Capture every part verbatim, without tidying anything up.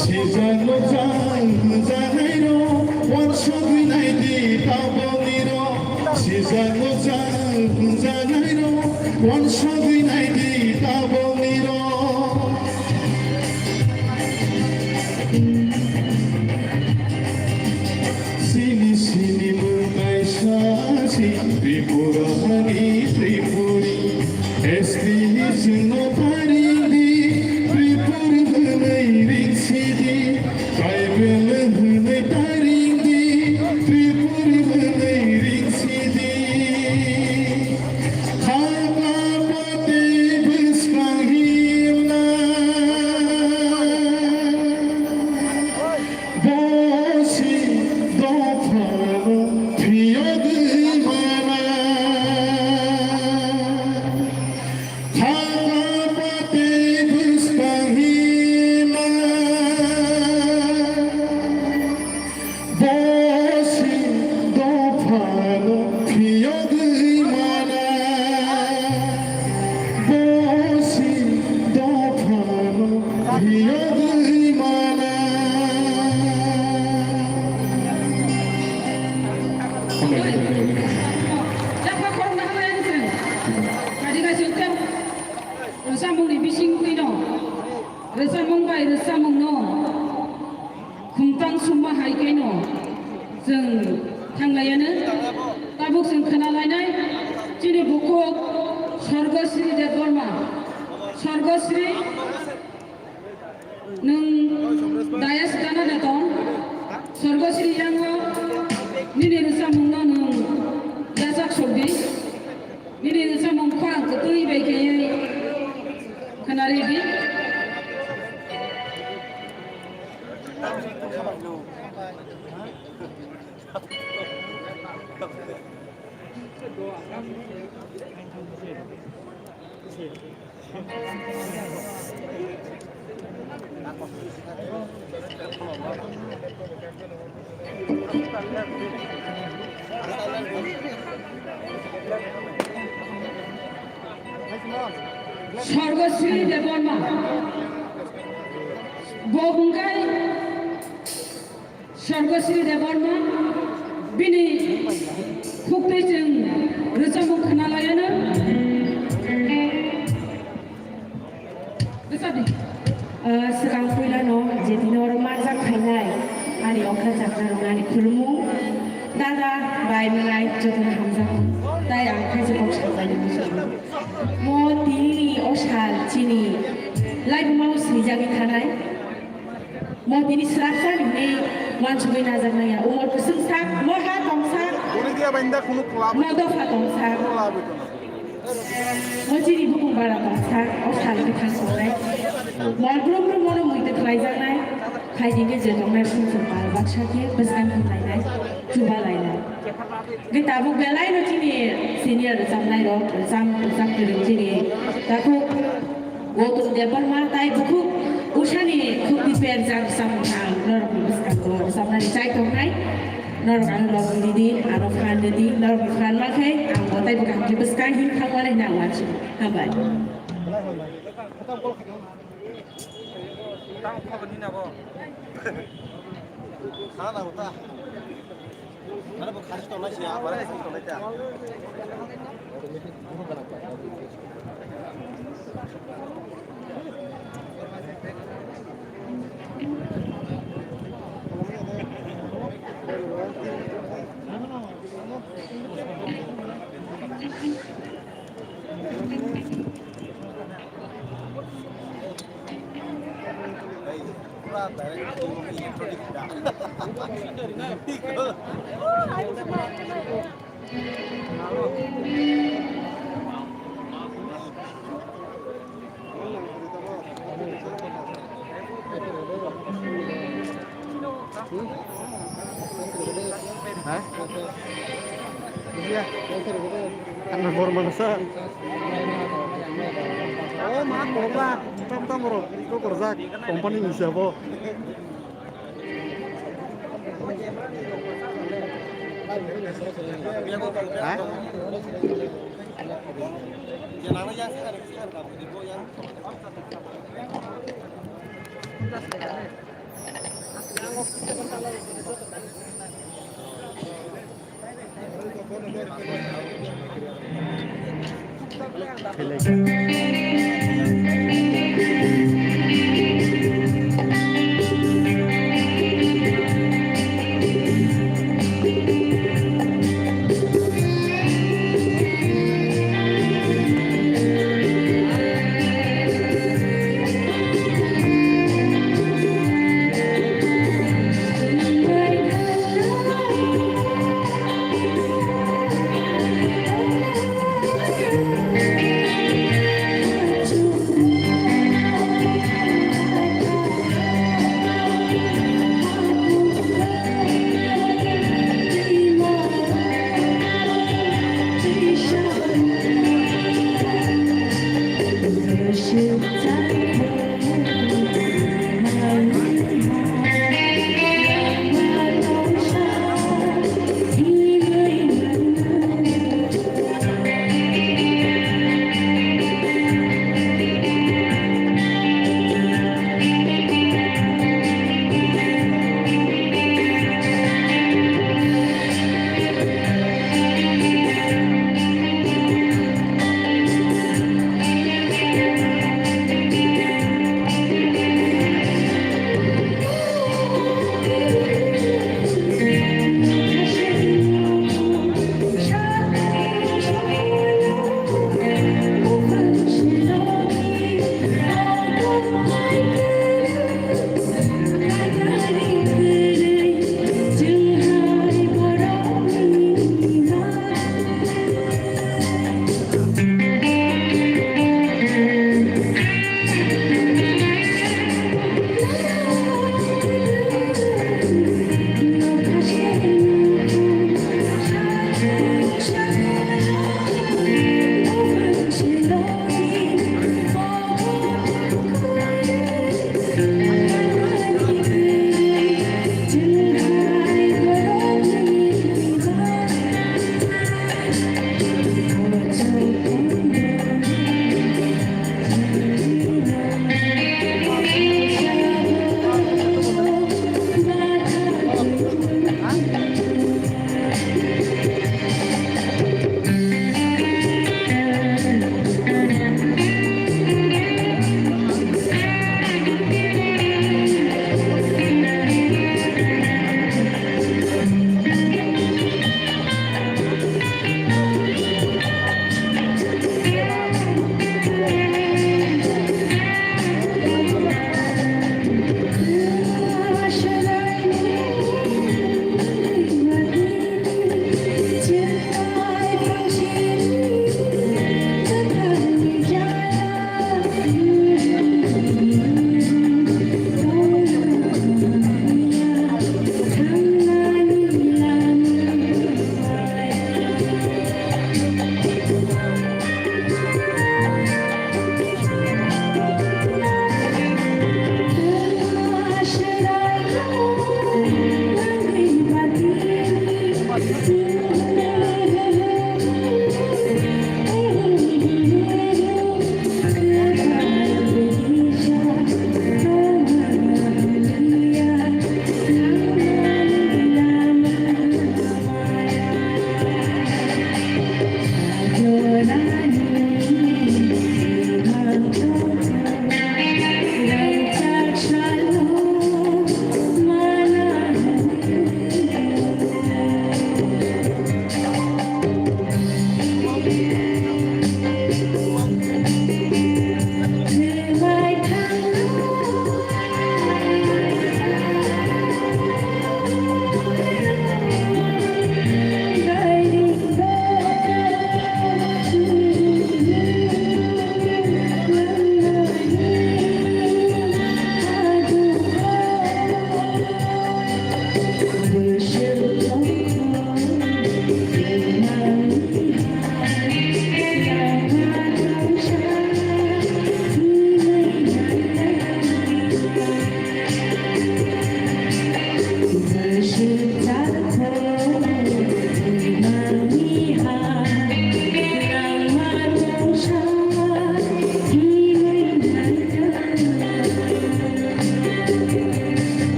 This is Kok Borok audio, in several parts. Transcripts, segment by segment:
Sijakno chang hwnjanairok, uansugwi naidi taboknirok. Sijakno chang hwnjanairok, uansugwi naidi taboknirok. Sini sini mung kaisa si Tripura hani Tripuri. S T chwngno taringdi, Tripuri hwnwi ringsidi. Tribal hwnwi taringdi, Tripuri hwnwi ringsidi. Khakla pate bwskang himna. Bosi dophano phiyogwi mana. Khakla pate bwskang hima. Bosi dophano phiyogwi mana. Bosi dophano phiyogwi mana. Yapha khoroknwi hambai ani chwng. Kadi kaisa ukhe rwchapmungni bising twino rwchapmung bai rwchapmungno khumtang summa hai khaino chwng thanglaiano. Tabuk chwng khwnalainai chini bukhuk Sorgosri Debbarma, Sorgosri. Nwng dayas gana da tong, Sorgosri yango nini rwchapmungno nwng yachak sokdi, nini rwchapmung phang kwtwi bai khe khwnaridi. Sorgosri Debbarma, bo hwnkhe Sorgosri Debbarma bini khuktwi chwng rwchapmung khwnalaiano. Rwchapdi. Ah, swkang puilano je dino oro manjak khainai ani ongkha chakna rwngani khulumung dada bai mwnai jotono hamjakgo. Tai ang khaisa kok sabai muchungo. Mo tini o sal chini laibuma o swijagwi thanai. Mo tini swrapsa hinwi uansugwi najaknai ya. Umor kwswngsa, mo ha tongsa, Boni dia bainda kunu club. Mo dopha tongsa. Club itu na. Mo chini bukung bara tongsa, o sal kwthang tongnai. Mo brum brum mono muitu khlaijaknai. Khaidi khe je tongnai sumsum pal baksa khe bwskang khe lainai, chuba lainai. Hwnkhe tabuk belai no chini senior rwchapnai rok, rwchap, rwchap kwrwng chini takhuk Gautam Debbarma tai bukhuk Ushani khukti perjak rwchapmung ang norokni bwskango rwchapnani chai tongnai. Norok ano lobwi ridi, ano phan ridi, norokni phan mankhe ang bo taibo kaham khe bwskang him thangmani hwnwi ang uansukha. Hambai. Ano bo khasi tongnai se, abara khasi tongnai ta. Ha? Iya. Ano bor mangsa. Oh, ma, bor ba. Tam tam bor. Ko korjak. Company ni sabo. Ha?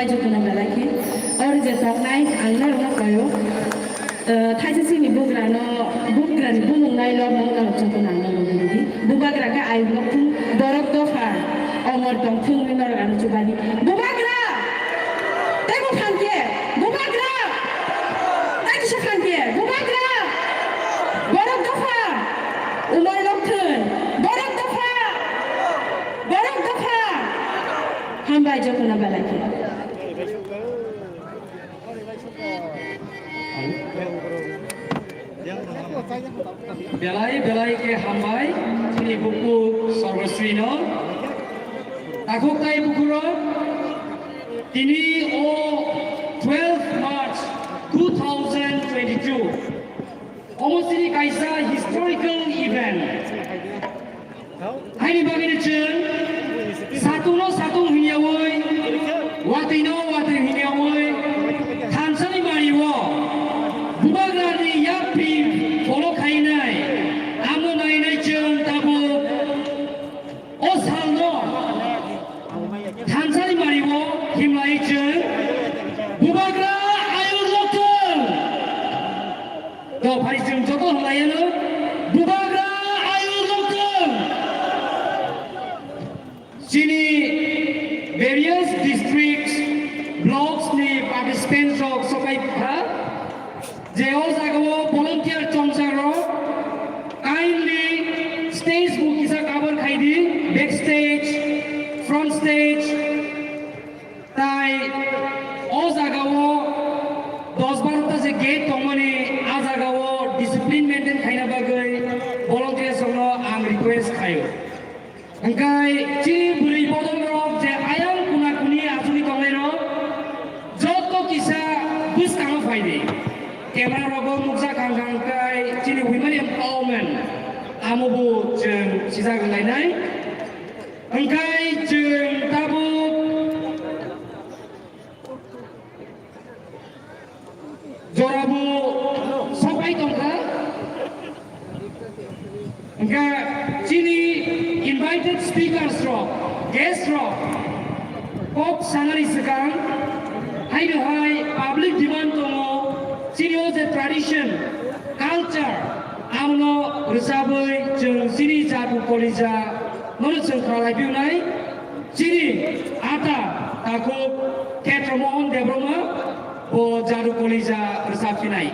Jotono belai khe. Or je toknai ang norokno koyo. Eh, thaisa chini bugrano, bugrani bumung nailo mungno jotono ang norokno rwdi. Bubagra khe ayuk nokthung borok dopha omor tongthung hinwi norok ano chubani. Bubagra! Teibo phan khe? Bubagra! Tei kisa phan khe? Bubagra! Borok dopha! Umor nokthung! Borok dopha! Borok dopha! Hambai jotono belai khe. Belai belai khe hambai chini bukhuk Sarvasrino. Takhuk tai bukhuro tini o twelve March two thousand twenty-two. Omo chini kaisa historical event. Haini bagwino chwng satungno satung hwnyawi, watwino watwi hwnyawi, thansani mario Bubagrani yapri follow khainai, amo nainai chwng tabuk o salno thansani mario himlai chwng Bubagra ayuk lokthung. To phai chwng joto hamlaiyano Bubagra ayuk lokthung. Chini various districts, blocks ni participants rok sokai kha je o jaga o volunteer chongjak rok kindly stage bo kisa cover khai di, backstage, front stage. Tai o jaga o dos baro ta je gate tongmani, a jaga o discipline maintain khaina bagwi volunteers rokno ang request khaio. Hwnkhe chini bwrwi bodol rok je ayang kuna kuni achugwi tongnai rok joto kisa bwskango phai di. Camera rogo nukjak ang kha hwnkhe chini women empowerment amo bo chwng sijak lainai. Hwnkhe chwng tabuk jorabo sopai tongkha. Hwnkhe chini invited speakers rok, guest rok kok sanani swkang haino hai public demand tongo, chini o je tradition, culture, amno rwchabwi chwng chini jatu kolija nono chwng kha lai phiyunai. Chini ata takhuk Khetra Mohan Debbarma bo Jadu Kolija rwchap phinai.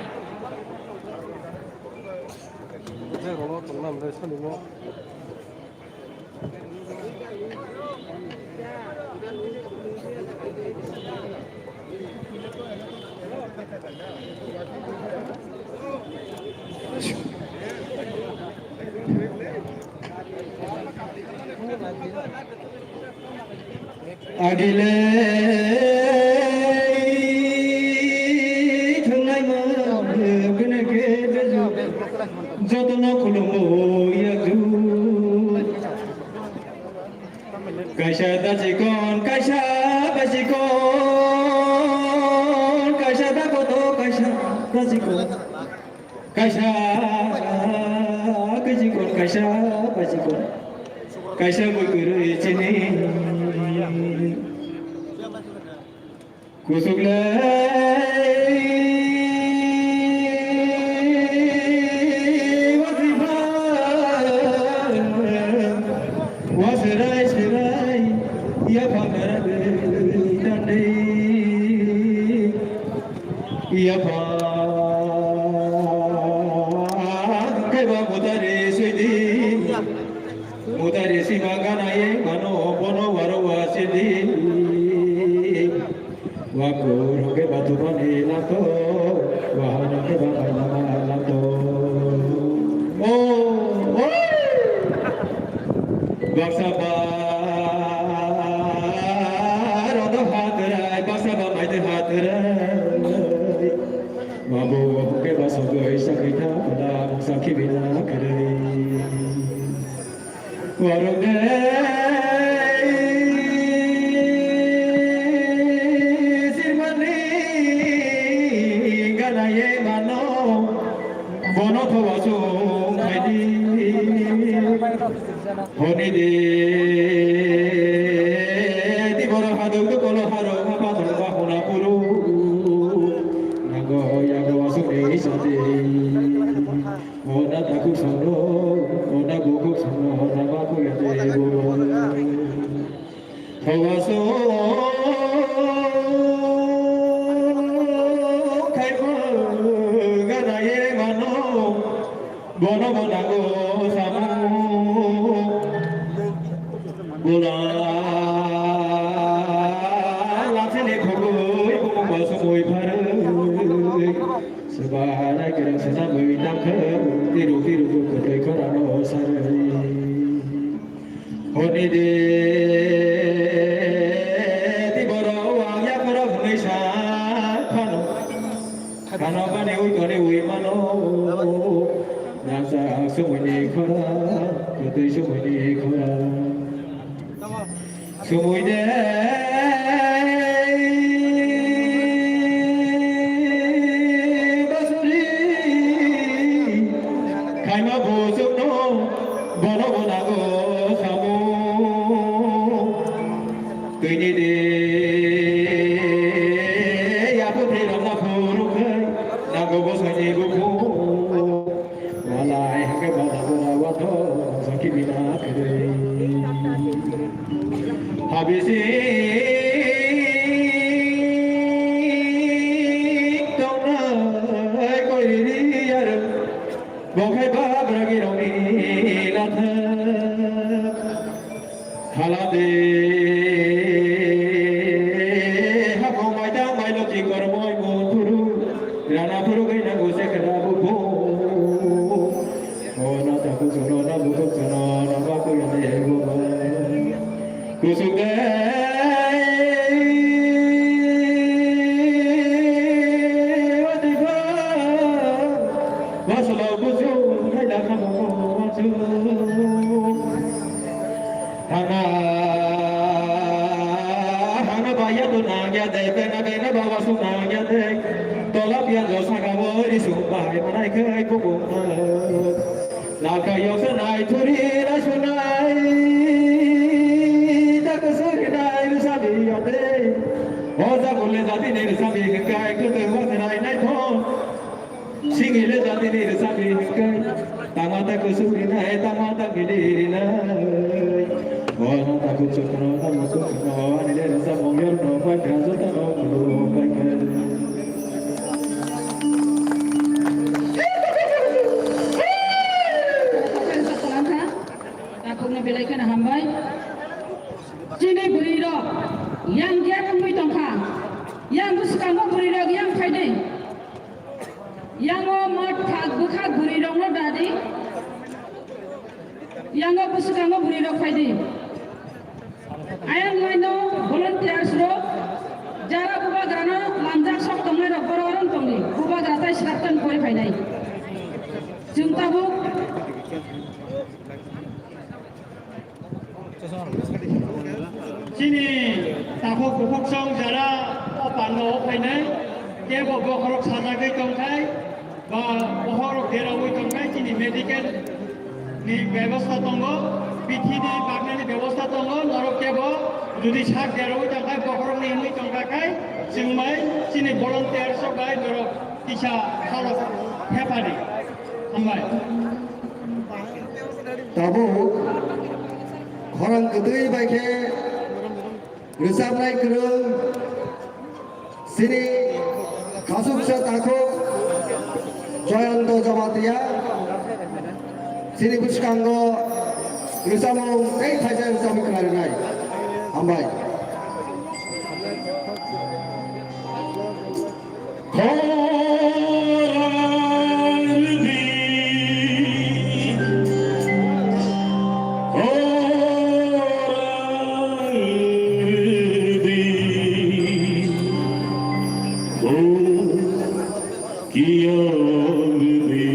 Agile thangnaima bini khe beju jotono khulumo yaju. Kaisa dachikon, kaisa bachikon, kaisa dakoto, kaisa dachikon. Kaisa kachikon, kaisa bachikon, kaisa bui kwrwi chini. Kusuklai wasriba, wasrai srai, yaphang naragwi tandai. Yapha kaiba mutari swidi, mutari sima gana ye mano bono waro wasidi. Wakur hoke batumani lato, wahano ke ba mailama lato. Oh, oh. Baksa ba rodo hatrai, baksa ba maide hatrai. Mabu ke ba sogoi sakita pada sakhi bina kare. Warung de sirmani ganaye mano bono thowa sung khaidi. Honi de, di boro hadok do kolo haro hapa thongba. Lansini khogwi bumung bo sumui pharwi. Swbai kereng swnamwi tamkhe tiru tiru kwtwi khorano sarwi. Honi de tiboro wang yakorok hwnwi sa phano. Khano bani ui koni ui mano. Nasa sumuni khora, kwtwi sumuni khora. Sumui de basuri khaima busukno bono bonago samu. Twini de yapu thirok na phuru khai nago bosani buku. Walai hake bada bada wato saki bina kere. Habisi tongnai koiri yar bokhai babragi roni latha. Halade hako maida mailo ki kormoi mo thuru rana thuru gaina go se khara bubu. Ona taku sono na bubu sono na baku yane ego. Kusuk de wati ba waslo buju haila kamo wasu. Hana, hana ba ya tu nang ya de, bena, bena ba wa su nang ya de. Tola pian jo saka bo ri su ba hai manai khai ko ko na. Na ka yo se nai thuri na su nai. Ta ka su ri nai ru sa bi ya de. O ja ko le ja ti ne ru sa bi kai ko te wa nai nai tho. Singile jatini rwchapni hwnkhe, tama ta kusuk rinai, tama ta mili rinai. Bono ta kuchukno, ta muchukno, ani le rwchapmung yorno paikha, jotano khulumung paikha. Takhukno belai kheno hambai. Chini bwrwi rok yang gap wngwi tongkha. Yang bwskango bwrwi rok yang phaidi. Yango mot thak bwkhak bwrwirokno dadi. Yango bwskango bwrwirok phaidi. Ayang laino volunteers rok jara bubagrano lamjak sok tongnairok boro orom tongdi. Bubagra tai swkang pori phainai. Chwng tabuk. Chini takhuk bukhuksong jara o panda o phainai, kebo bokhorok sajagwi tongkhai, ba bokhorok deraui tongkhai, chini medical ni bebosta tongo, bithi ni baknani bebosta tongo, norok kebo jodi sak deraui tongkhai, bokhorok ni wngwi tongkha khai, chwng bai chini volunteers rok bai norok kisa halok hephari. Hambai. Tabuk khorang kwtwi bai khe rwchapnai kwrwng chini khasuksa takhuk Joyonto Jamatia chini bwskango rwchapmung tei thaisa rwchapmung khwlai rwnai. Hambai. Khorang rwdi, khorang rwdi, o kiyang rwdi.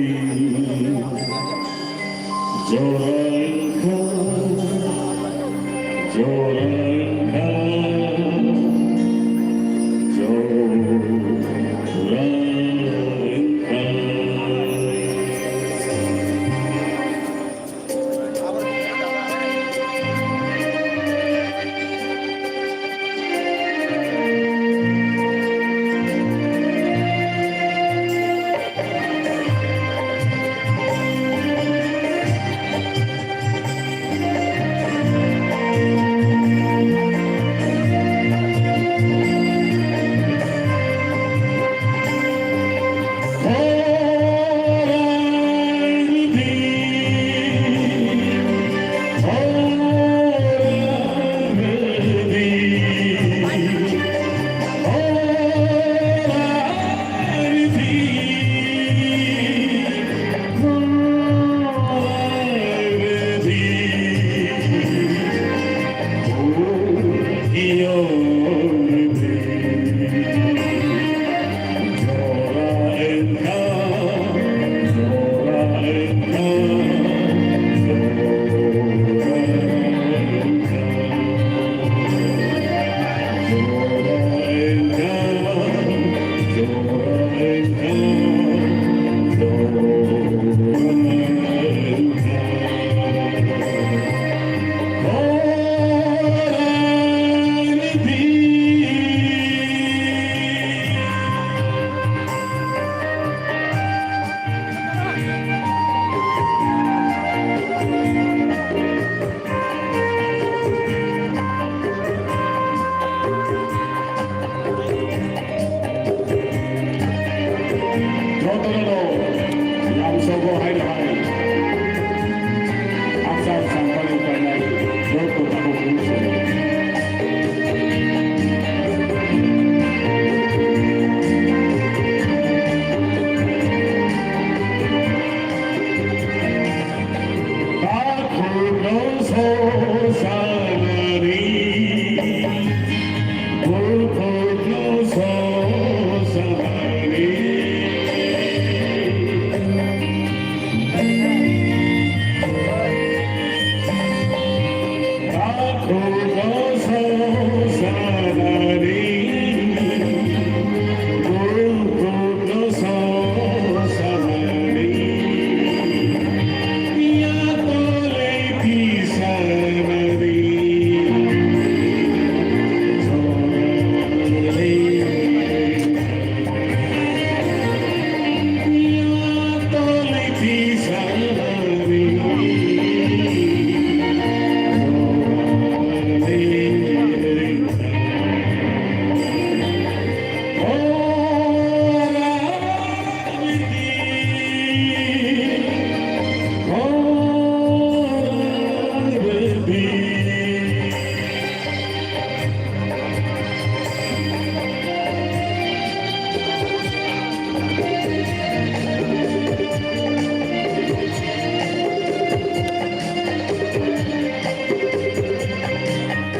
Jorangkha, jorangkha, jorangkha.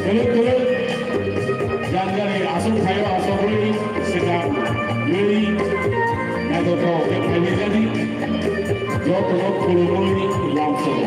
Kwlwng kwlwng jang jani aswk phaio aswk rwi swkang rwi naithothok khe phailaijani jotono khulumwi lamsogo.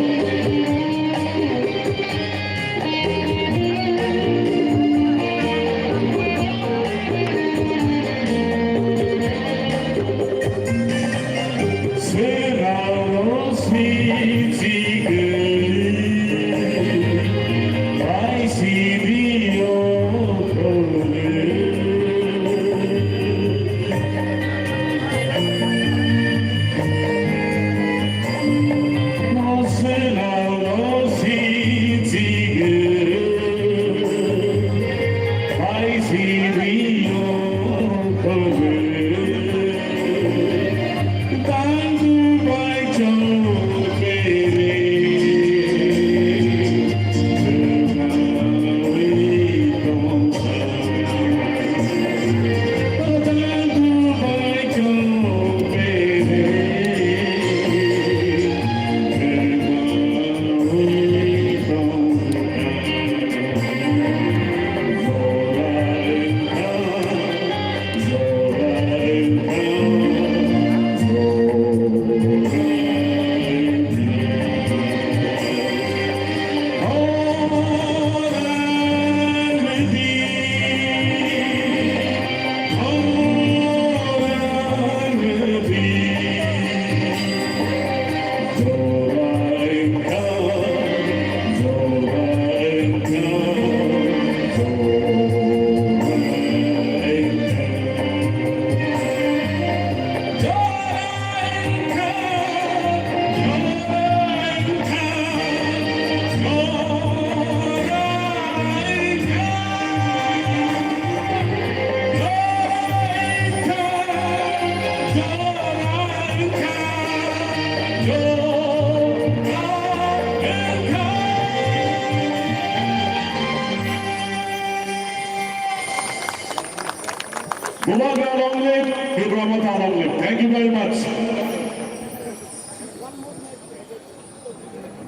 Bubagra long live, Tipra Motha long live. Thank you very much.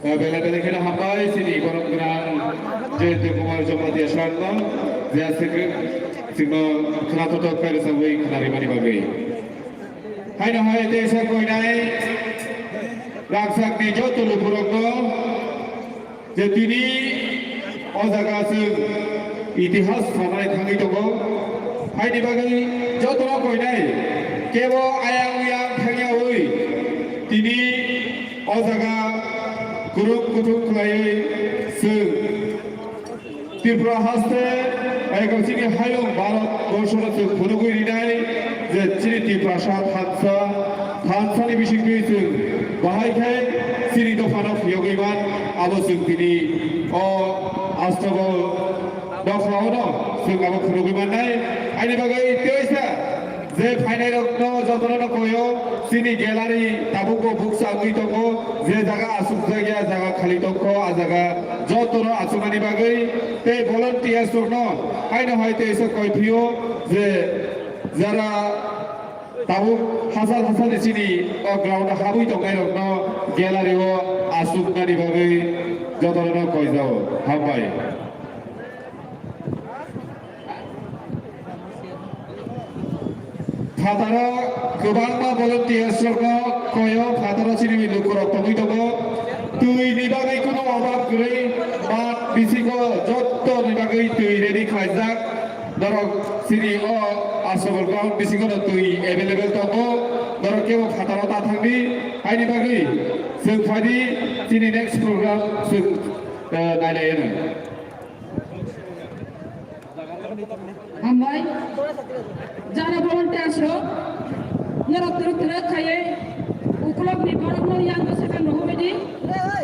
Bela bela kheno hambai chini borok gwnang Jayanta Kumar Jamatia sir no, je aswk chwngno khwnathok khe rwchabwi khwnarimani bagwi. Haino hai teisa koinai rangchakni joto lukurokno je tini o jaga chwng itihas sanai thangwi tongo. Haini bagwi jotono koinai kebo ayang uyang thangyawi tini o jaga kwrwng kuthuk khlaiwi chwng Tripura haste, eko chini hayung Bharat borsono chwng phunugwi rinai je chini Tiprasa thansa, thansani bisingtwi chwng bahai khe chini dophano phiyogwi man, abo chwng tini o astogo dophano chwng abo phunugwi mannai. Aini bagwi teisa je phainairokno jotono koyo, chini gallery tabukbo bukcha wngwi tongo, je jaga achukjakya jaga khali tongkho, a jaga jotono achuknani bagwi tei volunteers rokno haino hai teisa koi phio je jara tabuk hachal hachalni chini o ground o habwi tongnairokno gallery o achuknani bagwi jotono koijao. Hambai. Phataro kwbangma volunteers rokno koyo, phataro chini lukurok tongwi tongo. Twi ni bagwi kuno obab kwrwi, mat bisingo jotto ni bagwi twi ready khlaijak. Norok chini o Asabal ground bisingo no twi available tongo. Norok kebo phataro ta thangdi, haini bagwi chwng phaidi chini next program chwng, eh, nailai anw. Hambai. Jara volunteers rok, norok twrwk twrwk khaiwi ukulok ni borok no yang bwswk ang rohorwi di.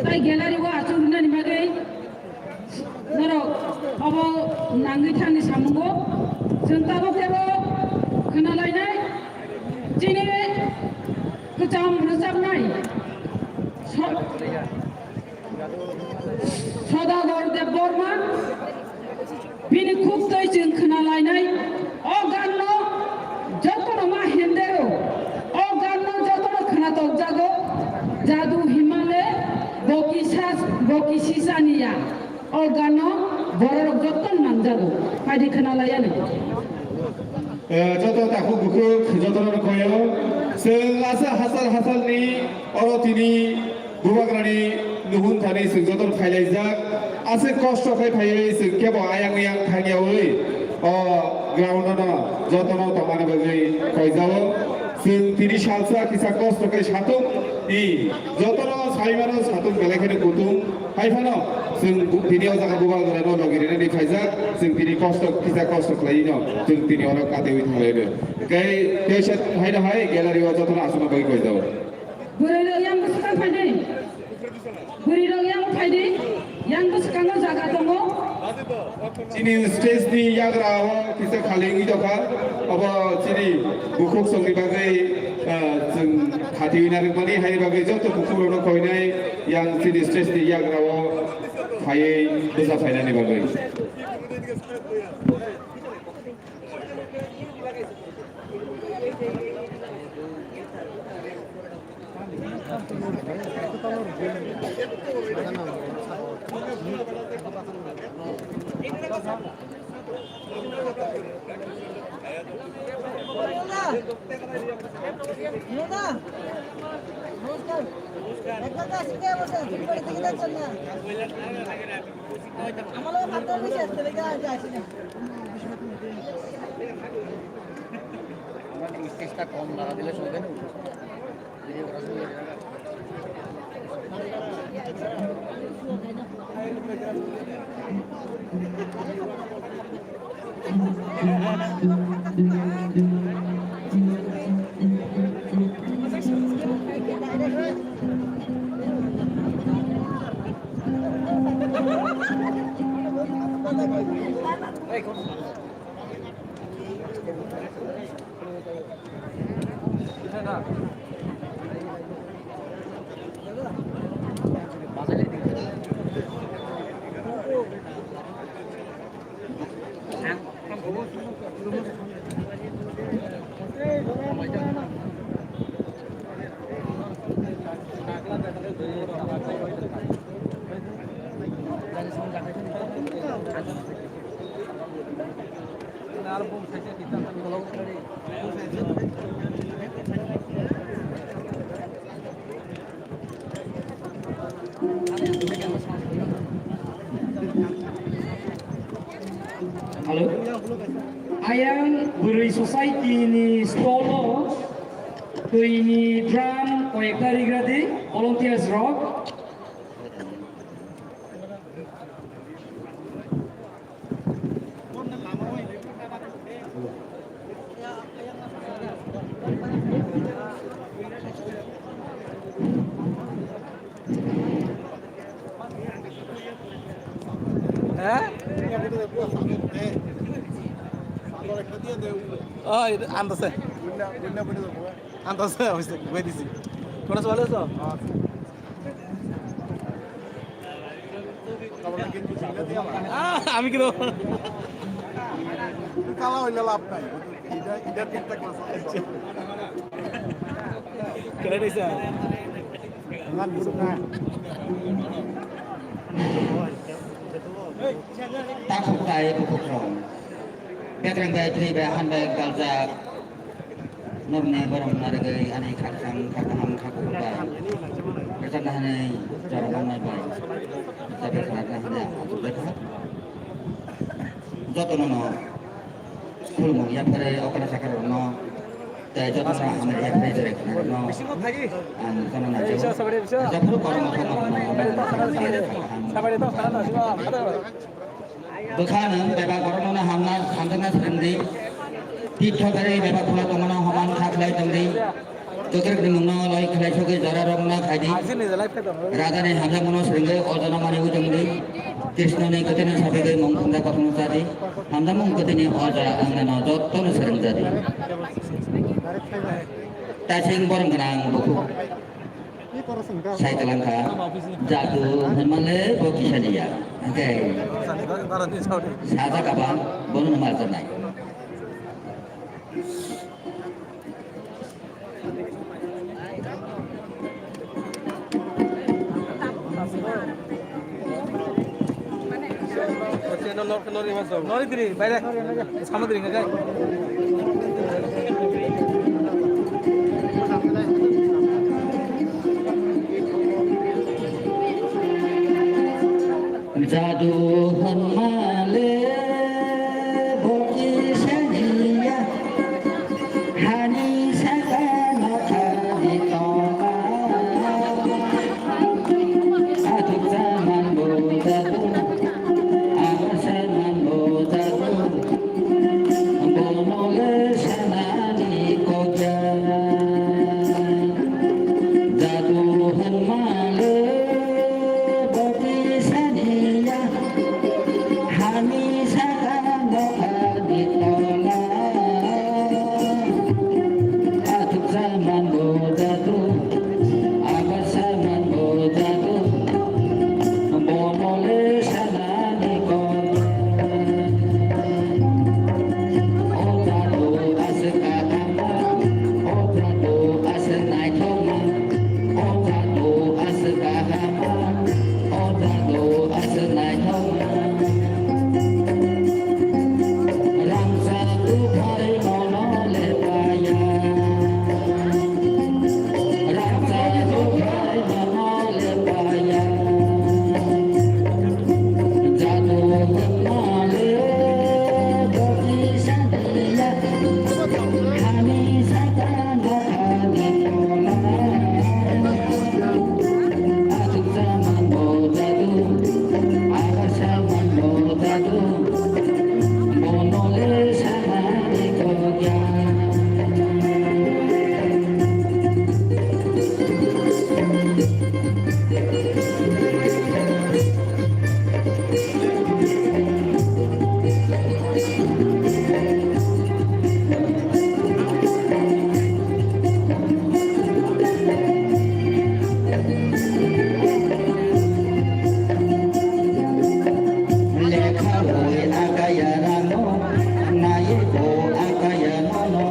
Tai gallery o achuk rwnani bagwi norok obo nangwi thani samungo. Chwng tabuk kebo khwnalainai chini kwcham rwchapnai. So-, Sodagor Debbarma, bini khuk twi chwng khna lainai. O ganno jotono ma hindero, o ganno jotono khna tokjago. Jadu himale, boki sas, boki sisaniya. O ganno Bororok jotto nangjago, phaidi khwnalaiya no. Eh, joto takhuk bukhuk jotono koyo. Chwng asa hasal hasalni oro tini bubagrani nuhun thani chwng jotono phailaijak. Aswk kosto khai phaiwi chwng kebo ayang uyang thangyawi o ground-o no jotono tongmani bagwi koijao. Chwng tini salsa kisa kosto khai satung di, jotono saimano satung belai kheno kutung. Hai phano, chwng bu-, tini o jaga bubagrano logi rinani phaijak, chwng tini kosto, kisa kosto khlaiwi no, chwng tini oro katiwi thanglaino. Tei teisa haino hai gallery o jotono aswkno bagwi koijao. Bwrwi rok yang bwswkang phaidi. Bwrwi rok yang phaidi. Yang bwskango jaga tongo. Chini stage ni yagra o kisa khali wngwi tongkha. Obo chini bukhuk songni bagwi, ah, chwng khatiwi narwkmani, haini bagwi joto bukhuk rokno koinai yang chini stage ni yagra o phaiwi bwsa phainani bagwi. আমার স্টেজটা কম লাগা দিলে সুবিধা নেই। Hello. Ayang Bwrwi Society ni stall o twi ni drum koi ekta rigra di, volunteers rok. হ্যাঁ? ওই, আনতেছে। আনতেছে, হইছে, ঘুরে দিছি। কোন আছে, ভালো আছো? আহ, আমি কিন্তু কালা হইলে লাভ নাই। এটা, এটা ঠিকঠাক আছে। কেটে দিছে। Takhuk tai bukhuk rok. Bekreng bai thwi bai han bai galjak. Norni borom narigwi ani khakchang khakaham khakuhba. Rwchapna hwnwi jorok wngnai bai. Rwchapna hwnwi achukjak kha. Jotono no khulumung yapharwi okra chakarokno tei jotono hamya yapharwi cherai khwnarokno ang jotono naijao. Jotono kormo khakma khakma. Bwkha nwng bebak borokno hamna hamjakna swrwngdi. Titho khe bebak khula tongmano homan kha khlai tongdi. Kwkrwkni mungno loi khlai sogwi jorarokno khaidi. Rajani hamjakmano swrwngwi ojano manwi tongdi. Krishnoni kwthwino sapigwi mung thumda kothoma chadi. Hamjakmung kwthwini oja wngnano jottono swrwngjadi. Taising borong gwnang bukhuk. Sai talangkha, jadu hwnmale bo kisaniya. Hwnkhe sajak abang bono no marjaknai. Nori diri, baire. Sama diri, ngai. Jadu hwnmale bokisa hiya, hani saka nokha di tonga. Athuk jaman bo jadu, abar saman bo jadu, bono le sanani kokya. Jadu hwnmale bokisa hiya, hani saka nokha di tonga. Athuk jaman bo jadu, abar saman bo jadu, bono le sanani kokya. O jadu aswk kaham, o jadu aswk naithokma, o jadu aswk kaham, o jadu aswk naithokma. Rangchak buphai mono le paya. Rangchak buphai mono le paya. Jadu hwnmale bokisa hiya. Hani saka nokha di tonga. Athuk jaman bo jadu, abar saman bo jadu, bono le sanani kokya. Lekha oi akaya rano, naye bo akaya nono.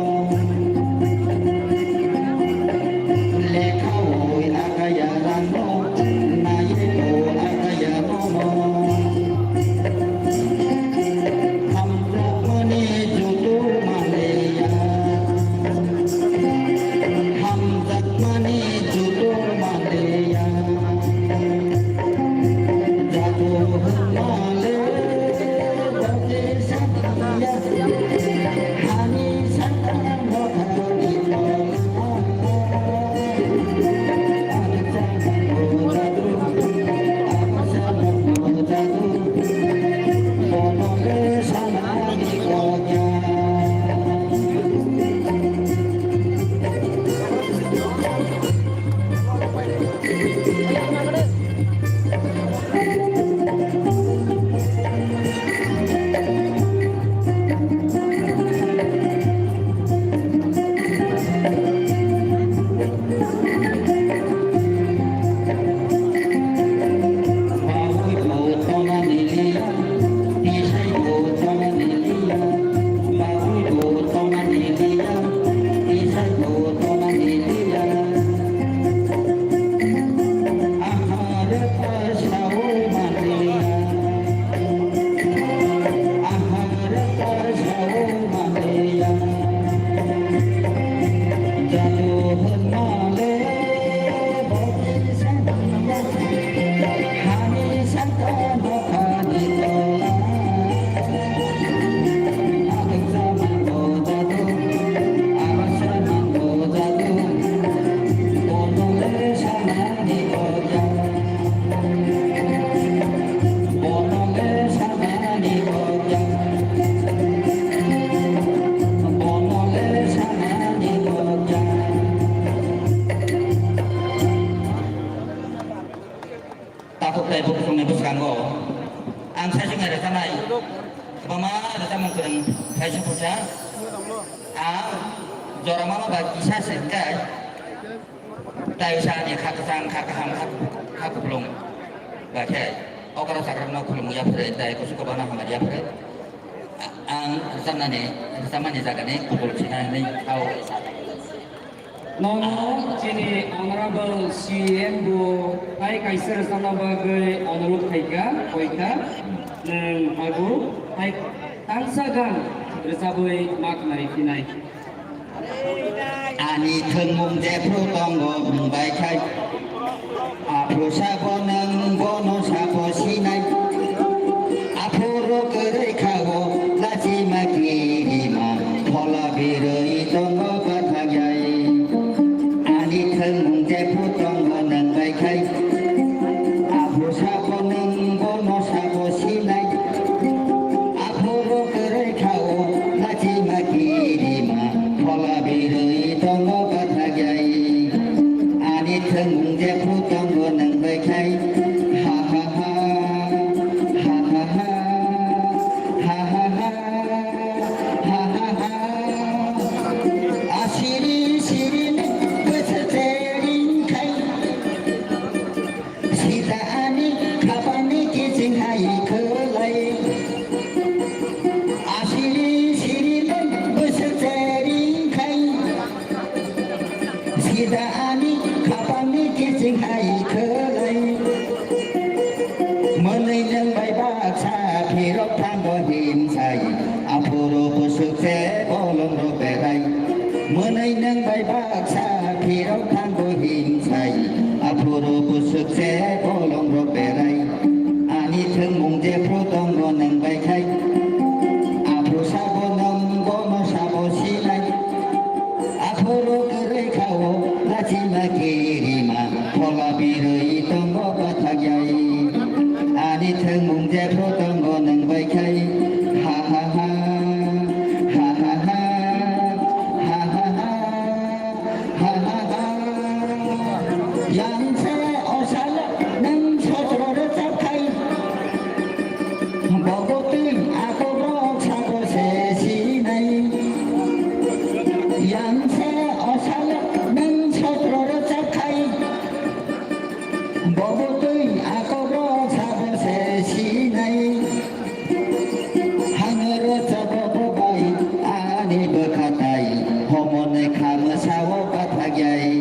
Lekha oi akaya rano, naye bo akaya nono. Hamjakmani jutu maleya. Hamjakmani jutu maleya. Jadu hwnmale bokisa hiya. Hani saka nokha di tonga. Takhuk tei bukhukni bwskango ang saichung hai rwchanai kwbangma rwchapmung kwrwng khaisa bwsa. Ang jora mama bai kisa se hwnkhe, taisa ani kha kwchang, kha kaham, kha, kha kupulung bai khe okra chakra no khulumung yaphre, tai kusu kwbangma hamari yaphre. A-, ang rwchapnani, rwchapmani jagani kubul sinani thao. Nono chini Honorable C M bo hai kaisa rwchapna bagwi onurodh khaikha, koikha. Nwng ago hai tangsa gan rwchabwi ma khnari phinai. Ani thwngmung jephru tongo nwng bai khai. Aphuru sabo nwng bono sabo sinai. Aphuru kwrwi kha o lachima kirima phola birwi tongo bathajai. Ani thwngmung jephru tongo nwng bai khai. Aphuru sabo nwng bono sabo sinai. Aphuru kwrwi kha o lachima kirima phola birwi tongo bathajai. Ani thwngmung jephru tongo nwng bai khai. Ha ha ha. Ha ha ha. Ha ha ha. Ha ha ha. Asiri siri bwswk chering khai. Sida ani khapangni kiching hai khwlai. Asiri siri bwswk chering khai. Sida ani khapangni kiching hai khwlai. Mwnwi nwng bai baksa phirok thango himsai. Aphuru bwswk se bolong rok berai. Mwnwi nwng bai baksa phirok thango himsai. Aphuru bwswk se bolong rok berai. Ani thwngmung jephru tongo nwng bai khai. Aphuru sabo nwng bono sabo sinai. Aphuru kwrwi kha o lachima kirima phola birwi tongo bathajai. Ani thwngmung jephru tongo nwng bai khai. Ha ha ha. Ha ha ha. Ha ha ha. Ha ha ha. Yang se osal nwng sotro rwchap khai. Bogotwi akobrok sabo se sinai. Yang se osal nwng sotro rwchap khai. Bogotwi akobrok sabo se sinai. Haino rwchapbo bai ani bwkha tai, homoni kha mwsao bathajai.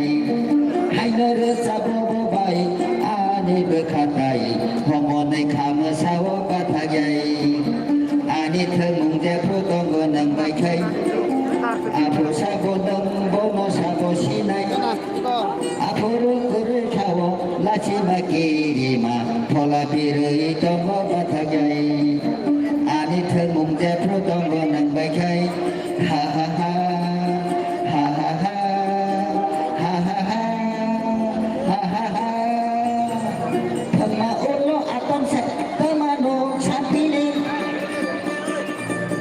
Haino rwchapbo bai ani bwkha tai, homoni kha mwsao bathajai. Ani thwngmung jephru tongo nwng bai khai. Aphuru sabo nwng bono sabo sinai. Aphuru kwrwi kha o lachima kirima phola birwi tongo bathajai. Ani thwngmung jephru tongo nwng bai khai. Ha ha ha. Ha ha ha. Ha ha ha. Ha ha ha. Thwngma ulo atom se twmano sapili.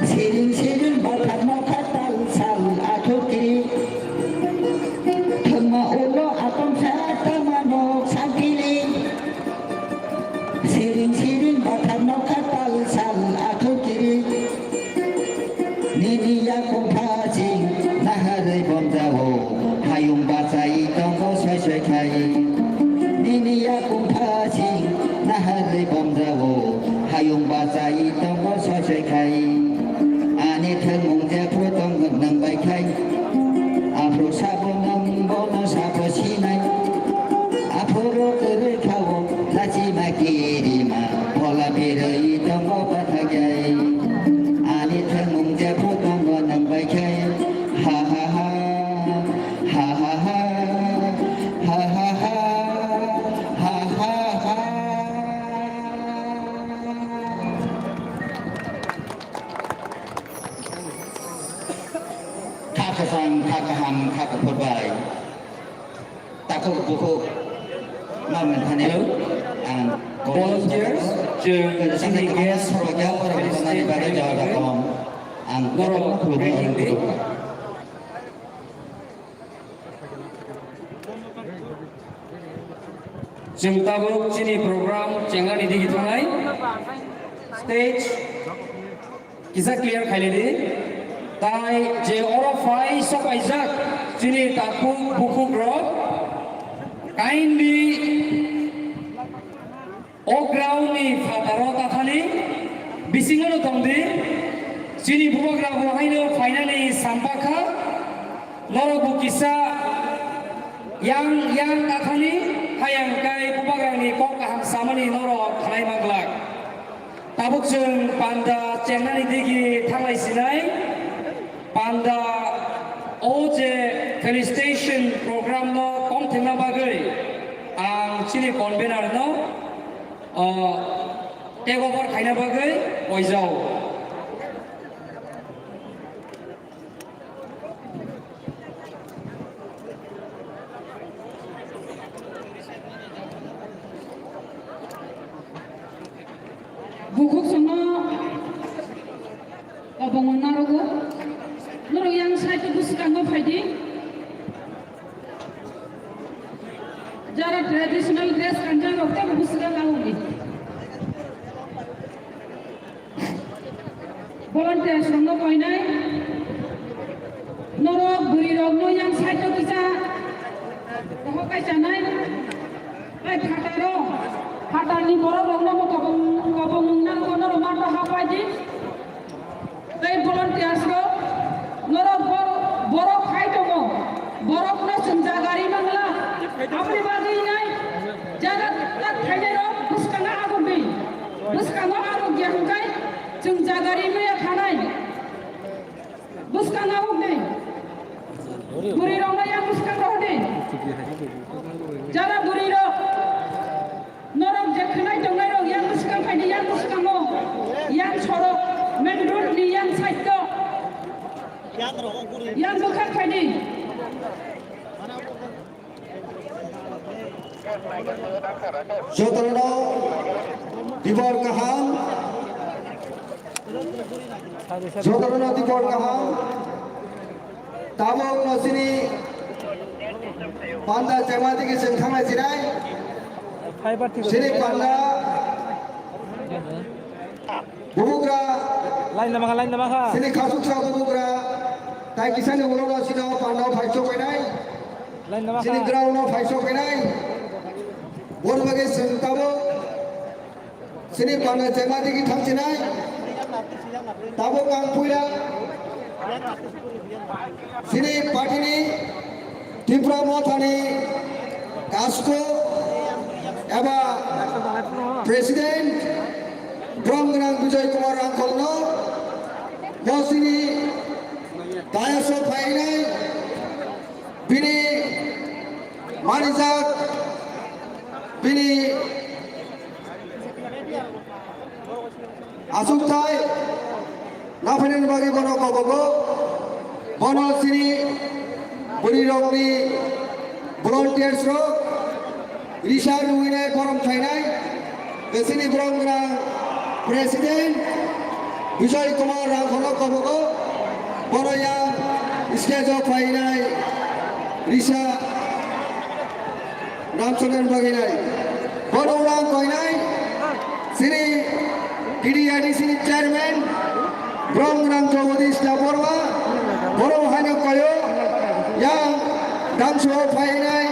Siring siring bathak nokha tal sal athukiri. Thwngma ulo atom sa tama nok sangkili. Siring siring bathak nokha tal sal athukiri. Nini yakung phasing naharwi bomjao. Hayung bachai tongo soi soi khai. Nini yakung phasing naharwi bomjao. Hayung bachai tongo soi soi khai. Ani thwngmung jephru tongo nwng bai khai. Aphuru sabo nwng bono sabo sinai. Aphuru kwrwi kha o lachima kirima phola birwi tongo bathajai. Ani thwngmung jephru tongo nwng bai khai. Ha ha ha. Ha ha ha. Ha ha ha. Ha ha ha. Kha kwchang, kha kaham, kha kuphur bai. Takhuk bukhuk ma mwnthani. Hello. Ang volunteers, chwng chini guest from West Bengal. Ang borok khulumwi ang kudu. Chwng tabuk chini program chengnani digi thangnai. Stage kisa clear khailidi. Tai je oro phai sokaijak chini takhuk bukhuk rok, kindly o ground ni phataro tathani bisingo no tongdi. Chini bubagra bo haino phainani sampakha, norok bo kisa yang yang tathani, hayang kai bubagrani kok kaham samani norok khanai manglak. Tabuk chwng panda chengnani digi thanglai sinai. Panda o je felicitation program no tongthokna bagwi ang chini convener no, o, take over khaina bagwi poijao. Bukhuk songno kobongo narogo. Norok yang side o bwskango phaidi. Jara traditional dress kanjak rok tei bwskango laui. Volunteers rokno koinai. Norok bwrwi rokno yang side o kisa. Rohor kai chanai. Ai phataro. Phatarni borok rokno bo kobong, kobong wngna rokno roma ta hapai di. Tei volunteers rok, norok bor-, borok hai tongo, borokno chwng jagari mangla, aboni bagwi nai jaga tak khainai rok bwskango agung di, bwskango agung ya hwnkhe chwng jagari maya khanai, bwskango agung di, bwrwi rokno yang bwskang rohor di, jara bwrwi rok. Norok je khwnai tongnai rok yang bwskang phaidi, yang bwskango, yang sorok, main road ni yang side o, yang bwkhak phaidi. Jotono dibor kaham. Jotono dibor kaham. Tabuk no sini panda chengma digi chwng thanglai sinai. Sini panda bubugra. Line nama kha, line nama kha. Sini khasuksa bubugra. Tai kisani ulo no sino panda phai chok nai. Line nama kha. Sini ground no phai chok nai. Bor bagi chwng tabuk. Sini panda chengma digi thangchinai. Tabuk ang puila. Sini party ni Tipra Mothani Kasko eba President Bromgwnang Bijoy Kumar Rangkholno bo sini dayas o phainai bini manijak bini Aswkthai naphainani bagwi bono kobogo. Bono chini bwrwirokni volunteers rok risa rwinai borom khlainai. Chini borom gwnang President Bijoy Kumar Rangkholno kobogo. Bono yang stage o phainai risa Ramcharan baginai. Bono urang koinai. Sini T D A D C ni chairman. Bromgwnang Jagadish Debbarma. Bono haino koyo. Yang dangso phainai.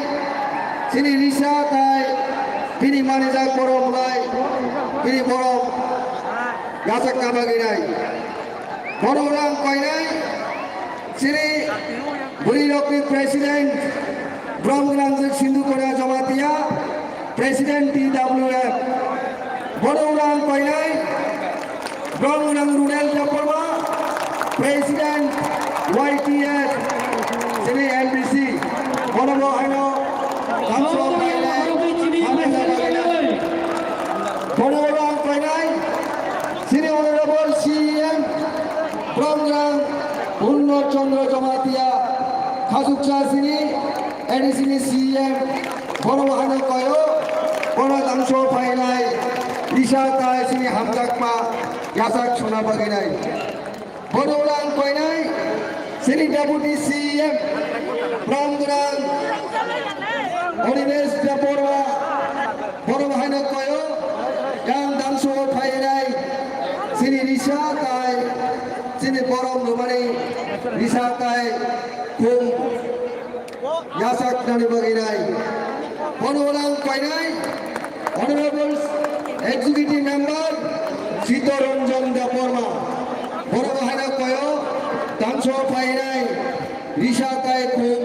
Sini risa tai. Bini manijak borom lai. Bini borom. Yasak kabaginai. Bono urang koinai. Chini bwrwi rokni president, Bromgwnang Sindhu Koya Jamatia, president T W F. Bono urang koinai, Bromgwnang Runel Debbarma, president Y T F, chini N B C. Bono bo haino, kamso koinai, kamso koinai. Bono urang koinai, chini honorable C E M, Bromgwnang Purno Chandra Jamatia, khasuksa sini A D C ni C E M, bono haino koyo, bono dangso phainai, risa tai sini hamjakma, yasak suna baginai. Bono urang koinai, sini deputy C E M, Bromgwnang Animesh Debbarma, bono haino koyo, yang dangso phainai, sini risa tai, sini borom lumani risa tai, khum yasak nani baginai. Bono urang koinai, honorable executive member Sitaranjan Debbarma, bono haino koyo, dangso phainai, risa tai khum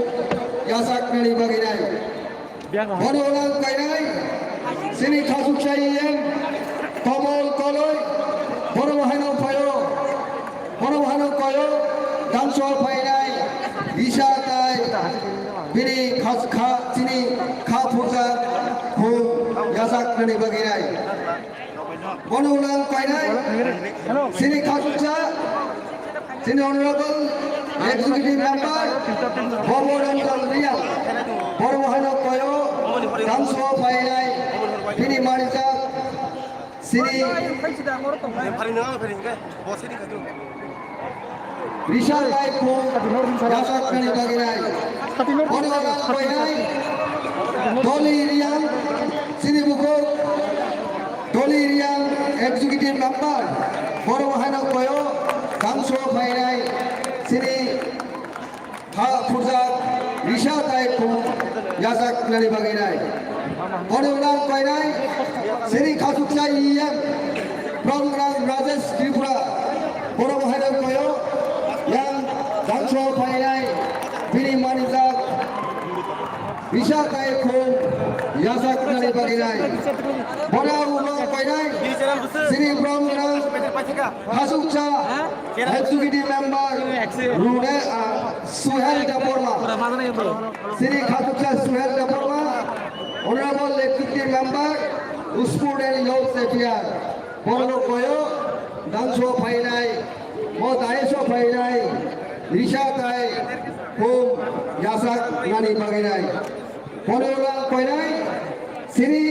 yasak nani baginai. Bono ulang kainai, sini khasuksa E M, Komol Koloi, Chol phainai risa tai bini khas-, kha-, chini kha phurjak khum yachaknani bagwi nai. Bono ulang painai chini khasuksa, chini Honorable Executive Member Bobo Ranjan Reang. Borok haino koyo tangso phainai bini manijak chini Risa tai khum yachaknani bagwi nai. Bono ulang painai Doli Reang, chini bukhuk Doli Reang Executive Member, borok haino koyo tangso phainai chini kha phurjak risa tai khum yachaknani bagwi nai. Bono ulang painai chini khasuksa E M Bromgrang Rajesh Tripura, borok haino koyo yang tangso phainai bini manijak risa tai khum yachaknani bagwi nai. Bono ulang painai chini Bromgrang khasuksa Executive Member Rune, ah, Suhel Debbarma. Chini khasuksa Suhel Debbarma, Honorable Executive Member, Sport and Youth Affairs. Bono koyo tangso phainai, bo daiso phainai risa tai khum yachaknani bagwi nai. Bono ulang painai chini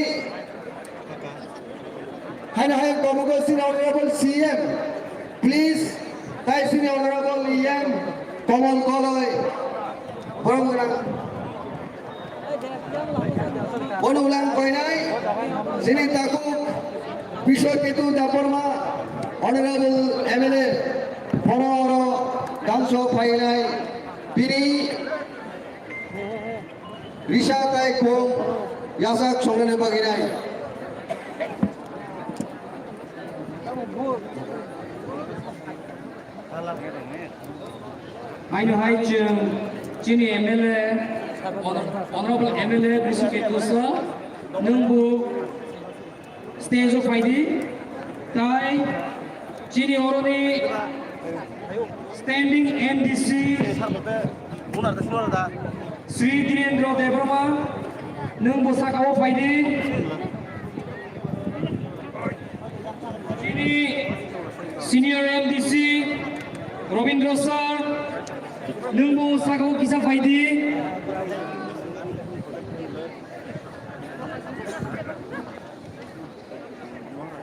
Haino hai komogo chini Honorable C M, please, tai chini Honorable E M Komol Koloi, borok gwnang. Bono ulang painai chini takhuk Biswa Ketu Debbarma, Honorable M L A, bono oro tangso phainai bini risa tai khum yachak songnani bagwi nai. Haino hai chwng chini M L A, Honor-, Honorable M L A Biswa Ketu sir, nwng bo stage o phaidi, tai chini oroni standing M D C Sri Dhirendra Debbarma, nwng bo saka o phaidi. Chini senior M D C Robindra sir, nwng bo saka o kisa phaidi.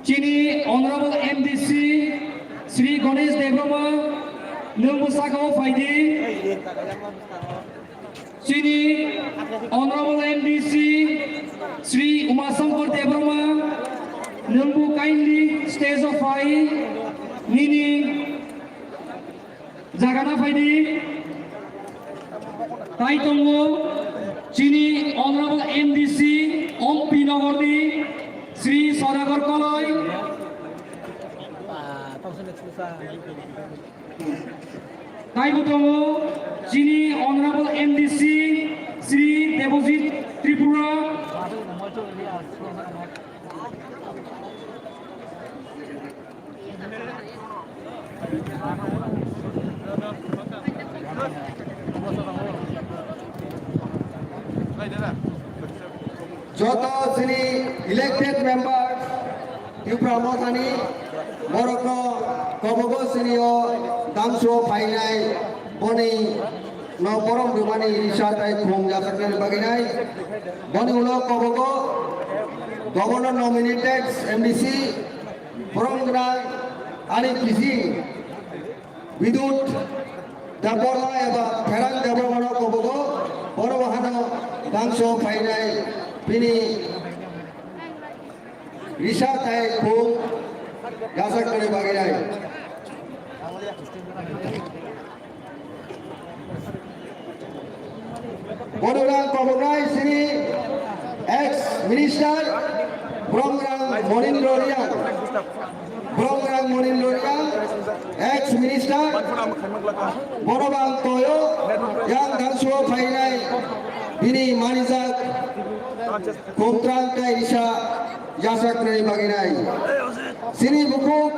Chini Honorable M D C Sri Ganesh Debbarma, nwng bo saka o phaidi. Chini Honorable M D C Sri Uma Shankar Debbarma, nwng bo kindly stage o phai nini jagana phaidi. Tai tongo chini Honorable M D C Ompi Nogor ni Sri Sodagar Koloi. Tai bo tongo chini Honorable M D C Sri Debojit Tripura. Joto chini elected members, Tipra Mothani borokno kobogo chini o tangso phainai boni no borom rwmani risa tai khum yachaknani bagwi nai. Boni ulo kobogo Governor nominated M D C borom gwnang ani kising Bidut Debbarma eba Pherang Debbarma no kobogo, borok hano tangso phainai bini risa tai khum yachaknani bagwi nai. Bono rang koboknai sini ex minister Bromrang Monindro Riang. Bromrang Monindro Riang, ex minister. Bono bang toyo yang dangsuo phainai bini manijak kumtrang tai risa yachaknai baginai. Sini bukuk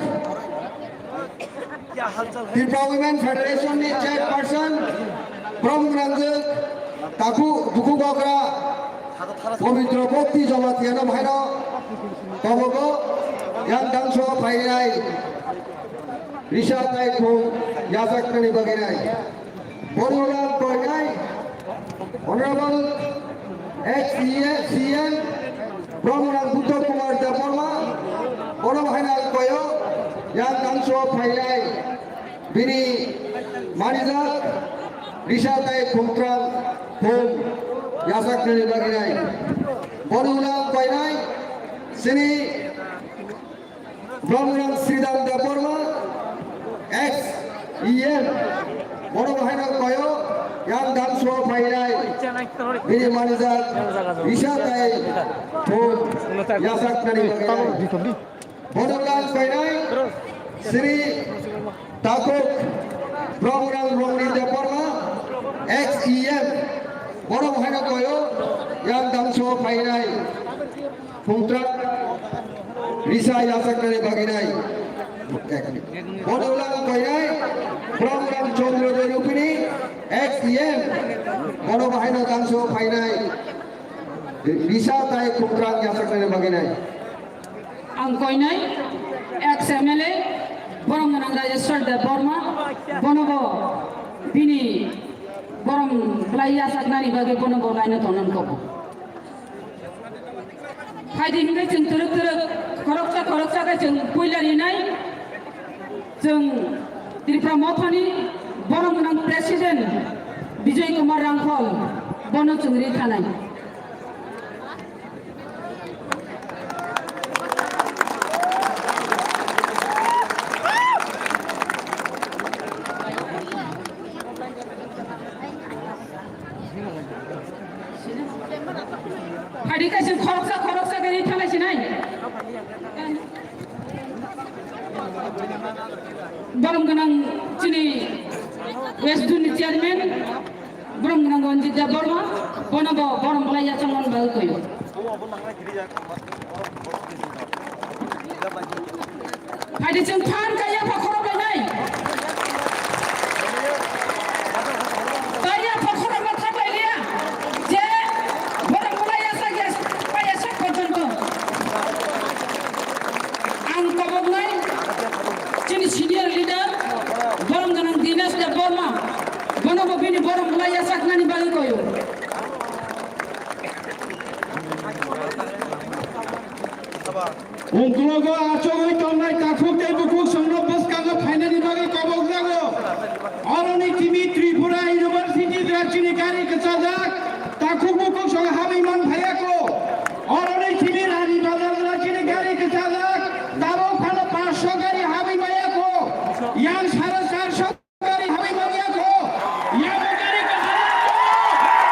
Tripura Women Federation ni chairperson Bromgrangjwk Taku Duku Bogra Pabitra Bhakti Jamatia no bahaino kobogo yang dangso phainai risa tai khum yachaknani bagwi nai. Boni ulo ang koinai Honorable ex E A C M Bromgrangjwk Buddha Kumar Debbarma, bono bahaino ang koio yang dangso phainai bini manijak risa tai khumtrang khum yachaknani bagwi nai. Boni ulo ang koinai chini Bromgrangjwk Sridhar Debbarma, ex E M, bono bahaino koio yang dangso phainai bini manijak risa tai khum yachaknani bagwi nai. Boni ulo ang koinai Sri Takhuk Bromgrangjwk Rongni Debbarma, ex E M, bono bahaino koio yang dangso phainai khumtrang risa yachaknani bagwi nai. Boni ulo ang koinai Bromgrangjwk Chandra Dai Rupini, ex E M, bono bahaino dangso phainai risa tai khumtrang yachaknani bagwi nai. Ang koinai ex M L A Boromgwnang Rajeshwar Debbarma, bonobo bini borom bwlai yachaknani bagwi bonobo laino tongna kok. Phaidi hwnkhe chwng twrwk twrwk khoroksa khoroksa khe chwng puila rinai. Chwng Tripura Mothani Boromgwnang President Bijoy Kumar Rangkhol, bono chwng ri thanai. Phaidi kaisa khoroksa khoroksa khe ri thanai sinai. Boromgwnang chini West Zone ni chairman, Boromgwnang Ranjit Debbarma, bono bo borom bwlai yachakmani bagwi koyo. Phaidi chwng phan kaiya pha khorok lainai. Kaiya pha khorok ma thang lailiya. Je borom bwlai yachak ya, kaiya sak porjonto. Ang koboknai chini senior leader Boromgwnang Dinesh Debbarma, bono bo bini borom bwlai yachaknani bagwi koyo. Ungkulugo achugwi tongnai takhuk tei bukhuk songno bwskango phainani bagwi kobokjago. Oroni timi Tripura University rajini gari kwchajak takhuk bukhuk song habwi man phaiya kho. Oroni timi Rani Bazar rajini gari kwchajak tabuk phano paanch sho gari habwi maya kho. Yang sare char sho gari habwi manya kho. Yamo gari kwchajak kho.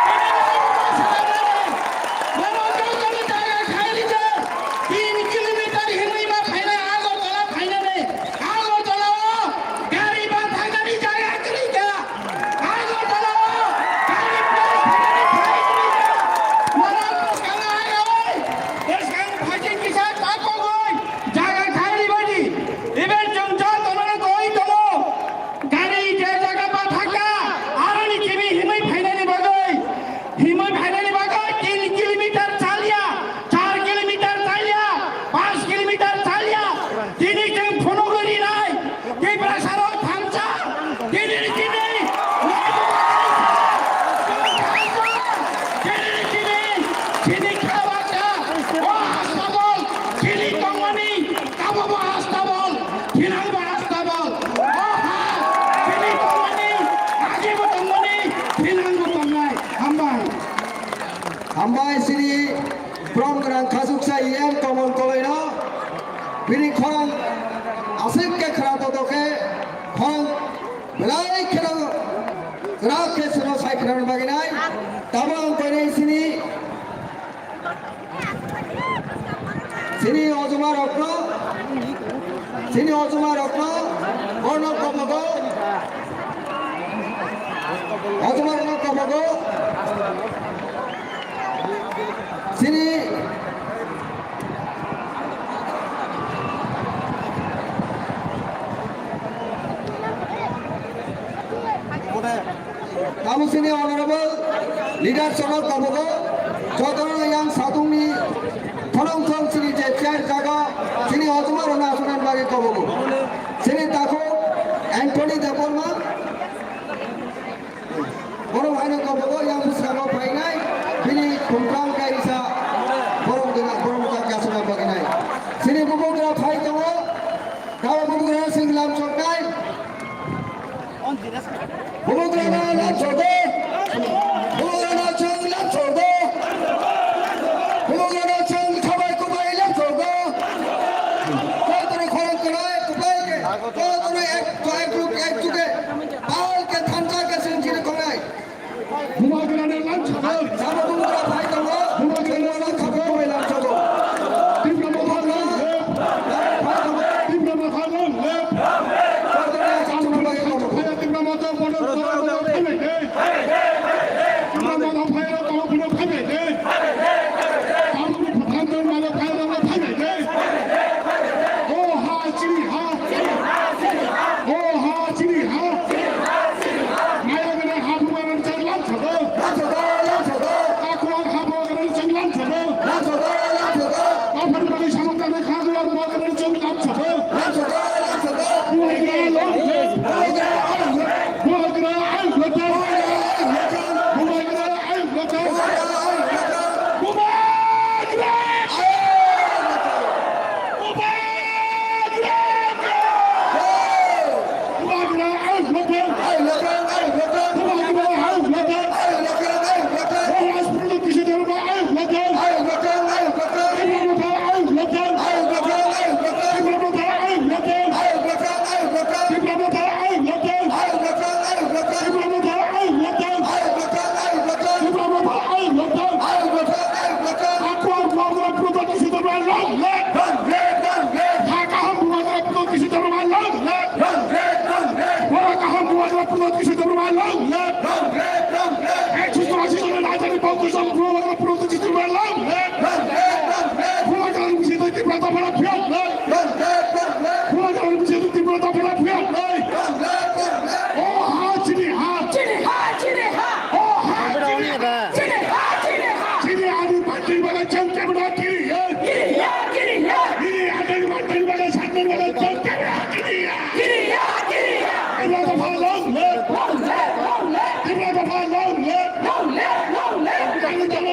Bini bagwi bo salai mano. Bono jotoni jaga khai rijak. Tin kilometer hinwi ma phainai Agartala phainani. Agartala o gari ba thangani jaga kwrwi kha. Agartala o gari ba thangani phai kwrwi kha. Norok bwskango hai oi. Bwskang phaising kisa ta kogwi jaga khai ribadi. Even chwng jotono koi tongo. Gari je jaga ba thangkha, aroni kimi himwi phainani bagwi, himwi phainani bagwi tin kilometer chalya, char kilometer chalya, panch kilometer chalya, tini chwng phunugwi rinai, Tiprasarok thansa, tini ni tini, tini ni tini, chini kha baksa, o hastabol, chini tongmani, Abo bo hastabol, thinang bo hastabol. O ha, chini tongmani, agi bo tongmani, thinang bo tongnai. Hambai. Hambai sini Bromgwnang Khachuksa E M Komol Koloino. Bini khorang aswk khe khra toto khe khorang belai kheno kwrak khe chwngno sai khna bagwi nai. Tamo ang koinai sini Sini ojoma rokno, sini ojoma rokno, bono kobogo, ojoma rokno kobogo, sini Abo chini honorable leader sono kobogo, jotono yang satungni thorong thorong chini je chair jaga, chini hojma rona asunan bagi kobogo. Chini tako Anthony Debbarma, borok haino kobogo yang bwskango phainai, bini khumtang kaisa borok dina, borok mokang kasuna baginai. Chini bubugra phai tongo, kabo bubugra sing lam choknai. Bubugrano lamsogo. Bubugrano chwng lamsogo. Bubugrano chwng khabai kubai lamsogo. Kotorni khorang kwlai kubai ke. Kotorni ek, ek ruk, ek juge. Pal ke thansa ke sing chini khonai. Bubagrano lamsogo. Sabo bubagra phai tongo. Bubagrano lamsogo. Bubagra lamsogo. Tipra motha long live. Tipra motha long live. Tipra motha long live. Tipra motha phai rok tamo phano phai bai de. Tamo phano phai rok tamo phano phai bai de. O ha chini ha. O ha chini ha. Maya gana ha bubagra chwng lamsogo. Lamsogo, lamsogo. Takhuk ha bubagra chwng lamsogo. Lamsogo, lamsogo. Bubagra long live. Bubagra long live. Bubagra long live. Bubagra long live. Bubagra long live. Bubagra long live. Bubagra ayuk lokal. Ayuk lokal, ayuk lokal. Bubagra ayuk lokal. Ayuk lokal, ayuk lokal. Bubagra ayuk lokal. Bubagra ayuk lokal. Ayuk lokal, ayuk lokal. Tipra motha ayuk lokal. Ayuk lokal, ayuk lokal. Tipra motha ayuk lokal. Ayuk lokal, ayuk lokal. Tipra motha ayuk lokal. Ayuk lokal, ayuk lokal. Tipra motha ayuk lokal. Ayuk lokal, ayuk lokal. Tipra motha ayuk lokal. Ayuk lokal, ayuk lokal. Takhuk bubagra Pradyot Kishore Debbarma long live. Long live, long live. Ha kaham bubagra Pradyot Kishore Debbarma long live. Long live, long live. Bora kaham bubagra Pradyot Kishore Debbarma long live. Long live, long live. Ekso churashi jon rajdhani Bangladesh bubagra Pradyot Kishore Debbarma long live. Long live, long live. Bubagra ni bisingtwi Tipra Motha phiyok lai. Long live, long live. Bubagra ni bisingtwi Tipra Motha phiyok lai. Long live, long live. O ha chini ha. Chini ha, chini ha. O ha chini ha. Chini ha, chini ha. Chini ani party bagwi chwng kebono kiriya. Kiriya, kiriya. Chini ani party bagwi sakni bagwi chwng kebono kiriya. Kiriya, kiriya. Tipra Motha long live. Long live, long live. Tipra Motha long live. Long live, long live. Ani jana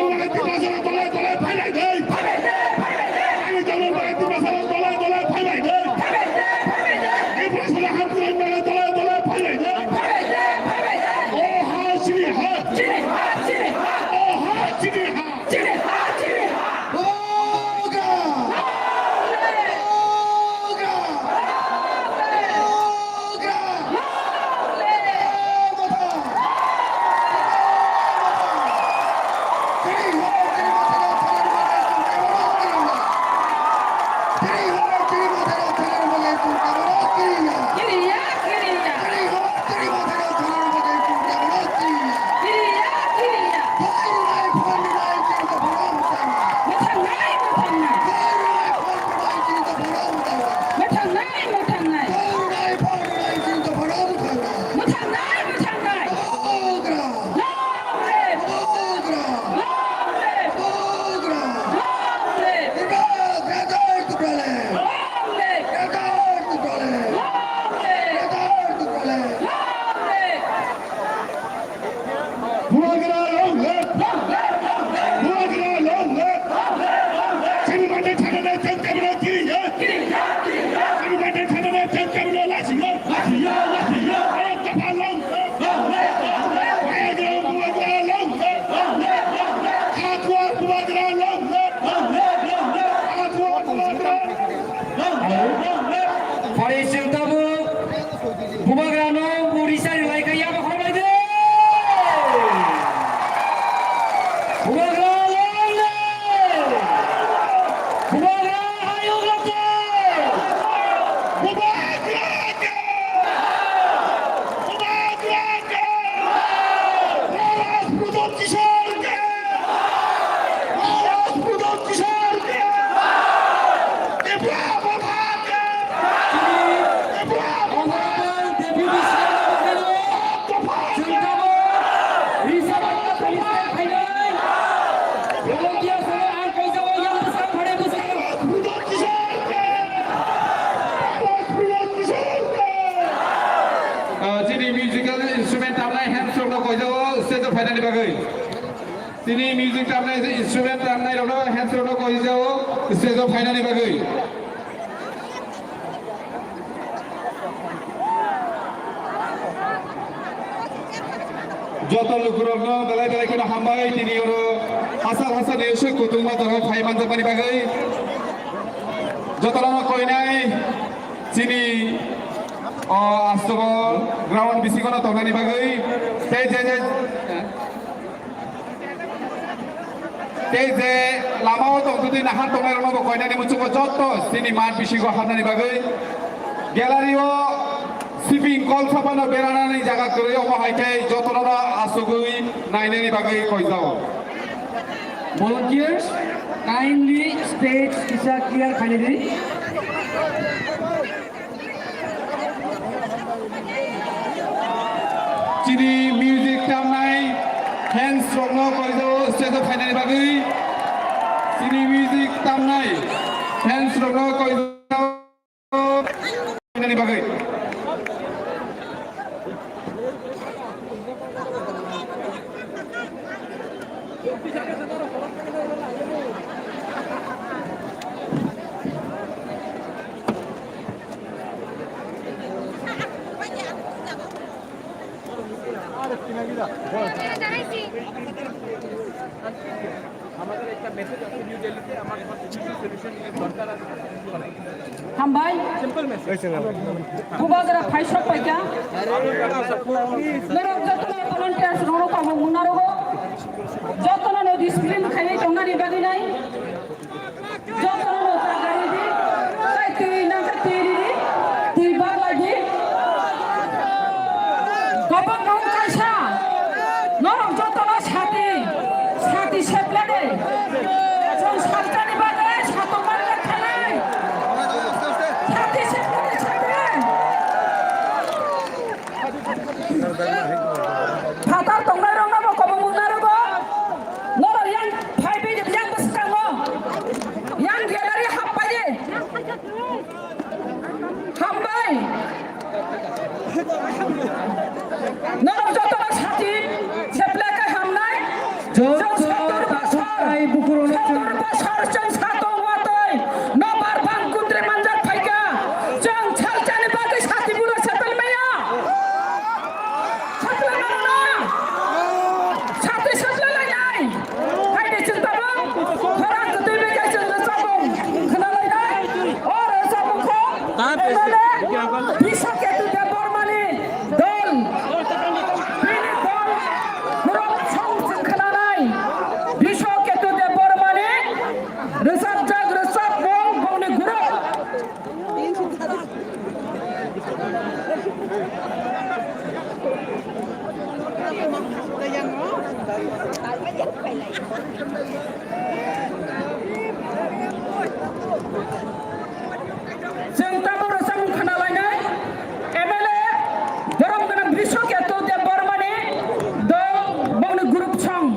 Ah, chini musical instrument tamnai hands rokno koijao stage o phainani bagwi. Chini music tamnai instrument tamnai rokno hands rokno koijao stage o phainani bagwi. Joto lukurokno belai belai kheno hambai, tini oro hachal hachal ni aswk kutung ma tongwi phai manjakmani bagwi. Jotono koinai chini o astobo ground bisingo no tongnani bagwi tei je je Tei je lama o tong twi nahar tongnai rokno bo koinani muchungo joto chini mat bisingo habnani bagwi gallery o siping kol saphano beranani jaga kwrwi, omo hai khe jotono asugwi nainani bagwi koijao. Volunteers, kindly stage kisa clear khainai di. Chini music tamnai hands rokno koijao stage o phainani bagwi. Chini music tamnai hands rokno koijao phainani bagwi. Hambai. Bubagra phaisok paikha. Norok jotono volunteers rokno tongo mungnarogo. Jotono no discipline khaiwi tongnani bagwi nai. Jotono no jaga ridi. Tai twi nangkha twi ridi. Twi baglai di. Gobak nung kaisa. Norok jotono sati. Sati seplede. Chwng salsani bagwi satung manjak khanai. Sati seplede sati. Phatar tongnai rokno bo kobong wngna rwgo. Norok yang phai bini yang bwskango. Yang gallery happai. Hambai. Norok jotono sati seplekhe hamnai. Joto chwng sottor bosor, tai bukurokno chwng sottor bosor chwng satung watwi nobar bang kundri manjak phaikha. Chwng salsani bagwi sati buno seplai maya. Seplai mano na? Sati seplai lainai. Haide chwng tabuk khorang kwtwi bai khe chwng rwchapmung khna lainai. O rwchapmung kho M L A Biswa Ketu Debbarmani dol. Bini dol group song chwng khna nai. Biswa Ketu Debbarmani rwchapjak rwchapmung bongni group. Chwng tabuk rwchapmung khna lainai, M L A borom gwnang Biswa Ketu Debbarmani dol bongni group song.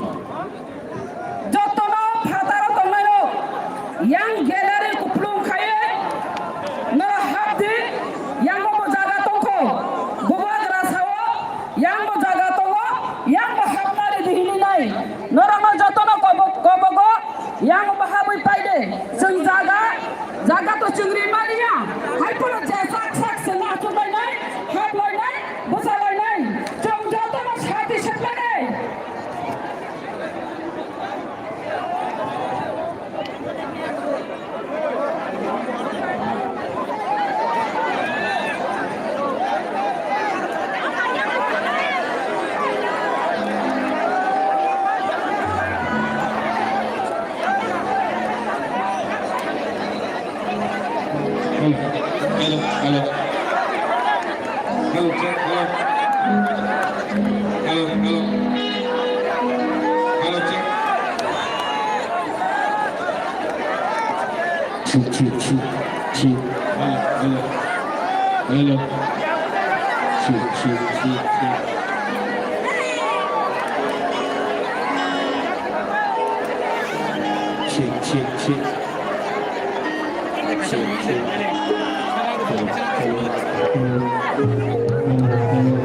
Jotono phataro tongnairok yang gallery kuplung khaiwi norok hapdi, yango bo jaga tongkho, bubagra sao yango jaga tongo, yango hapnari di hinwi nai. Norokno jotono kobo-, kobogo yango bo habwi paide. Chwng jaga, jaga to chwng ri maliya. Hai phano je sak sak chwng achuk lainai, hap lainai, bwsa lainai. Chwng jotono sati seplai nai. Hello, hello, hello. Hello, check, hello. Hello, hello. Hello, check. Check, check, check, check. Hello, hello. Hello. Check, check, check, check. Check, check, check. Check, check. Hello, hello.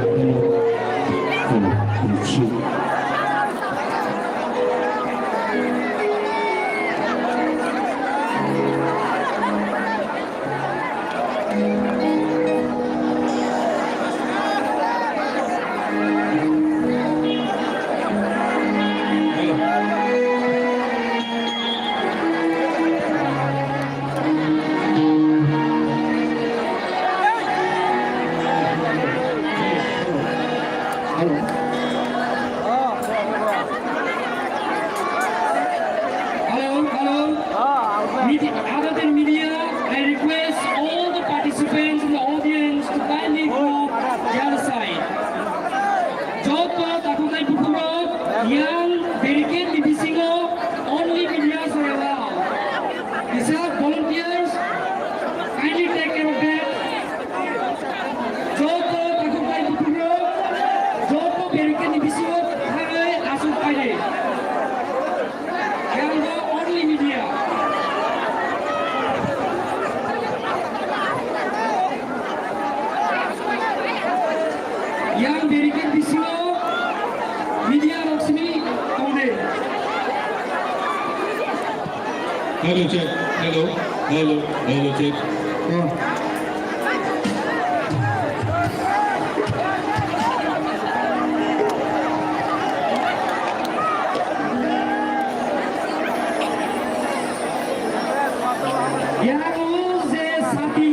Yang barricade ni bisingo only media are allowed. Isa volunteers, kindly take care of that. Joto takhuk bai bukhuk rok, joto barricade ni bisingo thangwi aswk phaidi. Yang only media. Yang barricade bisingo media rok simi tongde. Hello, check. Hello. Hello. Hello, check. Oh. Yang o je sati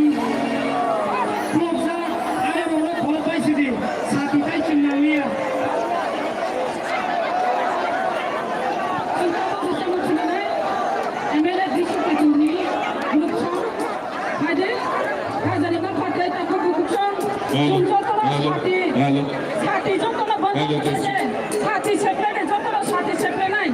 khulokjak, aborokno kholopbai sidi, sati tai chwng nangya. Chwng tabuk chwng chinani M L A Drishu Keturni khulokjak. Haide, hajani ma phatai takhuk khulokjak. Hello. Chwng jotono Hello. Sati. Hello. Sati jotono bondon Hello, khaide. Sati seplenai, jotono sati seplenai.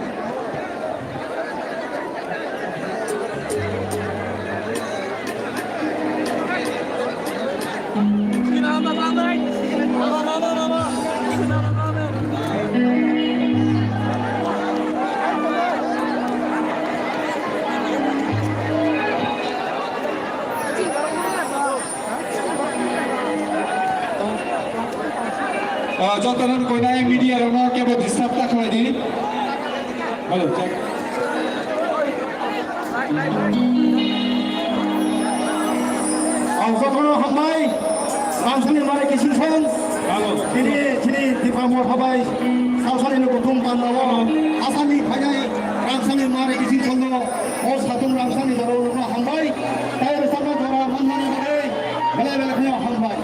Ah, jotono koinai media rokno kebo disturb ta khlai di. Hello, check. Ah, jotono hambai, Ramsani Mare Kising Song. Hello. Tini, tini Tipra Motha bai, Salsani no kutum panda o, Asami phainai, Ramsani Mare Kising Song no, o satung Ramsani daro no hambai, tai resap no dora manmani bagwi, belai belai kheno hambai.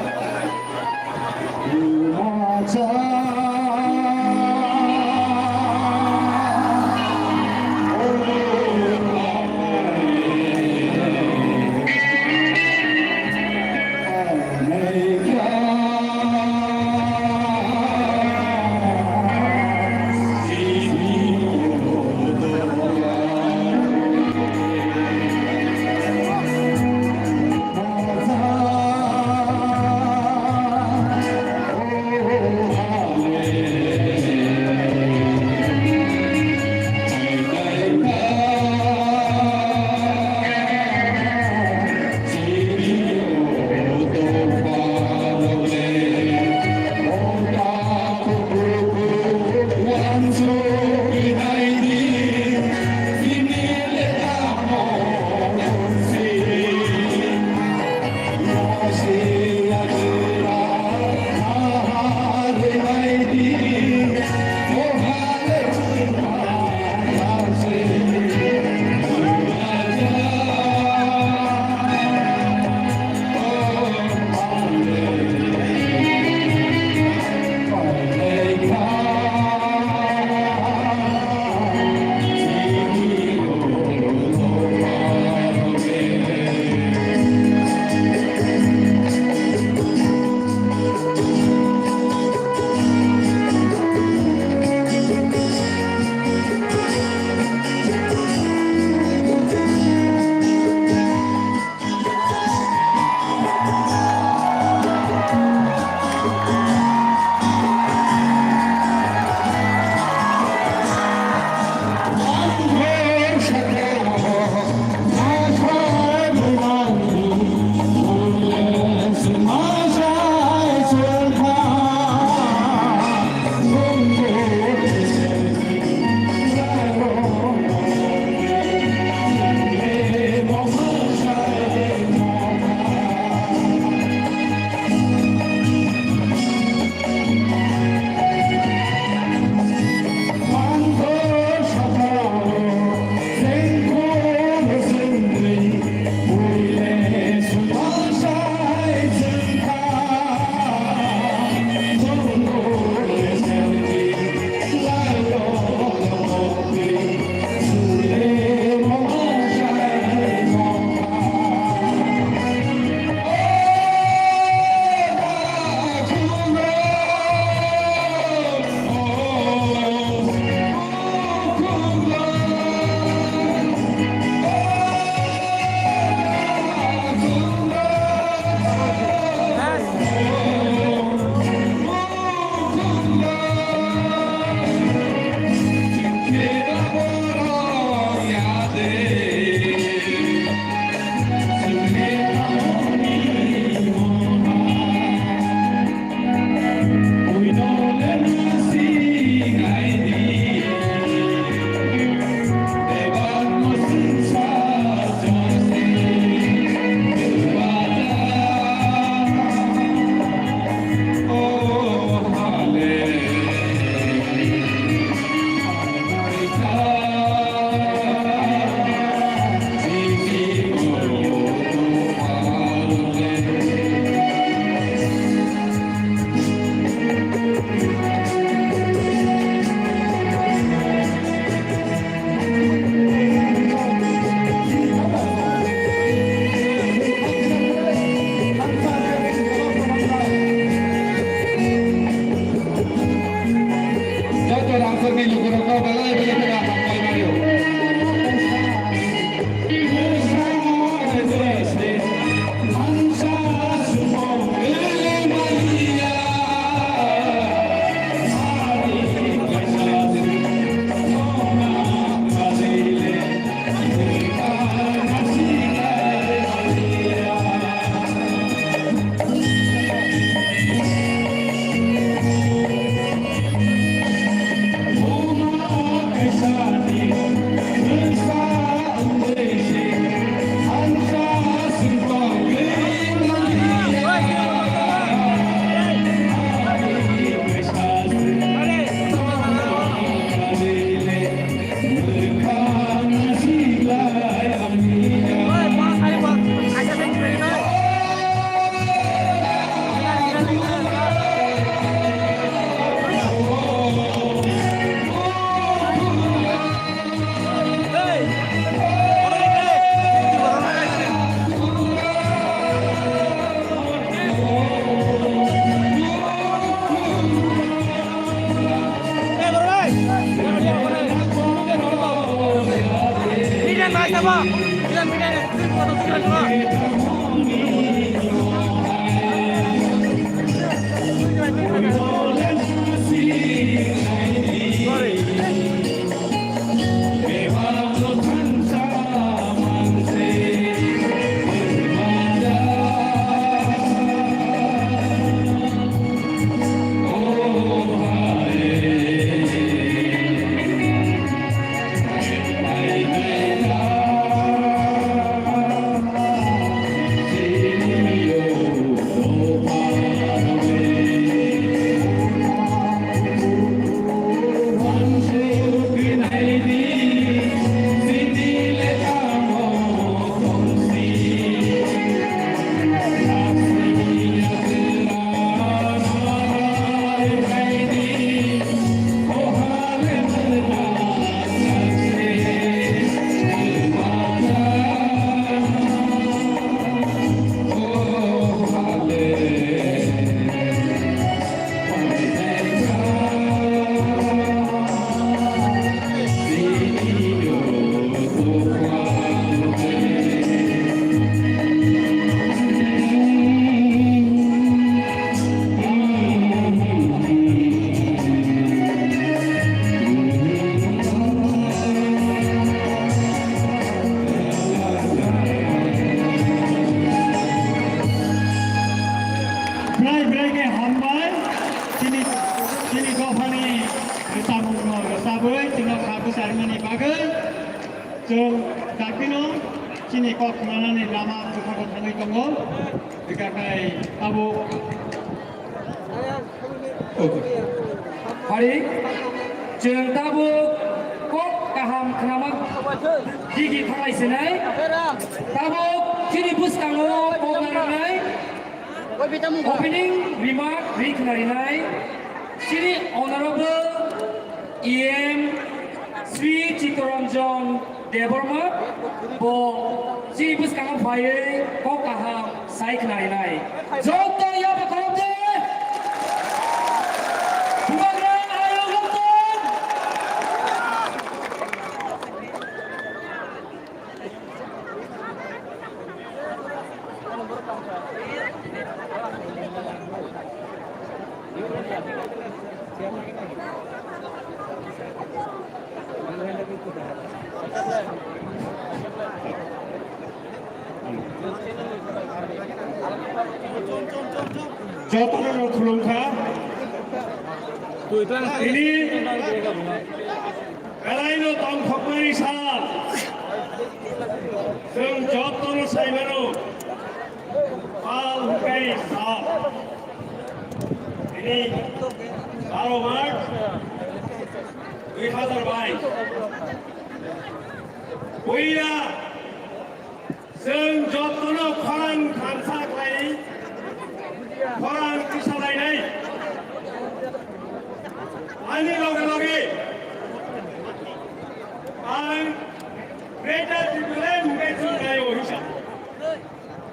Brai brai khe hambai, chini, chini dophani samung no rwchabwi chwngno kha bwcharmani bagwi chwng dakti no chini kok khwnanani lama kwthar thangwi tongo. Bwkhakai abo Hari, chwng tabuk kok kaham khnama digi thanglai sinai. Tabuk chini bwskango kok narwknai opening remark ri khnarinai chini Honorable E M Sri Chittaranjan Debbarma, bo chini bwskango phaiwi kok kaham sai khnarinai. Joto yaba khorok de. Bubagra ayok rok tong. Jotono khulumkha. Tini Kalaino tongthokmani sal. Chwng jotono saimano. Pal hwnkhe sal. Tini baro March dui hazar bais. Puila Chwng jotono khorang thansa khlai, khorang tisalainai. Ani loge loge ang Greater Tipraland hwnkhe chwngnaio hisa.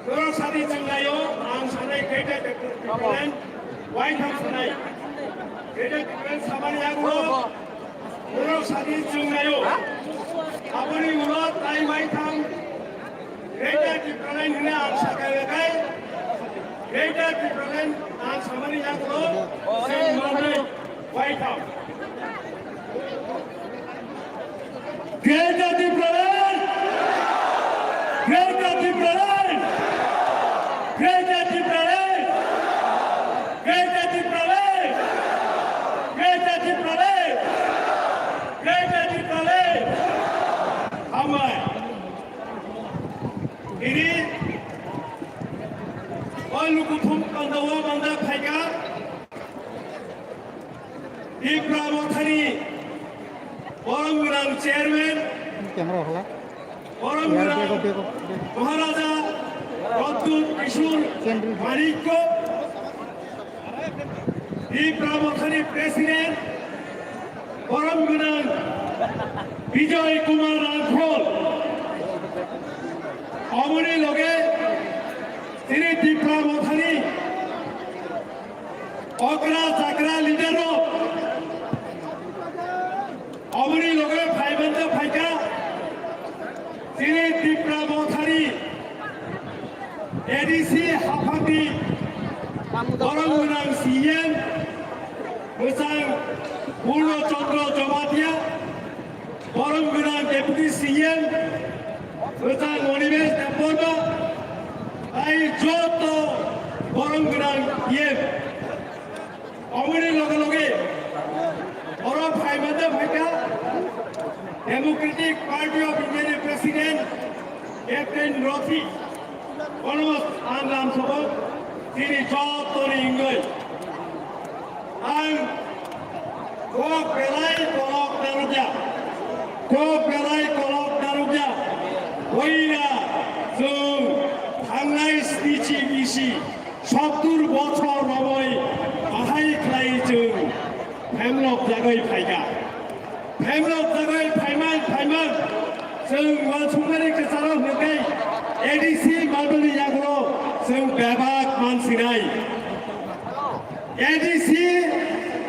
Norok sadi chwngnaio, ang sanai Greater Tipraland waitham sanai. Greater Tipraland samani yagulo Borok sadi chwngnaio. Aboni ulo tai waitham Greater Tipraland hwnwi ang sakha, bekhai Greater Tipraland ang samani yagulo chwng manwi waitham. Greater Tipraland! Greater Tipraland! Greater Tipraland! Greater Tipraland! Greater Tipraland! Greater Tipraland! Hambai. Ini o lukuthum pandao manda phaikha. Tipra Mothani borom gwnang chairman, Camera hola. Borom gwnang Maharaja Pradyut Kishore Manikya, Tipra Mothani president, borom gwnang Bijoy Kumar Rangkhol, oboni loge tini Tipra Mothani okra chakra leader rok oboni loge phaimante phaikha. Tini Gwnang C M, Mwchang Purno Chandra Jamatia, Borom Gwnang Deputy C M, Mwchang Onimesh Debbarma, tai joto Borom Gwnang P M. Omoni loge loge oro phaimande phaikha Democratic Party of India ni President Captain Roti. Kono ang lamsogo chini jotoni wngwi ang kok belai kolok narwkya, kok belai kolok narwkya. Boina chwng thangnai snichi bisi sottur bochor romwi bahai khlai chwng phemlok jagwi phaikha. Phemlok jagwi phaiman phaiman chwng uansukmani kwcharo hwnkhe A D C mandalni yagulo chwng bebak mansinai. A D C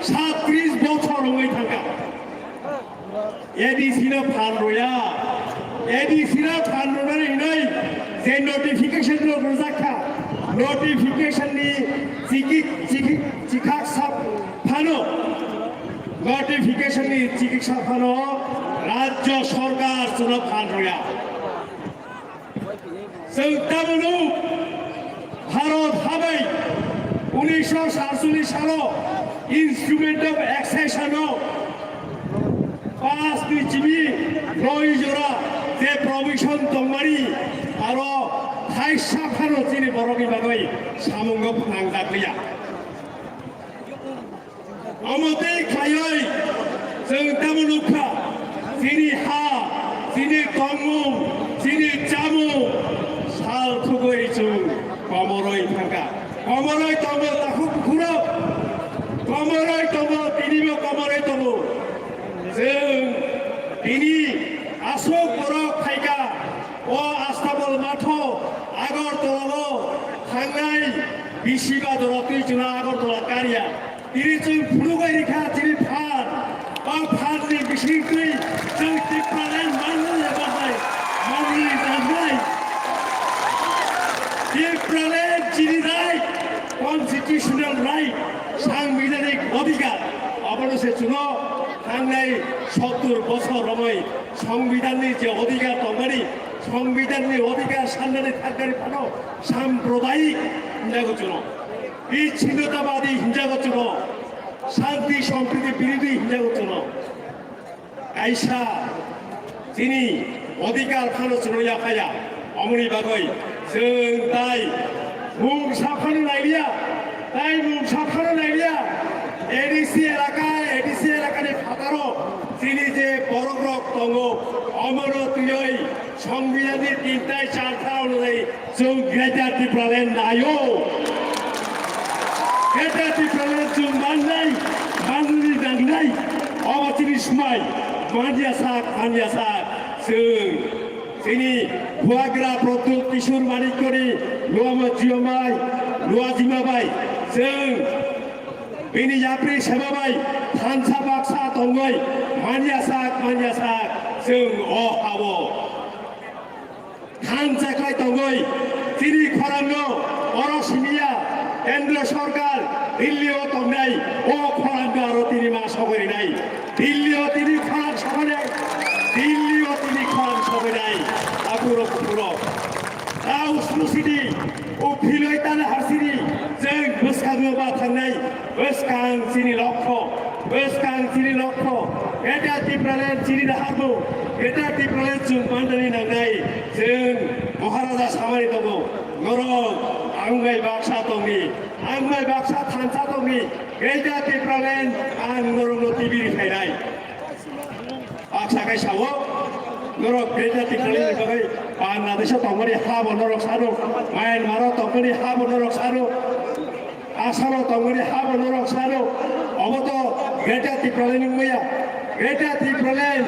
satris bochor wngwi thangkha. A D C no phan rwya. A D C no phan rwnani hwnwi je notification rok rwjak kha, notification ni chiki, chiki, chikhak sap phano, notification ni chikiksa phano Rajya Sarkar chwngno phan rwya. Chwng tabuk Bharat habai unisho satcholish salo Instrument of Accession o pass ni chini noi jora je provision tongmani aro thaisa phano chini borokni bagwi samungo phnangjakliya. Omo tei khlaiwi chwng tamo nukha, chini ha, chini tongmung, chini chamung sal thugwi chwng komorwi thangkha. Komorwi tongo takhuk bukhurok, komorwi tongo, tinibo komorwi tongo. Chwng tini aswk borok phaikha, o Astabal matho Agartala-o thangnai bisi ba dora twi chwla Agartala kariya. Tini chwng phunugwi rikha chini phan. O phanni bisingtwi chwng Tipraland manwi eba hai manwi nangnai. Tipraland chini right, constitutional right, sangbidhanik odhikar. Abono se chwngno thangnai sottur bochor romwi songbidanni je odhikar tongmani, songbidanni odhikar sannani thangkari phano sampradayik hinjago chwngno. Bichinnotabadi hinjago chwngno, shanti sompriti birodhi hinjago chwngno. Kaisa chini odhikar phano chwngno yaphaya, omoni bagwi chwng tai mung saphano nailiya, tai mung saphano nailiya. A D C elaka, A D C elakani phataro chini je borokrok tongo, omono twiwi Songbidanni tintai charta onujai chwng Greater Tipraland naio. Greater Tipraland chwng mannai, manwi nangnai. Obo chini smai, manya sak, manya sak. Chwng chini Bubagra Pradyut Kishore Manikyani luama Jiyamai, luajima bai chwng bini yapri sema bai thansa baksa tongwi manya sak, manya sak chwng o hao. Thansa khlai tongwi chini khorangno oro simiya Kendra Sorkar Delhi o tongnai o khorangno aro tini ma sogwi rinai. Delhi o tini khorang sogwi nai. Delhi o tini khorang sogwi nai. Aphuru phuru. Tau smusidi o philoi tana harsidi chwng bwskango ba thangnai. Bwskang chini lokho, bwskang chini lokho, Greater Tipraland chini naharmung, Greater Tipraland chwng mandani nangnai, chwng Maharaja samani tongo, norok ang bai baksa tongni, ang bai baksa thansa tongni, Greater Tipraland ang norokno tibiri khainai. Baksa khai sao, norok Greater Tipraland ni bagwi Bangladesh o tongmani ha bo norok sano, Myanmar o tongmani ha bo norok sano. Asamo tongmani habo norok sano, obo to Greater Tipraland wngmaya. Greater Tipraland,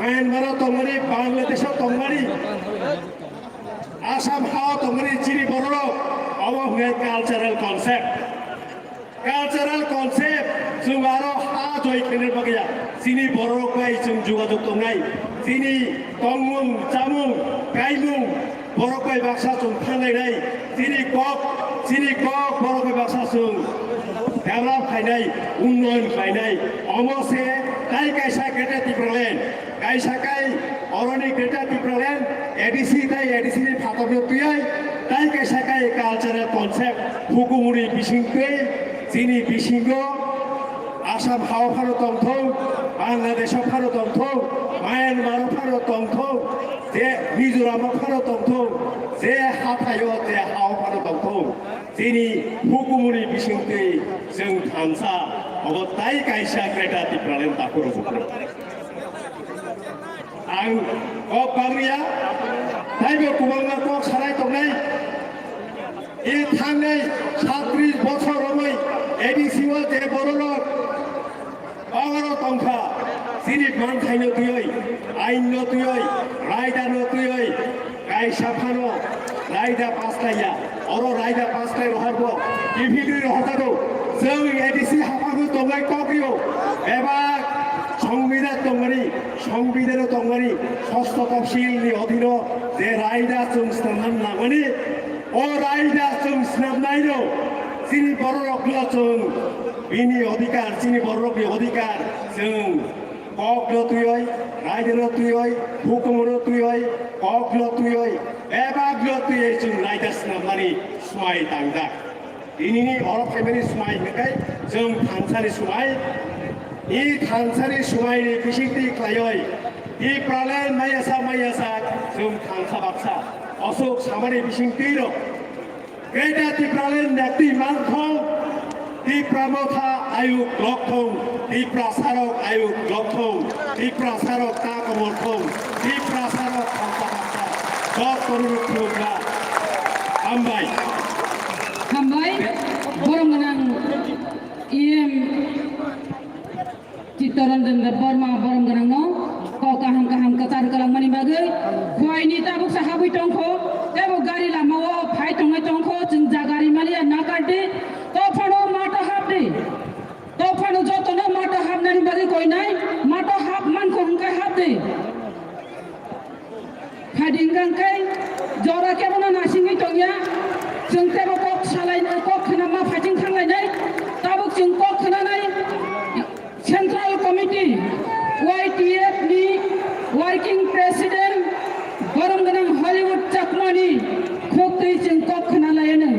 Myanmar o tongmani, Bangladesh o tongmani, Assam ha o tongmani chini bororok, obo hwnkhe cultural concept. Cultural concept, chwng aro ha joi khaina bagwi ya. Chini bororok bai chwng jogajog tongnai. Chini tongmung, chamung, kaimung, borok bai baksa chwng thanlainai. Chini kok, Chini kok borok bai baksa chwng develop khainai, unnoyon khlainai, omo se tai kaisa Greater Tipraland, kaisa kai oroni Greater Tipraland, A D C tai A D C ni phatarno twiwi tai kaisa kai cultural concept hukumuni bisingtwi chini bisingo Assam hao phano tongthok, Bangladesh o phano tongthok, Myanmar o phano tongthok, je Mizoram o phano tongthok, je hathaio je hao phano tongthok, chini hukumuni bisingtwi chwng thansa, obo tai kaisa Greater Tipraland takhurok bukhurok. Ang kok bangriya, taibo kwbangma kok sanai tongnai. I thangnai satris bochor romwi A D C o je bororok power o tongkha, chini manthaino twiwi, ainno twiwi, raidano twiwi, kaisa phano raida paslaiya. Oro raida paslai rohorbo, kiphilwi rohorjago. Chwng A D C haphangno tongwi kok rio. Bebak songbidan tongmani, songbidan tongmani, sosto topsilni odhino je raida chwng swnamna nangmani, o raida chwng swnamnaino chini bororokno chwng bini odhikar, chini bororokni odhikar chwng kokno twiwi, raidano twiwi, hukumono twiwi, kokno twiwi, bebakno twiwi chwng raida swnamnani swmai tangjak. Tinini oro phaimani swmai hwnkhe chwng thansani swmai. I thansani swmaini bisingtwi khlaiwi Tipraland mayasa mayasa chwng thansa baksa. Aswk samani bisingtwi rok Greater Tipraland nekti mangthong, Tipra Motha ayuk lokthong, Tipra Sarok ayuk lokthong, Tipra Sarok ta komorthong, Tipra Sarok thansa baksa. Jotoni rok khulumkha. Hambai. Hambai, borom gwnang E M Chittaranjan Debbarma borom gwnangno kok kaham kaham kwchar kwlangmani bagwi. Khuaini tabuksa habwi tongkho, tebo gari lamao phai tongwi tongkho, chwng jaga rimaliya nakardi, tophano mato hapdi. Tophano jotono mato hapnani bagwi koinai, mato hap mankho hwnkhe hapdi. Phading kangkai jora kebono nasingwi tongya. Chwng tebo kok salai, kok khna ma phaiching thanglainai. Tabuk chwng kok khnanai Central Committee Y T F ni Working President borom gwnang Hollywood Chakmani khuktwi chwng kok khna lainai.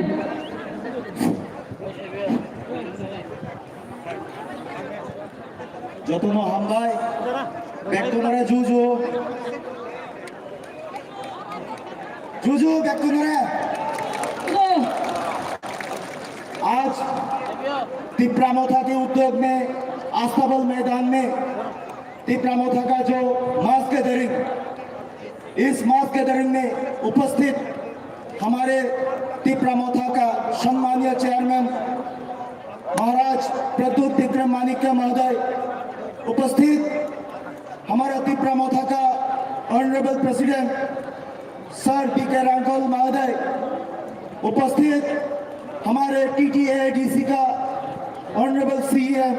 Jotono hambai, bekkunore juju. Juju bekkunore. आज तिप्रा मोथा के उद्योग में अस्तबल मैदान में तिप्रा मोथा का जो mass gathering, इस mass gathering में उपस्थित हमारे तिप्रा मोथा का सम्मानीय चेयरमैन महाराज प्रद्युत विक्रम माणिक्य महोदय, उपस्थित हमारा तिप्रा मोथा का ऑनरेबल प्रेसिडेंट सर बी के रांगल महोदय, उपस्थित हमारे टीटीएआईडीसी का ऑनरेबल सीईएम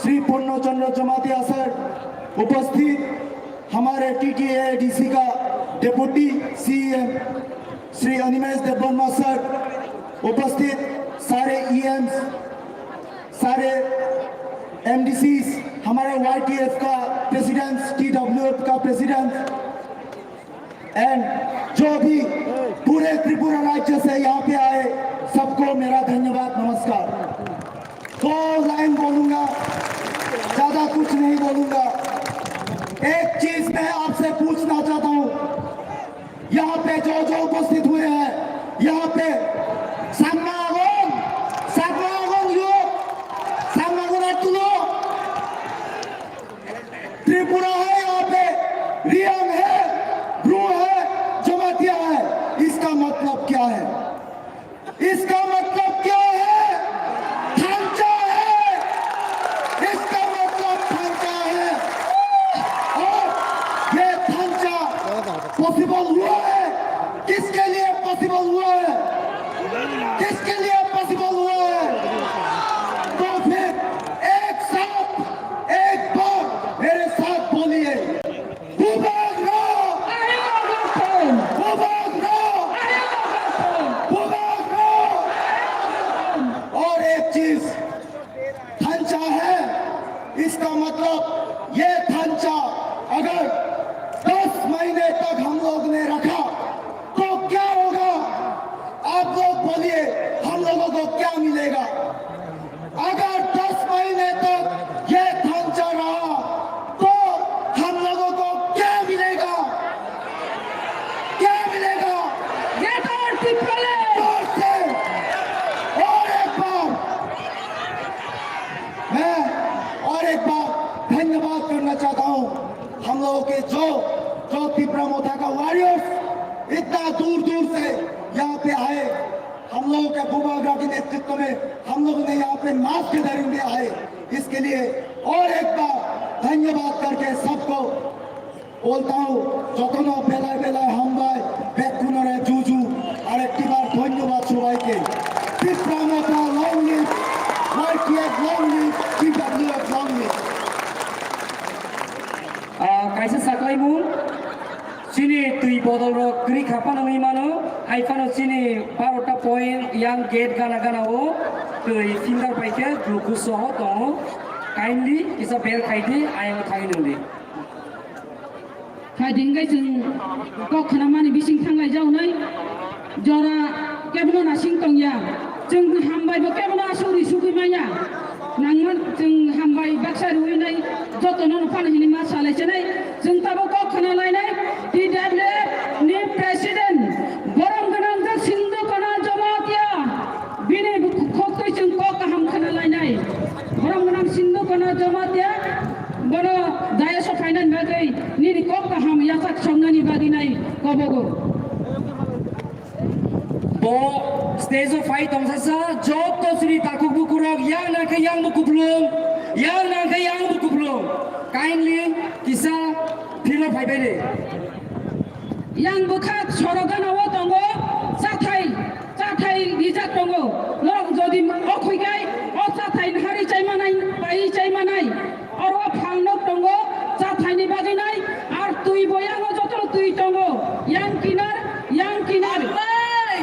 श्री पूर्ण चंद्र जमातिया सर, उपस्थित हमारे टीटीएआईडीसी का डेप्यूटी सीईएम श्री अनिमेश देबबर्मा सर, उपस्थित सारे ईएम्स, सारे एमडीसीज, हमारे वाईटीएफ का प्रेसिडेंट्स, टीडब्ल्यूएफ का प्रेसिडेंट्स, एंड जो भी पूरे त्रिपुरा राज्य से यहाँ पे आए, सबको मेरा धन्यवाद, नमस्कार। दो लाइन बोलूंगा, ज्यादा कुछ नहीं बोलूंगा। एक चीज मैं आपसे पूछना चाहता हूँ, यहाँ पे जो जो उपस्थित हुए हैं, यहाँ पे Chakma Agong, Chakma Agong yo, Chakma Agong tulo, Tripura है यहाँ पे, रियांग है, ब्रू है, जमातिया है, इसका मतलब क्या है? इसका मतलब क्या है? थांचा है। इसका मतलब थांचा है। और ये थांचा पॉसिबल हुआ है। किसके लिए पॉसिबल हुआ है? किसके लिए पॉसिबल हुआ है? तो फिर एक साथ, एक बार मेरे साथ बोलिए, Bubagra! Bubagra! Bubagra! इसका मतलब ये थांचा अगर दस महीने तक हम लोग ने रखा तो क्या होगा? आप लोग बोलिए, हम लोगों को क्या मिलेगा? अगर दस महीने तक ये थांचा रहा तो हम लोगों को क्या मिलेगा? क्या मिलेगा? Greater Tipraland! जोर से और एक बार मैं और एक बार धन्यवाद करना चाहता हूँ हम लोगों के जो जो तिपरा मोथा का वॉरियर्स इतना दूर दूर से यहाँ पे आए, हम लोगों के बुबाग्रा के नेतृत्व में हम लोगों ने यहाँ पे मास गैदरिंग में आए, इसके लिए और एक बार धन्यवाद करके सबको बोलता हूँ। যতন বেলায় বেলায় হামবায়, বেকুনরে জুজু, আরেকটি বার ধন্যবাদ সবাইকে। তিপ্রা মোথা long live, YTF long live, টিডাব্লিউএফ long live. Ah, kaisa saklaimung, chini twi bodol rok kwrwi kha phano wngwi mano, hai phano chini barota point yang gate gana gana o twi finger bai khe glucose soho tongo, kindly kisa ber khai di, ayang thangwi nung di. Hai din khe chwng kok khna mani bising thanglai jaunai. Jora kebono nasing tongya. Chwng hambai bo kebono asuri sugwi manya. Nangma chwng hambai baksa rwi nai joto no phano hini ma salai chenai. Chwng tabo kok khna lainai T W F ni president borom gwnang jak Sindhu Kana Jamatia. Bini khok twi chwng kok kaham khna lainai. Borom gwnang Sindhu Kana Jamatia bono dayas o phainani bagwi nini kok kaham yachak songnani bagwi nai kobogo. Bo stage o phai tongsa sa, joto sri takhuk bukurok, yang nang khe yang bo kuplung, yang nang khe yang bo kuplung. Kindly kisa philo phai bai de. Yang bwkha sorok gana o tongo, chathai, chathai rijak tongo. Norok jodi o khoi kai, o chathai hari chai manai, pai chai manai. Oro phang nok tongo, chathaini bagwi nai, ar twi bo yango joto twi tongo. Yang kinar, yang kinar. Hambai!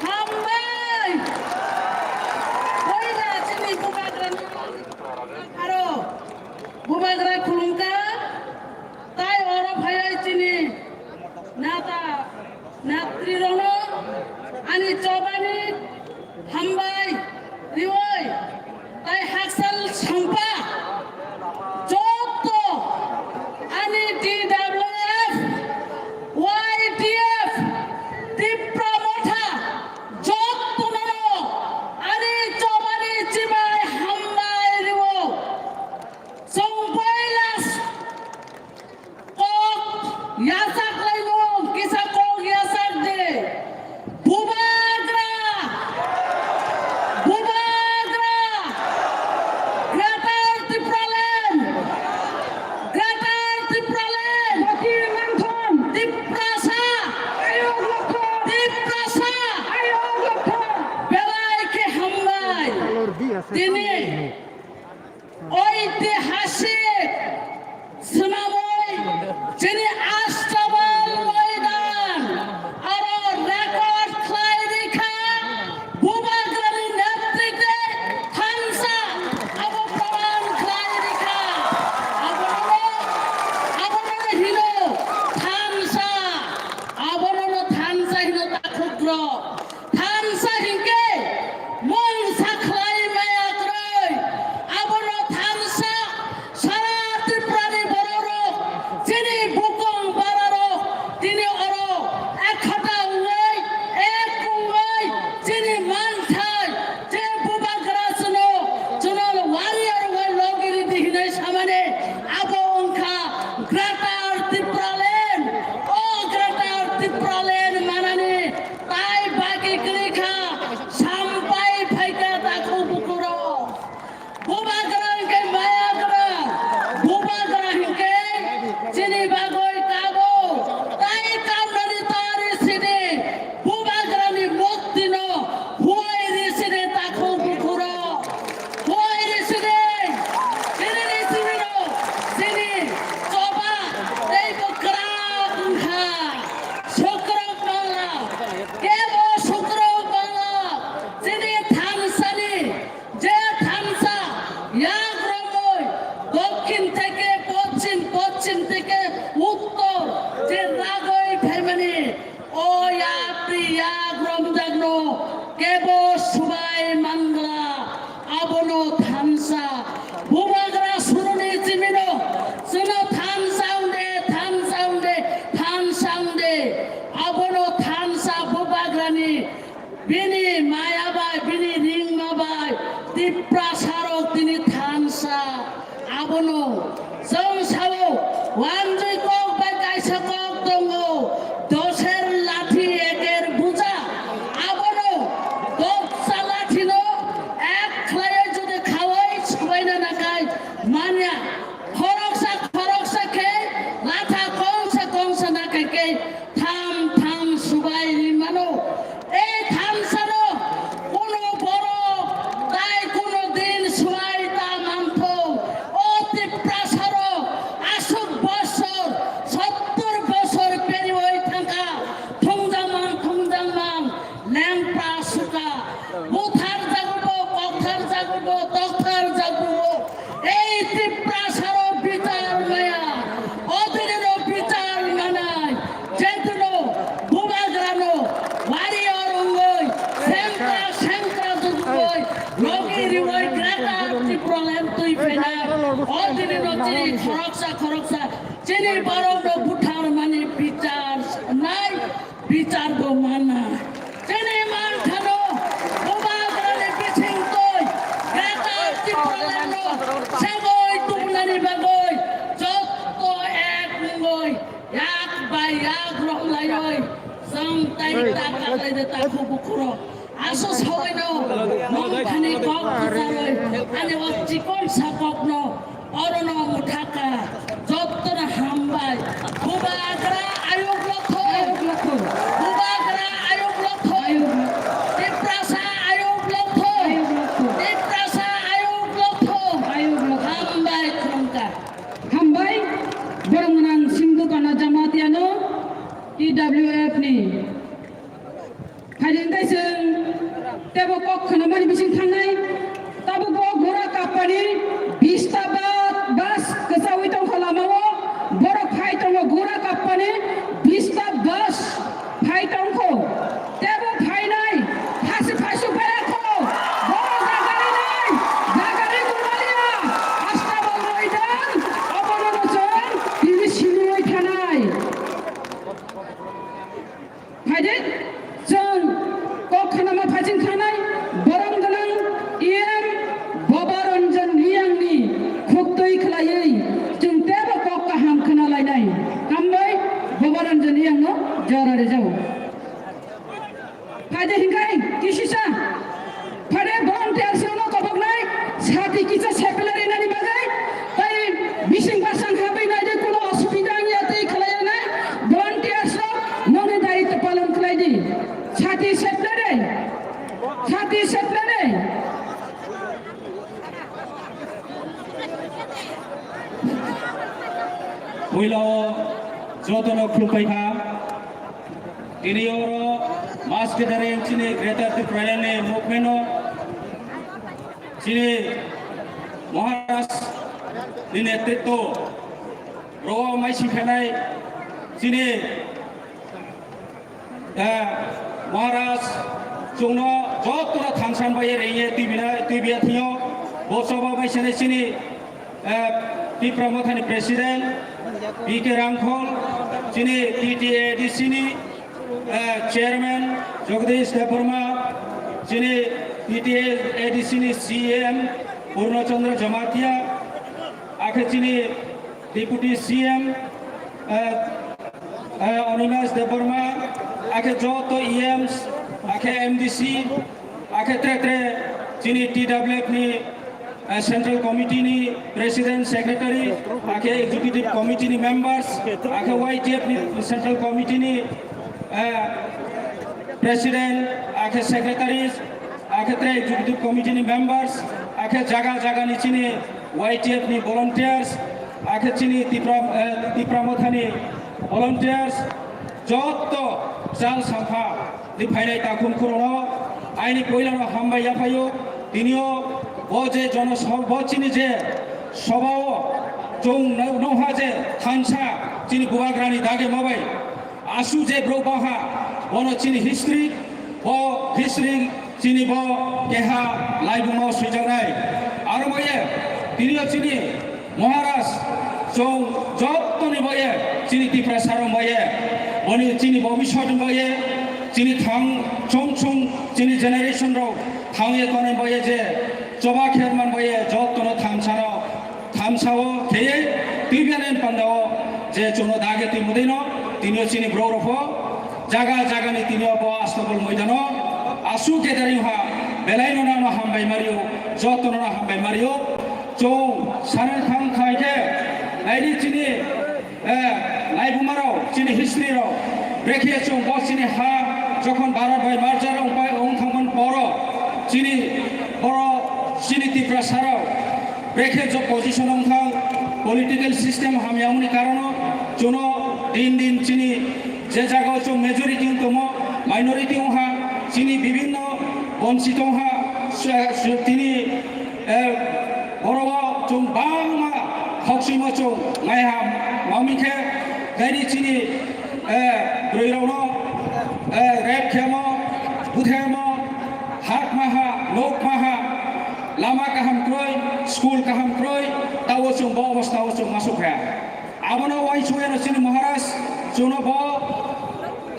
Hambai! Koira chini bubagrani aro bubagra khulumkha, tai oro phaiwi chini nata Natrirokno ani chobani hambai riwi tai hakchal sampa joto ani T W F, Y T F, Tipra Motha jotono ani chobani chibai hambai riwo. Chwng poila Kok yasak laimung, kisa kok yasak de. Bubagra! Bubagra! Greater Tipraland! Greater Tipraland! Bakir Mangthon! Tiprasa! Ayok Lokthon! Tiprasa! Ayok Lokthon! Belai khe hambai! Tini Oitihasik swnamwi chini Astabal moidan aro record khlai rikha, Bubagrani netritwe thansa abo proman khlai rikha. Abono, abono hino thansa, abono thansa hino takhukrok. Thansa hinkhe mungsa khlai maya kwrwi, abono thansa sara Tripurani bororok chini bukung bara Tiprasarok tini thansa, abono chwng sao, wanjwi kok bai kaisa kok tongo, doser lathi eker buja, abono doksa lathino ek khlaiwi jodi khaui subaina nakai manya, khoroksa khoroksa khe latha kongsa kongsa nakai khe tham tham subai ri mano. Ei thansano kuno borok tai kuno din subai ta mantho. O Tiprasarok aswk bosor, sottor bosor periwi thangkha, thungjak mang, thungjak mang, lengpa suka, buthar jagubo, kokthar jagubo, tokthar jagubo. Ei Tiprasarok bichar maya, odinino bichar manai, jetuno bubagrano warrior wngwi, sengkra sengkra jugwi, logi riwi greater Tipraland twi phainai, odinino chini khoroksa khoroksa chini borokno buthar mani bichar nai. Bichar bo manna. Chini manthano bubagrani bisingtwi Greater Tipralandno sagwi tubunani bagwi jotto ek wngwi yak bai yak romlaiwi chwng tai ta kaklaide takhu bukhuro. Aso sawaino nongkhani kok kwcharwi ani o chikon sa kokno Orono muthaka, jottono hambai. Bubagra ayuk lokho. Ayuk lokho. Bubagra ayuk lokho. Ayuk lokho. Tiprasa ayuk lokho. Ayuk lokho. Tiprasa ayuk lokho. Ayuk lokho. Hambai khulumkha. Hambai, borok gwnang Singhu Kana Jamatiano T W F ni. Phaidi hwnkhe chwng teibo kok khwnamani bising thangnai. Tabuk bo gura kappani bista ba-, bus kwchaui tongkha lamao. Borok phai tongo gura kappani bista bus phai tongkho. Teibo phainai, phasi phaisu phaiya kho. Borok jagari nai, jagari gurmaliya. Asta bo roidang, obono no chwng tini siniui thanai. Phaidi, chwng kok khanama phaiching khanai, borom gwnang E M Bobaranjan Riyangni khuktwi khlaiwi chwng teibo kok kaham khna lainai. Hambai Bobaranjan Riyangno jora rijao. Phaidi hinkhai kisisa. Phare volunteers rokno koboknai sati kisa sepelar rinani bagwi, tai bising basang habwi naidi kuno osubida wngya tei khlaiya nai volunteers rok noni daitw palon khlaidi. Sati seplare, sati seplare. Puila o jotono khulumpai kha. Tini oro mass gathering chini Greater Tipraland ni movement o chini Maharaj ni netritwo ro maising khanai chini, eh, Maharaj chwngno jotono thansan bai rengye tibina, tibiya thio bo choba bai sene chini Eh, Tipra Mothani President P K Rangkhol, chini T T A D C ni, eh, Chairman Jagdish Debbarma, chini T T A D C ni C M Purno Chandra Jamatia, akhe chini Deputy C M, eh, eh, Animesh Debbarma, akhe joto E Ms, akhe M D C, akhe tre tre chini T W F ni, eh, Central Committee ni President, Secretary, akhe Executive Committee ni members, akhe Y T F ni Central Committee ni, eh, President, akhe Secretaries, akhe tre Executive Committee ni members, akhe jaga jaga ni chini Y T F ni volunteers, akhe chini Tipra, eh, Tipra Mothani volunteers, joto chal sampha ni phainai takhum khurokno aini puilano hambai yaphaio. Tinio bo je jono so-, bo chini je sobao chwng no-, nokha je thansa chini bubagrani dage mabai. Asu je bro baha, bono chini history, bo history chini bo keha laibuma swijaknai. Aro boye, tinio chini Maharaj, chwng jottoni boye, chini Tiprasa rok boye, boni chini bobisot boye, chini thang chong chong, chini generation rok thangye tongnai boye je, Choba kherman bai jotono thamsano, thamsao kheye twibianen pandao je chono dage twi mudino, tinio chini borok rokho jaga jagani tinio bo Astobol moidano asu gathering ha belaino nano hambai mario, jotono no hambai mario. Chong sanan thang khai khe naidi chini Eh, naibumarok, chini history rok, brekhe chwng bo chini ha, jokhon Bharat bai merger wngpai, wng thangmani poro, chini boro, chini Tiprasa rok, brekhe jo position wng thang, political system hamya wngni karono, chwngno din din chini je jaga o chwng majority wng tongmo, minority wng ha, chini bibhinno bonchito wng ha, swa-, swa-, tini, eh, Borok o chwng bangma khokchwimo chwng naiha, mami khe naidi chini, eh, bwrwi rokno, eh, rape khemo, buthemo, hak maha, nok maha, lama kaham kwrwi, school kaham kwrwi, tao chwng bo obostha o chwng masuk kha. Abono uansukya no chini Maharaj, chwngno bo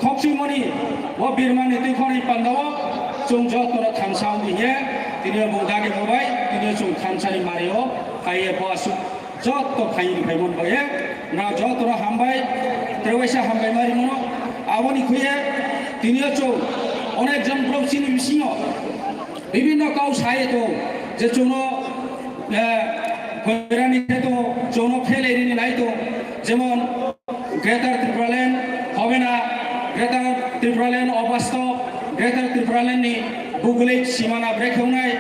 khokchwimoni bo birmani twi khorni pandao chwng jotono thansa wngwi hiya, tini bo dagi bobai, tini chwng thansani mario, haiya bo aswk joto phaini phaimon boye, na jotono hambai, trewaisa hambai mari mono, aboni khuye, tini chwng onek jon borok chini bisingo, Bibhinno kau sai tong je chwngno, eh, koirani khe tong, chwngno phelai rini nai tong, jemon Greater Tipraland hobe na, Greater Tipraland obastop, Greater Tipraland ni buglik simana brekhe wngnai,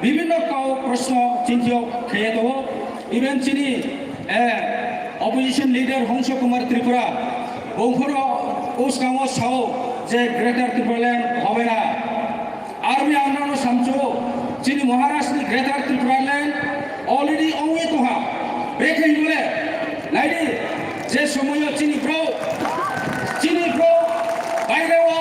bibhinno kau proshno chintio kheye tongo. Even chini, eh, opposition leader Hongso Kumar Tripura, bongkhoro uskango sao je Greater Tipraland hobe na. Aroni ang nono samchugo, chini Maharashtra ni Greater Tipraland already ongwi tongha. Brekhe hinmale, naidi, je somoyo chini bro, chini bro, baireo,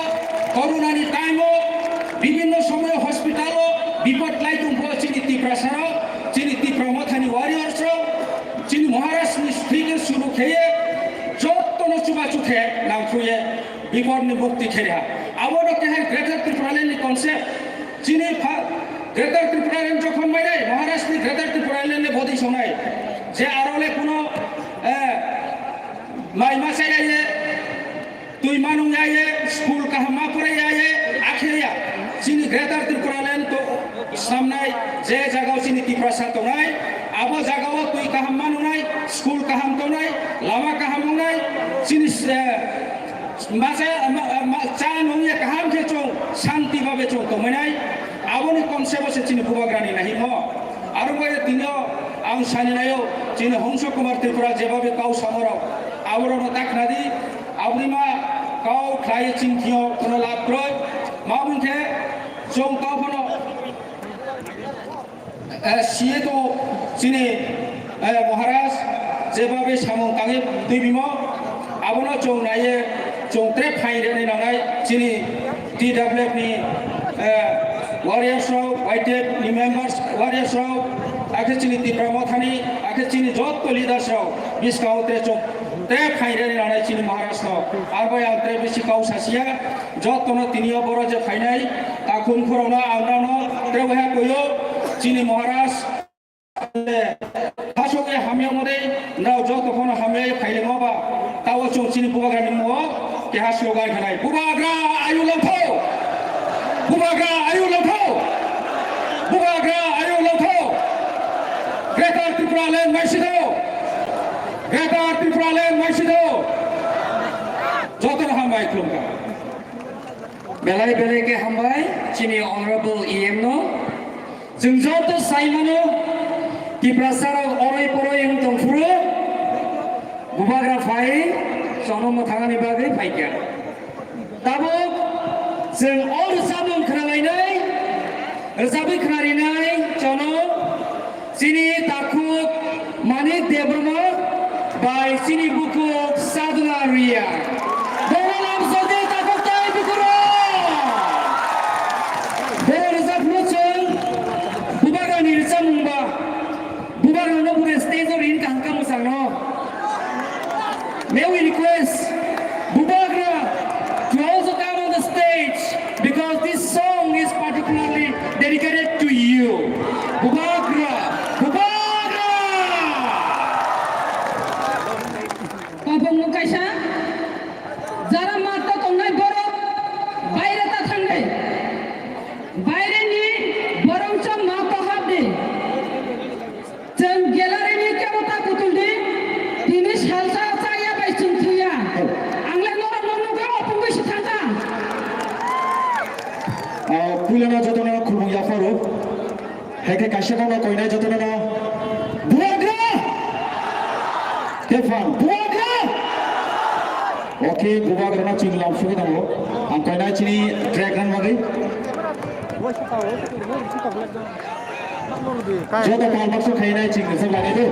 corona ni time o, bibhinno somoyo hospital o, bipot lai tongkho chini Tiprasa rok, chini Tipra Mothani warriors rok, chini Maharashtra ni state suru kheye, jottono chubachu khe nangkhuye. Bipodni mukti khe ha. Abono khe hai Greater Tipraland ni concept. Chini pha-, Greater Tipraland jokhon mainai, Maharashtra ni Greater Tipraland le bodi sonai. Je aro le kuno, eh, mai masa ya ye, twi manung ya ye, school kaham ma pore ya ye, akhe ya. Chini Greater Tipraland to samnai, je jagao chini Tiprasa tongnai, abo jagao twi kaham manunai, school kaham tongnai, lama kaham wngnai, chini, eh, Masa, ma, ma, cha nungya kaham khe chwng shanti babe chwng tongmainai. Aboni concept o se chini bubagrani nahimo. Aro bai tino ang sani nayo chini Hongso Kumar Tripura jebabe kau samorok. Aborokno ta khnadi. Aboni ma kau khlai chini thio kono lab kroi. Ma bun khe chwng kau phano Eh, siye to chini, eh, Maharaj, jebabe samung tangwi twi bimo, abono chwng naiye, chwng tre phain rwni nangnai chini T W F ni, eh, warriors rok, Y T F ni members, warriors rok, akhe chini Tipra Mothani, akhe chini jotto leaders rok, bwskango tre chwng tre phain rwni nangnai chini Maharaj no. Arbai ang tre bisi kau sasiya. Jotono tini o boro je phainai, takhum khorokno ang nano tei waiha koyo chini Maharaj, hasok ya hamya mode, nrao joto khono hamya ya phailengma ba, tao chwng chini bubagra ni mo keha slogan khanai, "Bubagra ayu longtho! Bubagra ayu longtho! Bubagra ayu longtho! Greater Tripura Land maisitho! Greater Tripura Land maisitho!" Jotono hambai khulumkha. Belai belai khe hambai chini Honorable E M no. Chwng joto sai mano, Tiprasa rok oroi poroi wng tong phuru, bubagra phai, chono mwthangani bagwi phaikha. Tabuk chwng o rwchapmung khwnalainai, rwchapwi khwnarinai chono. Chini takhuk Manik Debbarma bai chini bukhuk Sadhna Riya. Bono lamsokdi takhuk tai bukhurok. Bono rwchapmung chwng bubagrani rwchapmung ba. Bubagrano bure stage o rin kaham kaham mwchangno. May we request Bubagra to also come on the stage because this song is particularly dedicated to you. Khe kaisa kono koinai jotono no. Bubagra! Tei phan, Bubagra! Okay, Bubagra no chini lam sugwi nango. Ang koinai chini track rang bagwi. Joto phan baksa khainai chini se bagwi do.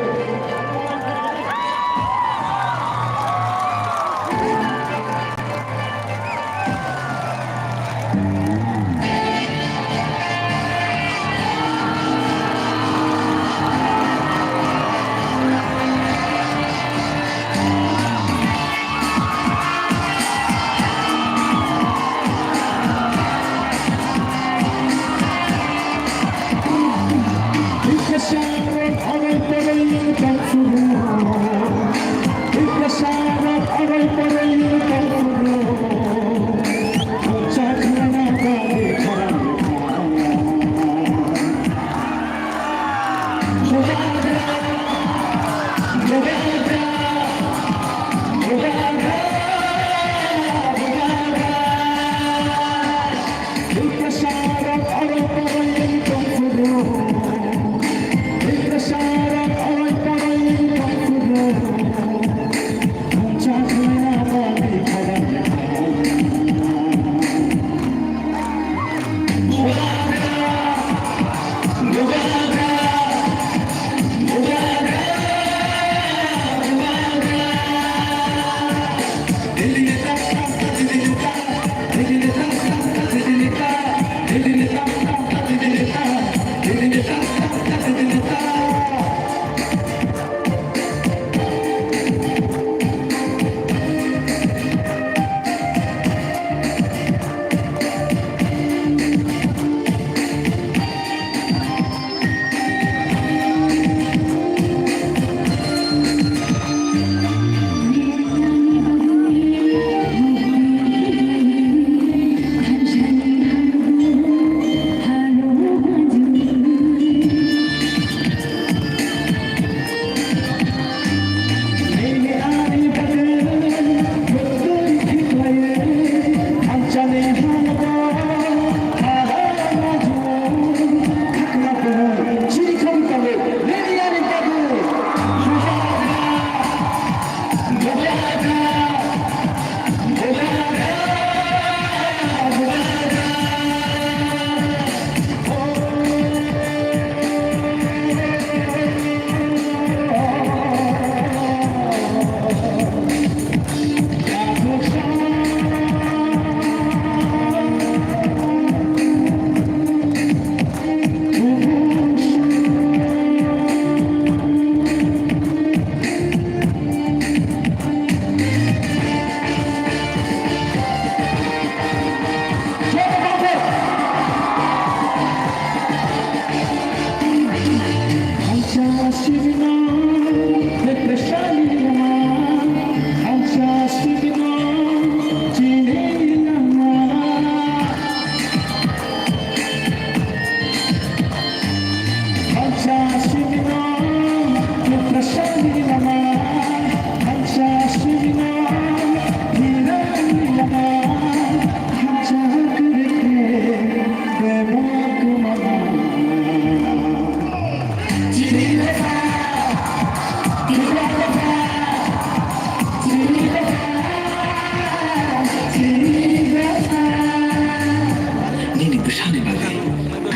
Nini bwsani bagwi.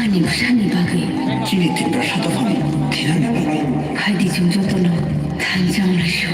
Ani bwsani bagwi. Chini Tiprasa dophani thinani bagwi. Phaidi chwng jotono thansa wnglaisio.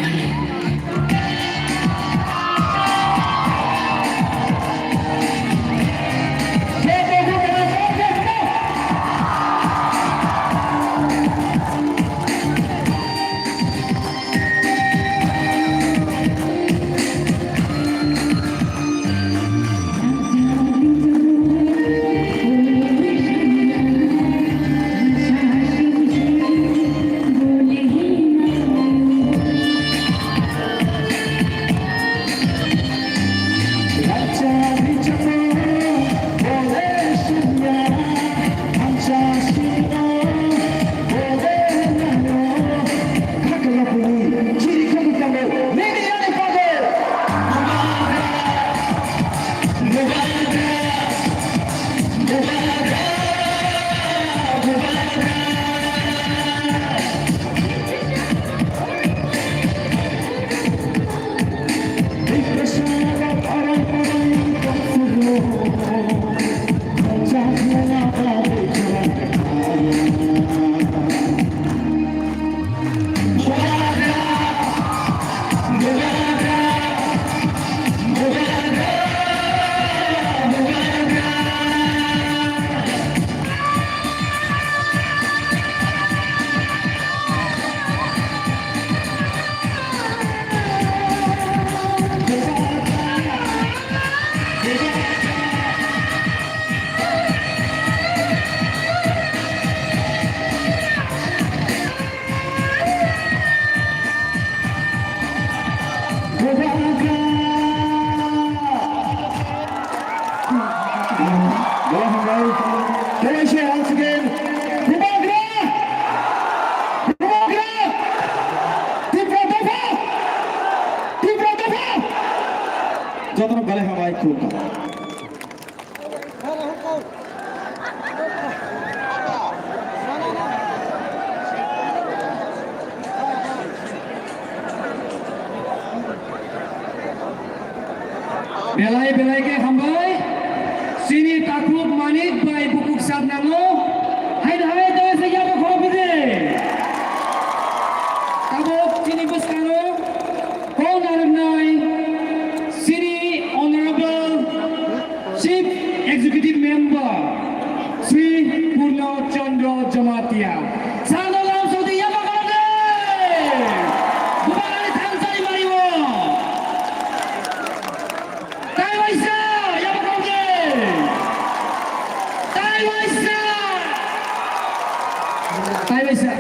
Jotono belai hambai khulumkha. Belai belai khe hambai. Chini takhuk Manik bai bukhuk saknango. Haino hai dai se yabo khorok bide. Tabuk chini bwskango kok narwknai chini Honorable Chief Executive Member Shri Purno Chandra Jamatia. Sano lam sodi yaba kande. Bubarani thansani mariwo. Tai waisa, yaba kande. Tai waisa. Tai waisa.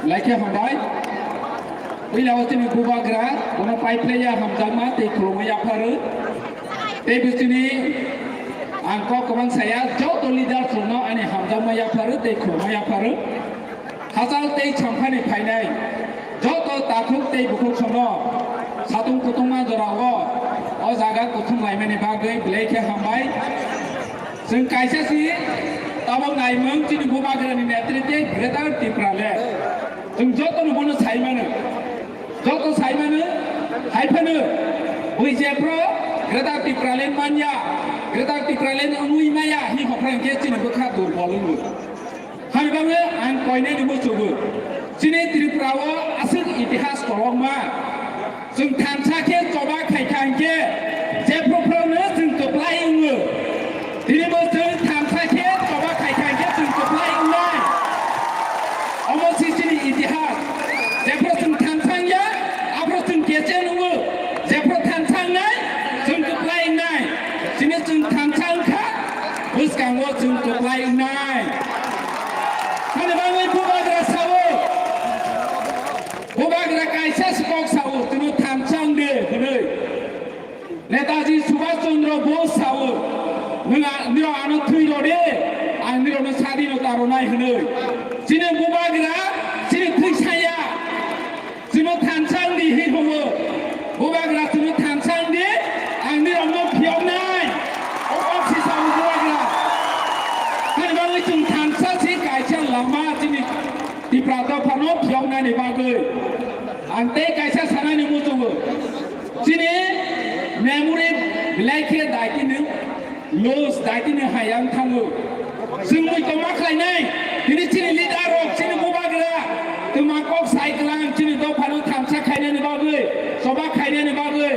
Laikhe hambai. Puila o chini bubagra, bono pai phlaiya hamjakma tei khulumma yapharu. Tei bisini ang kok kwbang saya, joto leaders rokno ani hamjakma yapharu tei khulumma yapharu. Hachal tei champhani phainai joto takhuk tei bukhuk sono satung kutungma jorao o jaga kuthum laimani bagwi belai khe hambai. Chwng kaisa si tabok naimung chini bubagrani netritwe Greater Tipraland. Chwng jotono bono saimano. Joto saimano, haiphano, bui jephro Greater Tipraland manya, Greater Tipraland wngwi maya, hi hophrang khe chini bwkha durbol wngo. Hani bagwi ang koinani muchugo. Chini Tripura o aswk itihas kolokma. Chwng thansa khe choba khaikha hinkhe jephro phrono chwng kwplai wngo. Tini bo chwng thansa khe choba khaikha hinkhe chwng kwplai wngnai. Omo se chini itihas. Jephro chwng thansa wngya, aphro chwng kecheng wngo. Jephro thansa wngnai, chwng kwplai wngnai. Chini chwng thansa wngkha, bwskango chwng kwplai wngnai. Hani bagwi bubagra sao. Bubagra kaisa se kok sao, chwngno thansa wngdi hwnwi. Netaji Subhash Chandra Bose sao, "Nwng a-, nirok ano thwi rw di, ang nirokno sadinota rwnai," hwnwi. Chini bubagra chini thwi saya, chwngno thansa wng di hwnwi bumo. Bubagra chwngno thansa wng di, ang nirokno phiyoknai. O, o si sao bubagra. Hani bagwi chwng thansa si kaisa lama chini Tipra dophano phiyoknani bagwi. Ang tei kaisa sanani muchungo. Chini memory belai khe daitini loss, daitini hayang thango. Chwng mui tongma khlainai, tini chini leader rok, chini bubagra, twma kok sai kwlang, chini dophano thansa khainani bagwi, choba khainani bagwi,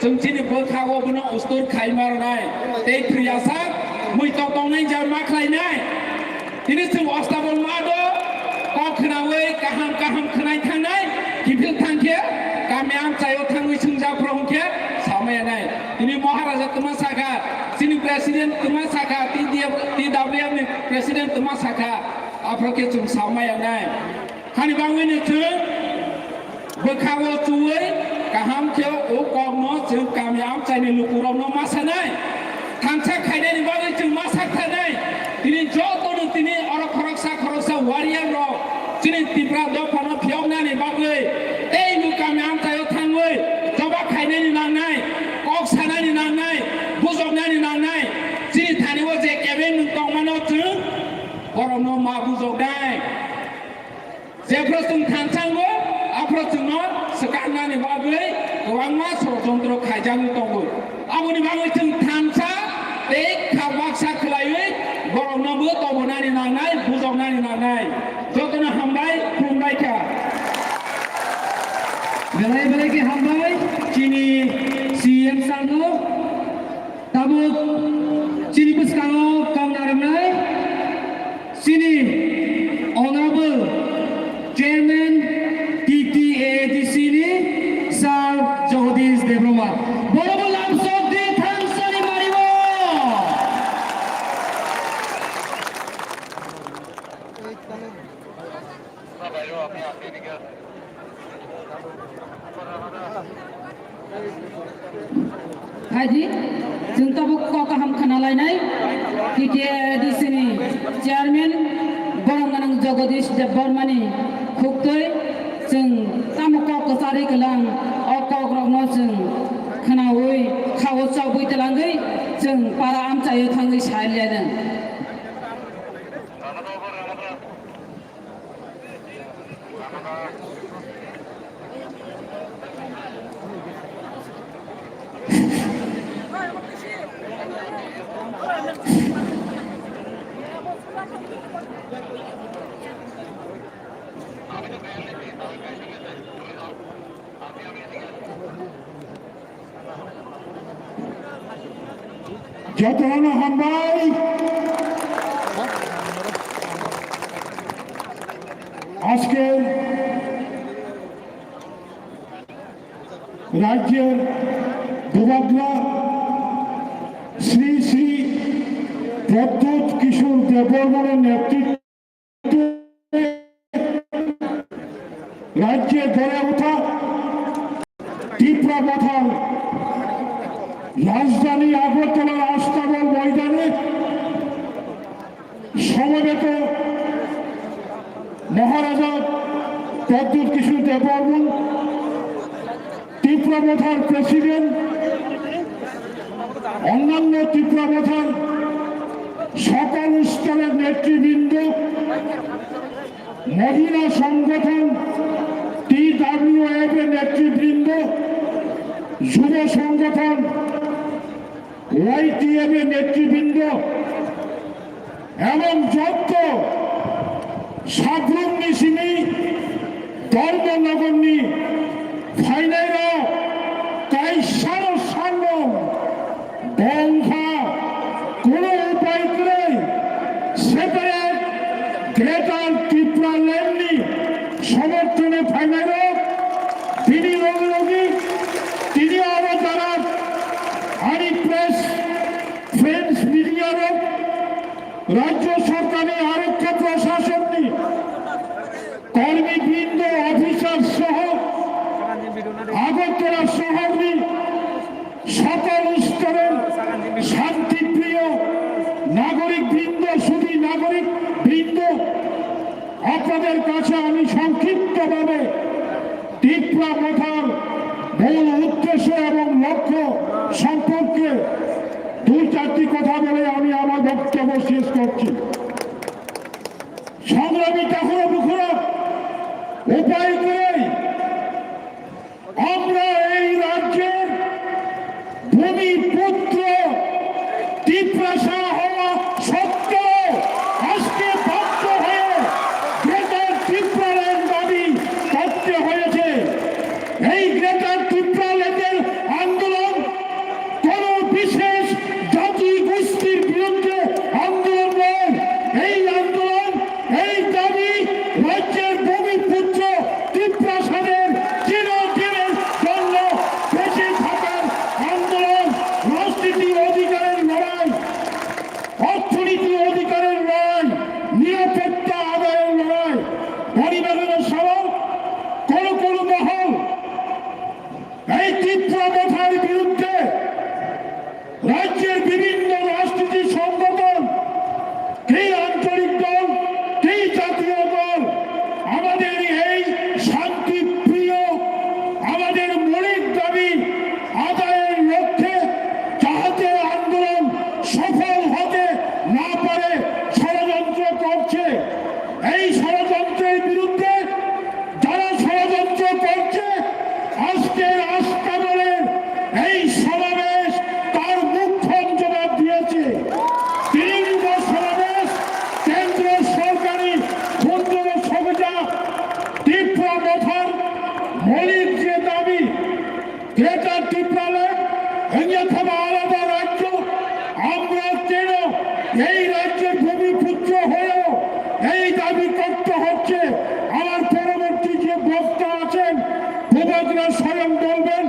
chwng chini bwkha o bono ustur khai ma rwnai. Tei thwiyasak, mui tok tongnai jar ma khlainai. Tini chwng ostabol ma do, kok khnaui kaham kaham khnai thangnai, kiphil thang khe, kami amchaio thangwi swngjak phro hwn khe samaya nai. Tini Maharaja twma sakha, chini president twma sakha, T D F, T W F ni president twma sakha, aphro khe chwng samaya nai. Hani bagwi no chwng bwkha o chuwi kaham khe o kokno chwng kami amchaini lukurokno ma sanai. Thansa khainani bagwi chwng ma sak thanai. Tini jotono tini oro khoroksa khoroksa warrior rok chini Tipra dophano phiyoknani bagwi tei bo kami amchaio thangwi choba khainani nangnai, kok sanani nangnai, bujoknani nangnai. Chini thani o je kebeng nwng tongmano chwng borokno ma bujoknai. Jephro chwng thansango, aphro chwngno swkaknani bagwi kwbangma sorojontro khaijagwi tongo. Aboni bagwi chwng thansa tei kha baksa khwlaiwi borokno bo tobonani nangnai, bujoknani nangnai. Jotono hambai, khulumbai kha. Belai belai khe hambai chini C M sir no. Tabuk chini bwskango kok narwknai chini Honorable Chairman T T A A D C ni Sir Jagadish Debbarma. Borobo lamsok di thansani maribo. Phaidi, chwng tabuk kok kaham khna lainai, T T A D C ni chairman, borok gwnang Jagadish Debbarma ni khuktwi, chwng tamo kok kwcharwi kwlang, o kok rokno chwng khnaui, khao chobwi twlangwi, chwng para amchaio thangwi sai lianw. Jotono hambai. Ajke rajyer bubagra Shri Shri Pradyut Kishore Debbarmar netritwe rajyer gora utha Tipra Mothar rajdhani Agartala Astabol moidane somobeto Maharaja Pradyut Kishore Debbarman, Tipra Mothar President, অন্যান্য টিপ্রা মথার সকল স্তরের নেতৃবৃন্দ, মহিলা সংগঠন টিডাব্লিউএফ এর নেতৃবৃন্দ, যুব সংগঠন ওয়াইটিএফ এর নেতৃবৃন্দ, এবং যত সাবরুমনি simi Dharmanagarni phainairok kaisano sango bongkha kuno upai kwrwi separate Greater Tipralandni somorthone phainairok bini logi logi tini oro jara ani press friends media rok Rajya Sorkarni arokha prasasonni kormibrinda, officer soho Agartala sohorni sokol storer shantipriyo nagorik brindo, sudhi nagorik brindo, আপনাদের কাছে আমি সংক্ষিপ্তভাবে টিপ্রা মথার মূল উদ্দেশ্য এবং লক্ষ্য সম্পর্কে দুই চারটি কথা বলে আমি আমার বক্তব্য শেষ করছি। সংগ্রামী ঠাকুর বুকুরা, উপায় নেই, আমরা এই রাজ্যের ভূমিপুত্র তিপ্রাসা হওয়া সত্ত্বেও আজকে বাধ্য হয়ে গ্রেটার টিপ্রাল্যান্ড দাবি করতে হয়েছে। এই গ্রেটার টিপ্রাল্যান্ডের আন্দোলন কোনো বিশেষ জাতি গোষ্ঠীর বিরুদ্ধে আন্দোলন নয়। এই আন্দোলন, এই দাবি রাজ্যের ভূমিপুত্র তিপ্রাসাদের চিরদিনের জন্য বেঁচে থাকার আন্দোলন, রাজনীতি অধিকারের লড়াই, অর্থনীতি অধিকারের লড়াই, নিরাপত্তা আদায়ের লড়াই। পরিবারের সবাই কোনো কোনো মহল এই টিপ্রা মথার বিরুদ্ধে রাজ্যের বিভিন্ন রাজনীতি সংগঠন, কি আঞ্চলিক দল, কি জাতীয় দল, আমাদের এই শান্তিপ্রিয়, আমাদের মৌলিক দাবি আদায়ের লক্ষ্যে যাহাতে আন্দোলন সফল হতে না পারে ষড়যন্ত্র করছে। এই ষড়যন্ত্রের বিরুদ্ধে যারা ষড়যন্ত্র করছে, আজকের আস্তাবলের এই সমাবেশ তার মুখ্যম জবাব দিয়েছে। তৃণমূল সমাবেশ, কেন্দ্র সরকারি ক্ষুদ্র সবজা টিপ্রা মথার মৌলিক যে দাবি, গ্রেটার টিপ্রাল্যান্ড, অন্যথবা আলাদা রাজ্য, আমরা কেন এই রাজ্যের ভূমিপুত্র হয়েও এই দাবি করতে হচ্ছে? আমার পরবর্তী যে বক্তা আছেন, বুবাগ্রা স্বয়ং বলবেন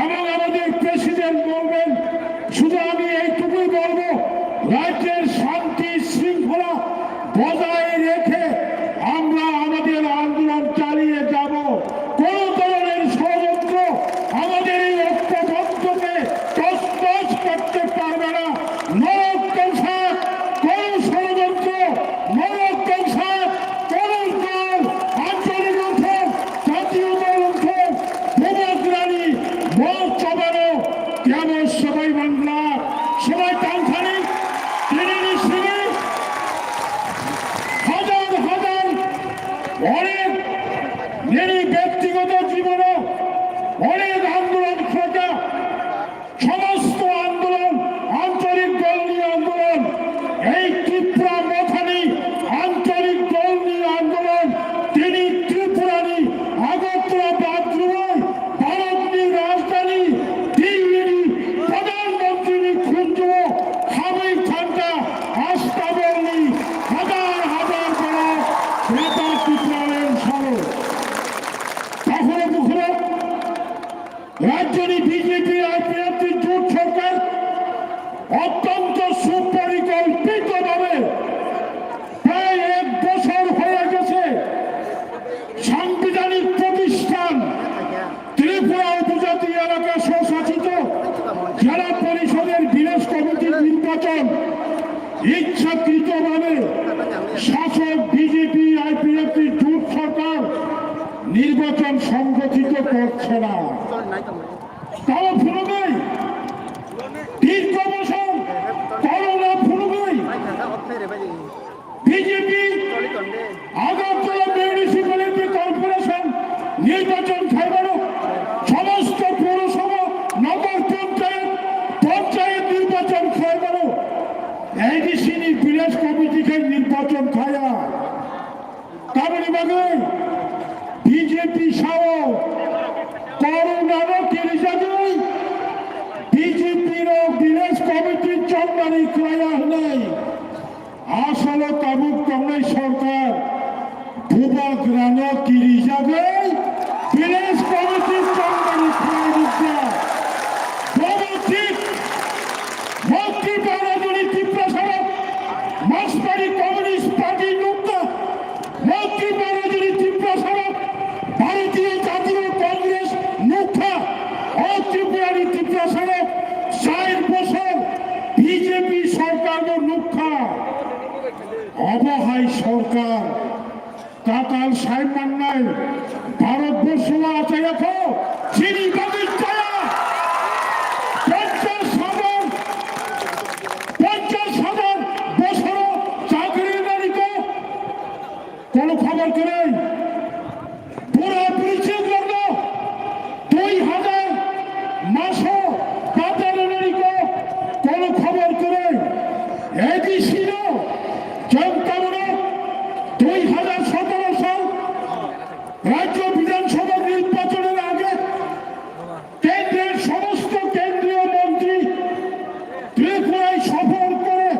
এবং আমাদের প্রেসিডেন্ট বলবেন। শুধু আমি এইটুকুই বলবো, রাজ্যের শান্তি শৃঙ্খলা বজায় রেখে আমরা আমাদের আন্দোলন চালিয়ে যাব। কোনো ধরনের ষড়যন্ত্র আমাদের এই ঐক্যবদ্ধ করছে না। তারা ভুলবেই, দীর্ঘ বছর করোনা ভুলবেই বিজেপি আগরতলা মিউনিসিপ্যালিটি কর্পোরেশন নির্বাচন খাইবারও সমস্ত পৌরসভা, নগর পঞ্চায়েত, পঞ্চায়েত নির্বাচন খাইবারও ADC ni village committee khai নির্বাচন খায়া। Tamoni bagwi B J P sao korunano kirijagwi B J P rok village committee chongmani khlaiya hwnwi asolo tabuk tongnai sorkar bubagrano kirijagwi village committee chongmani khlai rwkha. Bobo thik Mantri Bharajuni Tiprasarok Markswadi Communist Party nukha. Mantri Bharajuni Tiprasarok Bharatiya Jatiya Congress nukha. O Tripurani Tiprasarok char bosor B J P sorkarno nukha. Obo hai sorkar. Tatal sai mannai Bharatborsho achayakho, chini bagwi chaya. Ponchash hajar, ponchash hajar bosoro chakri nariko, kono khobor kwrwi. Bura buri chikrokno dui hajar maso bata rwnani ko kono khobor kwrwi. A D C no chwng tabukno dui hajar sotoro sal Rajya Bidhan Sabha nirbachonor age kendror somosto kendriyo montri Tripuraয় সফর করে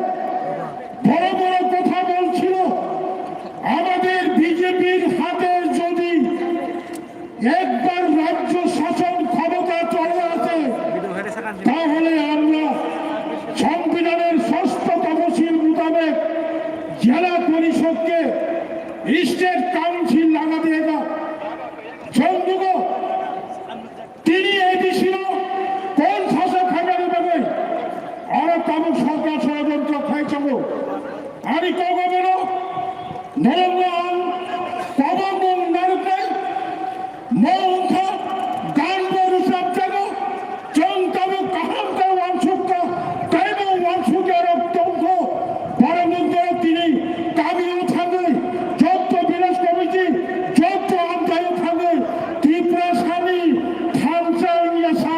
বড় বড় কথা বলছিল, আমাদের বিজেপির হাতে যদি একবার রাজ্য শাসন ক্ষমতা চলে আসে, তাহলে আমরা সংবিধানের ষষ্ঠ তফসিল মোতাবেক জেলা পরিষদকে স্টেট কাউন্সিল লাগা দিয়েগা। চন্দ্রগ তিনি A D C no কোন শাসক খাইনানি বাদে আরো তামুক সরকার ষড়যন্ত্র খাইছাবো। Ani kogobono norokno ang kobor mung narwknai, mo wngkha gan bo rwchapjago, chwng tabuk kaham khe uansukha, teibo uansukya rok tongkho, borok wngkha tini kamio thangwi, jotto village committee, jotto amchaio thangwi, Tiprasani thansa wngya sa,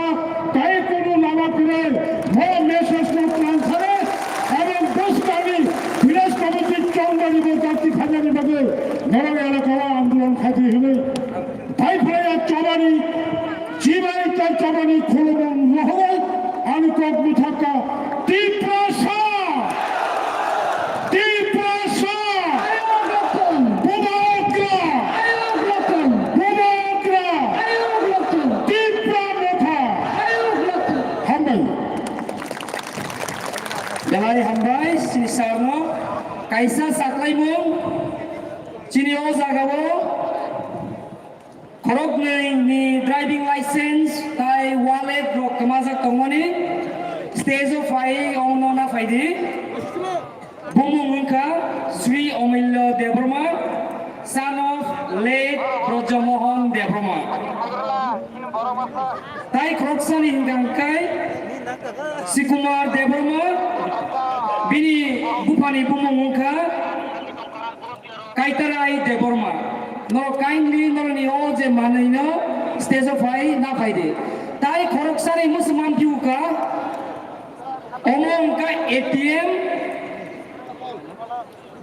tei kunu lama kwrwi, mo message no tlang sare, Abo bwskangni village committee chongmani bo jati khainani bagwi norok elakao andolon khaidi hwnwi. Taiphaya chobani chibai tei chobani khulumung rohorwi ani kok mwthakha Tiprasa! Tiprasa! Bubagra! Bubagra! Tipra Motha! Hambai! Belai hambai chini sir no. Kaisa saklaimung, chini o jagao khoroknwi ni driving license tai wallet rok kwmajak tongmani stage o phai ongno na phaidi. Bumung wngkha Sri Omillo Debbarma, son of late Brajamohan Debbarma. Tai khoroksani hwnkha hwnkhe Sikumar Debbarma, bini buphani bumung wngkha Kaitarai Debbarma. Norok kindly norokni o je manwino stage o phai na phaidi. Tai khoroksani mwswk manphiu kha, omo wngkha A T M.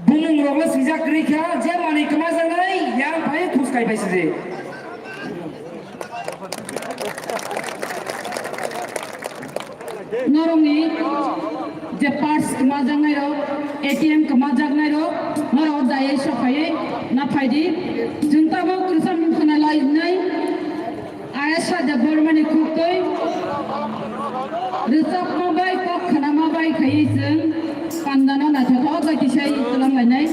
Bumung rok le swijak kwrwi kha, je manwi kwmajaknai yang phai khus kai bai sidi. Norokni je purse kwmajaknai rok, A T M kwmajaknai rok, norok dayai sophaiwi na phaidi. Chwng tabuk kwrwsa mung khna lainai. Ayasha Debbarmani khuktwi rwchapma bai kok khnama bai khaiwi chwng pandano naithothok bai tisai twlang lainai.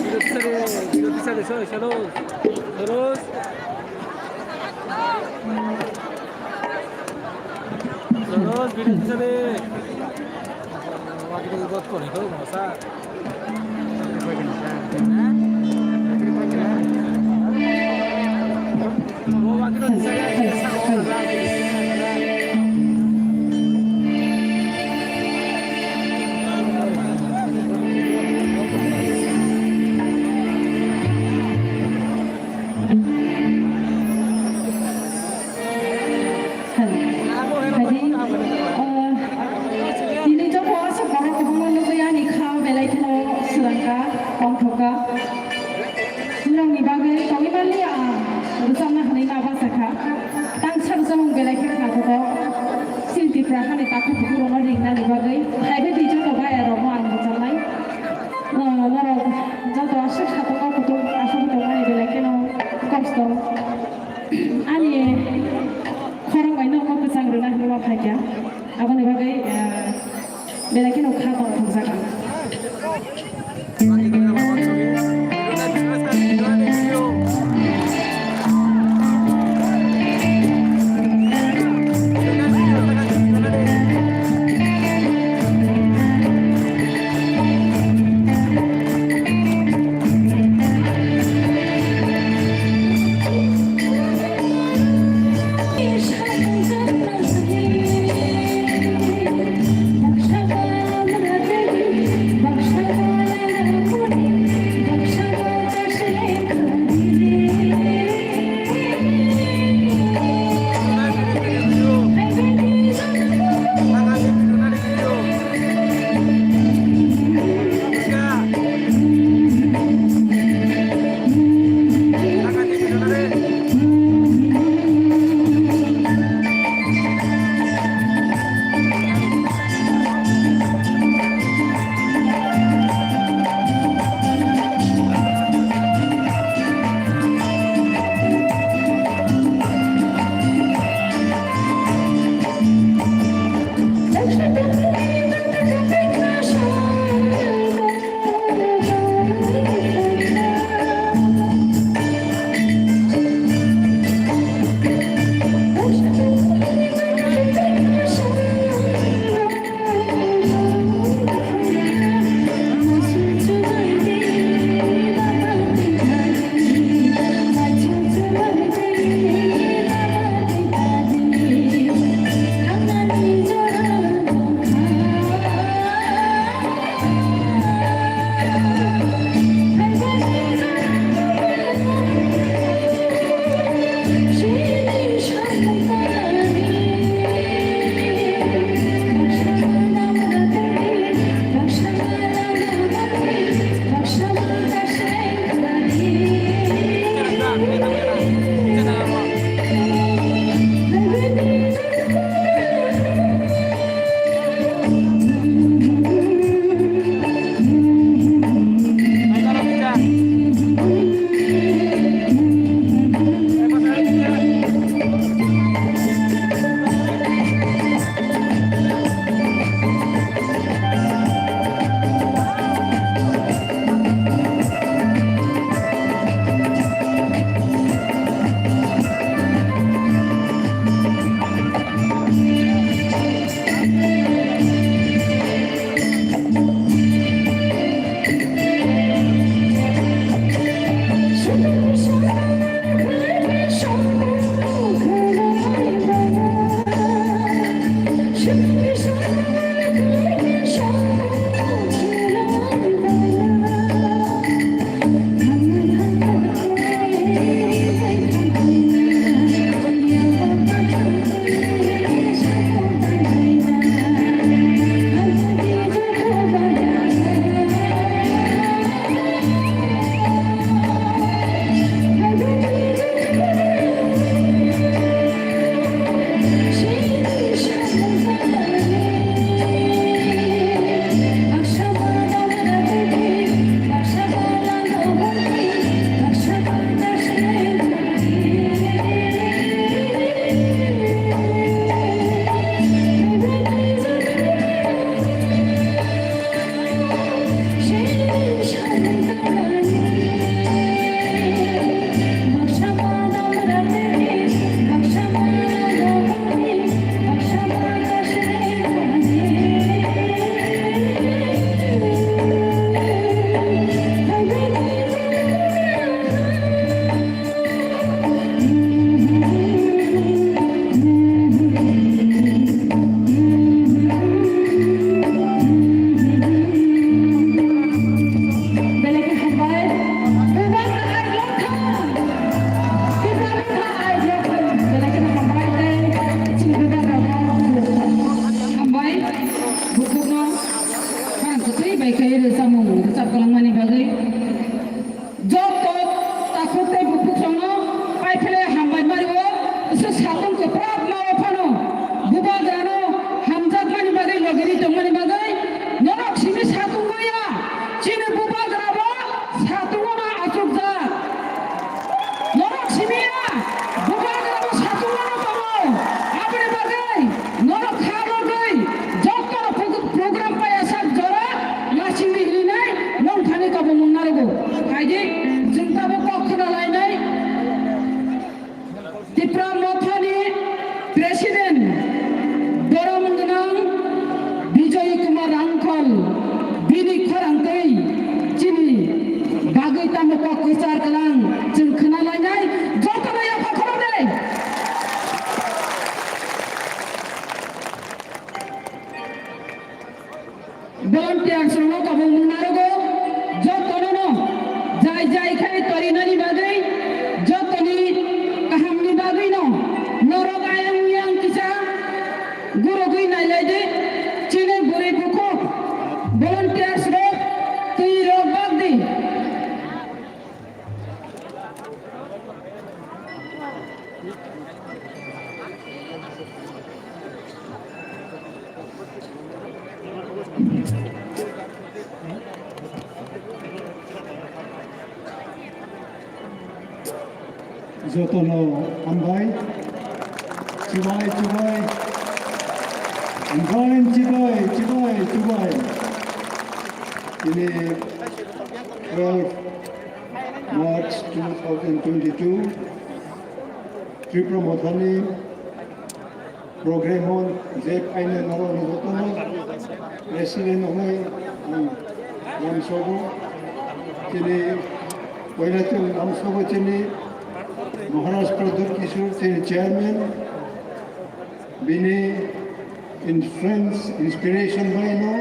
Saroj, video tisade. Hani takhuk bukhuk rokno ringnani bagwi phaibai di joto bhai rokno ang rwchabnai. No, norok joto aswk satung o kutung aswk tongmani belai kheno kosto. Ani khorang bai nokno kwchang rwna hinwi ma phaikha. Aboni bagwi, eh, belai kheno kha tongthokjak ang. Hambai, bukhukno khorang kwtwi bai khe rwchapmung rwchap kwlangmani bagwi. Joto takhuk tei bukhukrokno paiphile hambai mario, bwswk satung kwprak ma phano bubagrano Volunteers rokno kabung mung narogo, jotono no jai jai khai torinani bagwi, jotoni kahamni bagwi no norok ayang uyang kisa gurugwi nailai di, chini bwrwi bukhuk volunteers rok twi rok bak di. Jotono hambai. Chubai, chubai. Hambai, chubai, chubai, chubai. Ini twelve March two thousand twenty-two, Tripura Mothani program on je paine naro ni jotono president onai ang lamsogo chini poila chini lamsogo chini Maharaj Pradyut Kishore chini chairman bini influence, inspiration bai no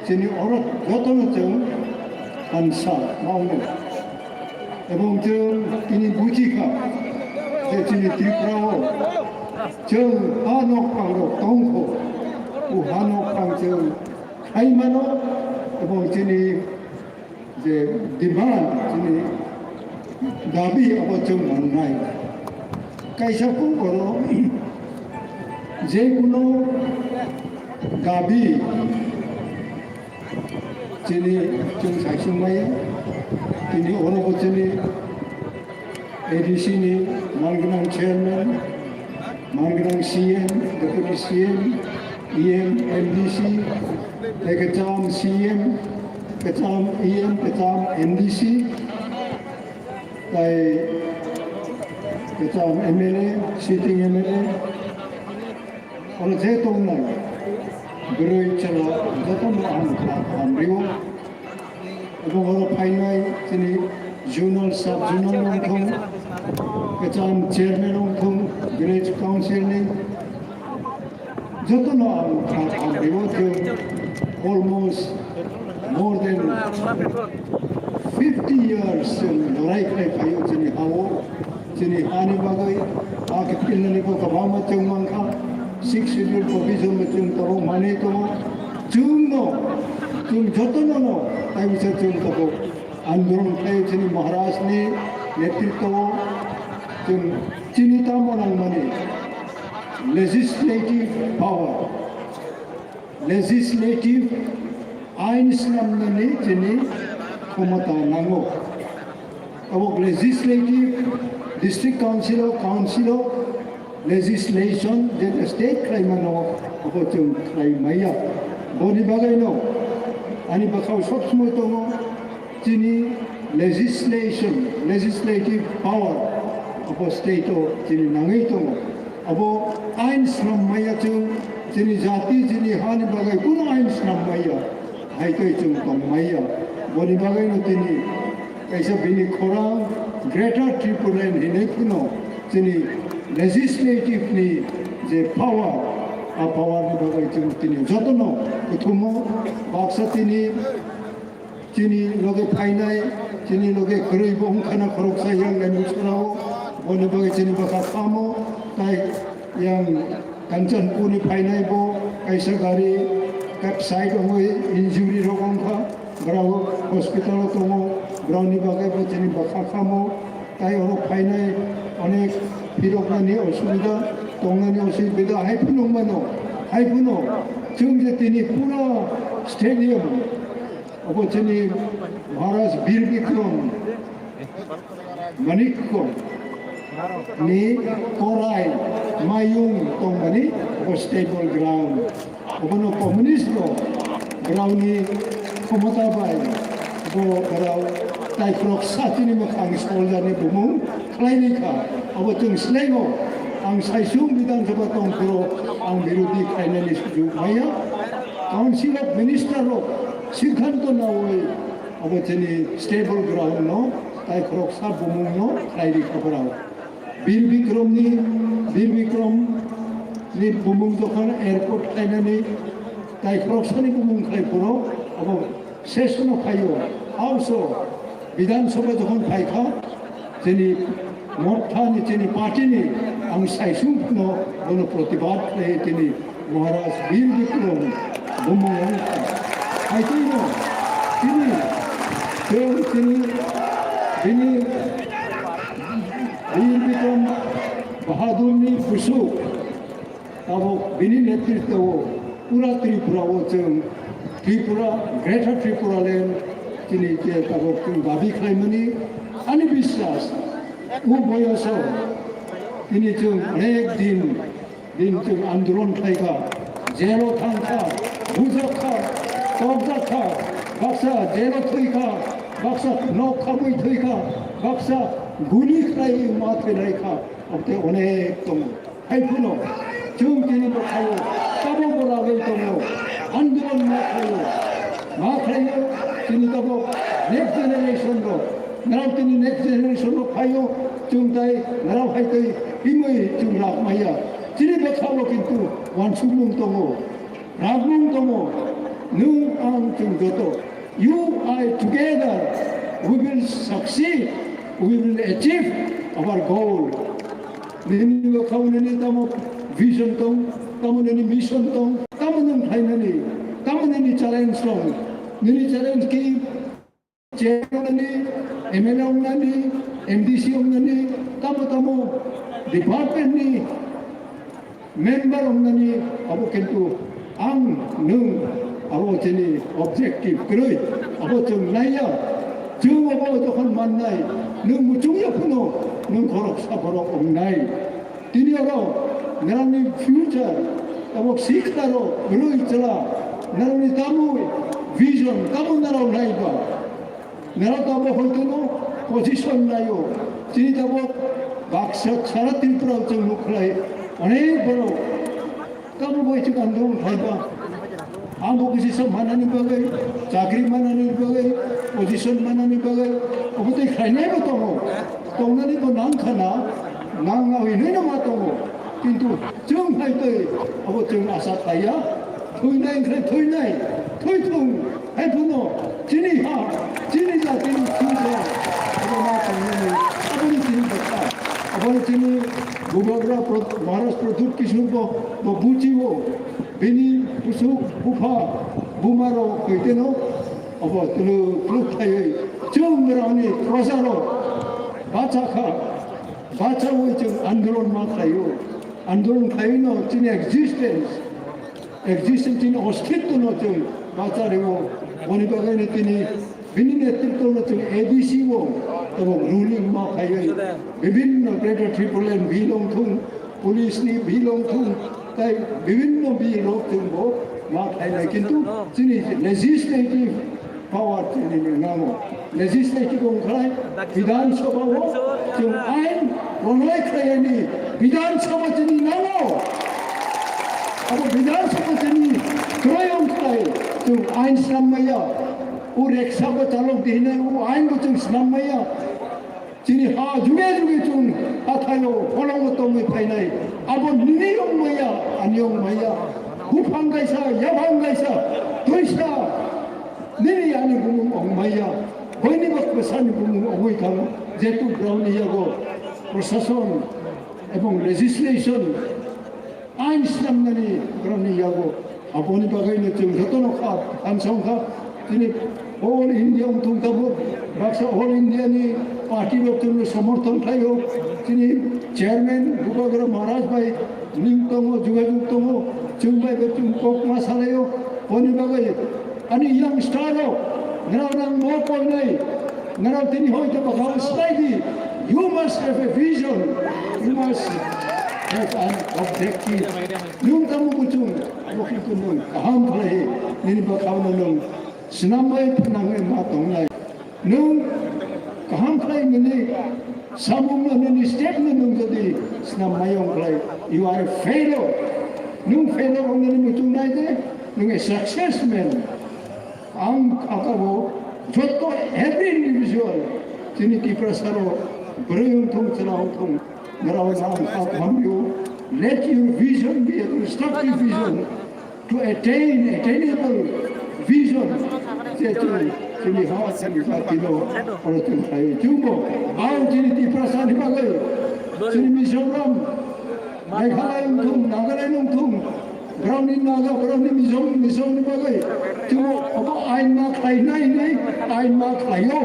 chini oro jotono chwng kansa maungo. Ebong chwng tini buji kha je chini Tripura o chwng ha nok pang rok tong kho, o ha nok pang chwng khai mano, ebong chini je demand chini dabi abo chwng mannai. Kaisa kok oro je kuno dabi chini chwng saisung maya, tini oro bo chini A D C ni mangnang chairman, mangnang C M, deputy C M, E M, M D C, tei kwcham C M, kwcham E M, kwcham M D C, tei kwcham M L A, sitting M L A, oro je tongnai bwrwi chwla jotono ang kha kaham rio. Abo oro phainai chini zonal, sub zonal wngthung, kwcham chairman wngthung, village council ni jotono ang kha kaham rio. Almost more than fifty years chwng lorai khlai phaio chini hao. Chini hani bagwi ha khe pilnani bo kwbangma chwng mankha. Sixth Schedule provision bo chwng tabuk manwi tongo. Chwngno, chwng jotono no tai bisa chwng tabuk andolon khlai chini Maharaj ni netritwo o chwng chini tamo nangmani legislative power. Legislative, ain snamnani chini khomota nango. Abo legislative, district council o, council o legislation je state khlaimano abo chwng khlai maya. Boni bagwino ani bwkhao sob somoi tongo. Chini legislation, legislative power abo state o chini nangwi tongo. Abo ain snam maya chwng chini jati, chini hani bagwi kuno ain snam maya, hai tei chwng tong maya. Boni bagwino tini kaisa bini khorang Greater Tipraland hinwi phano chini legislative ni je power, a power ni bagwi chwng tini jotono kuthumo baksa tini Chini loge phainai, chini loge kwrwi bo wngkhana khoroksa yang Laimuchorao, boni bagwi chini bwkha khamo, tai yang Kanchanpurni phainai bo kaisa gari capsize wngwi injury rok wngkha, borok hospital o tongo, borokni bagwi bo chini bwkha khamo, tai oro phainai onek phiroknani osubida, tongnani osubida hai phunuk mano, hai phano chwng je tini pura stadium. Obo chini Maharaj Bir Bikram Manikko ni korai mayung tongmani obo stable ground. Obono communist rok borokni khomota bai bo borok taikhwrok satini mwkhang soljarni bumung khlaini kha. Obo chwng slengo ang saisung Bidhan Sabha tongphuru ang birodhi khlainani sujuk maya. Council of Minister rok Siddhanto nawi abo chini stable ground no taikhwrok sa bumung no khlai ri kha borok. Bir Bikram ni, Bir Bikram ni bumung dokhan airport khlainani Tai khoroksani bumung khai phuru abo session o phaio, House o, Bidhan Sabha jokhon phaikha, chini Morthani, chini party ni ang saisung phano bono protibad khlai chini Maharaj Bir Bikram bumung o wngkha. Hai twi no chini, chini, chini bini Bir Bikram Bahadur ni busuk Tabuk bini netritwo pura Tripura o chwng Tripura, Greater Tripura Land chini je tabuk chwng dabi khlaimani ani biswas o boyoso tini chwng onek din, din chwng andolon khlaikha, jelo thangkha, bujakha, tokjakha, baksa jelo thwikha, baksa nok khamwi thwikha, baksa guli khlaiwi ma thwilaikha, ote onek tongo. Hai phano chwng tini bo khaio, tabok bo lagwi tongo, andolon ma khaio, ma khaio, tini tabok next generation rok, narao tini next generation rok phaio, chwng tai narao hai tei himwi chwng rak maya. Chini bwkhao kintu wansukmung tongo, rakmung tongo, nwng ang chwng joto. You, I, together, we will succeed, we will achieve our goal. Nini bwkhao nini tamo vision tong, tamo nini mission tong, tamo nwng khlainani, tamo nini challenge tong. Nini challenge ki chair wngnani, M L A wngnani, M D C wngnani, tamo tamo department ni member wngnani abo kintu ang nwng abo chini objective kwrwi abo chwng naiya, chwng abo jokhon mannai nwng muchungya phano nwng khoroksa borok wngnai. Tini oro nini future abo sikhtaro kwrwi chwla nini tamo vision tamo narao naiba. Nero tabo hoitono position naio. Chini tabo baksa sara Tripura o chwng nukhlai onek borok tabo bai chwng andolon khlaiba. Ang bo kisi sa manani bagwi, chakri manani bagwi, position manani bagwi, obo tei khlainai bo tongo. Tongnani bo nang khana, nang nawi nino ma tongo. Kintu chwng hai tei abo chwng asa khaiya. Thwinai khe thwinai, thwithung, hai phano chini ha, chini jatini thwija, abo ma tongmani, aboni chini bwkha, aboni chini Bubagra Pro-, Maharaj Pradyut Kishore bo, bo buchiwo, bini busuk, bupha, bumarok hoiteno, abo twlwk twlwk khaiwi, chwng rokni projarok bachakha, bachawi chwng andolon ma khlaio, andolon khlaiwino chini existence, existence ni ostitto no chwng bacha rwo, boni bagwi no tini bini netritwo no chwng A D C o tabuk ruling ma phaiwi bibhinno Greater Tipraland bill wngthung, police ni bill wngthung, tai bibhinno bill rok chwng bo ma khlainai, kintu chini legislative power chini nango. Legislative wngkhlai Bidhan Sabha o chwng ain pranoi khlaiyani Bidhan Sabha chini nango. Abo Bidhan Sabha chini kwrwi wngkhlai chwng ain snam maya. O reksa bo chalok di hinai o ain bo chwng snam maya. Chini ha juge juge chwng hathaio pholongo tongwi phainai. Abo nini wng maya, ani wng maya. Buphang kaisa, yaphang kaisa, twisa. Nini ani bumung wng maya. Boini bo kwsani bumung wngwi thango. Jetu broni yago prosason ebong legislation ain snamnani broni yago. Aboni bagwi no chwng jotono kha, thansa wngkha. Chini all India wngthung tabuk, baksa all India ni party rok chwngno somorthon khlaio. Chini chairman Bubagra Maharaj bai link tongo, jogajog tongo, chwng bai bo chwng kok ma salaio. Boni bagwi ani youngster rok, nrao nang mo koinai, nrao tini hoi to bakha slai di. You must have a vision, you must have an objective. Nwng tamo kuchung, abo khe kunung kaham khlai, nini bwkhao no nwng swnamwi phnangwi ma tongnai. Nwng kaham khlai nini samung no, nini step no nwng jodi swnam mayong khlai, you are a failure. Nwng failure wngnani muchung nai de, nwng a success man. Ang akabo joto every individual chini Tiprasa ro bwrwi wngthung, chwla wngthung, nrao ang kha hamyo. Let your vision be a constructive vision. to attain attainable vision, je chwng chini ha chini jati no oro chwng khlai chwngbo ang chini Tiprasa ni bagwi, chini Mizoram, Meghalaya wngthung, Nagaland wngthung, borokni Naga, borokni Mizo, Mizo ni bagwi chwngbo obo ain ma khlai nai hinwi ain ma khlaio.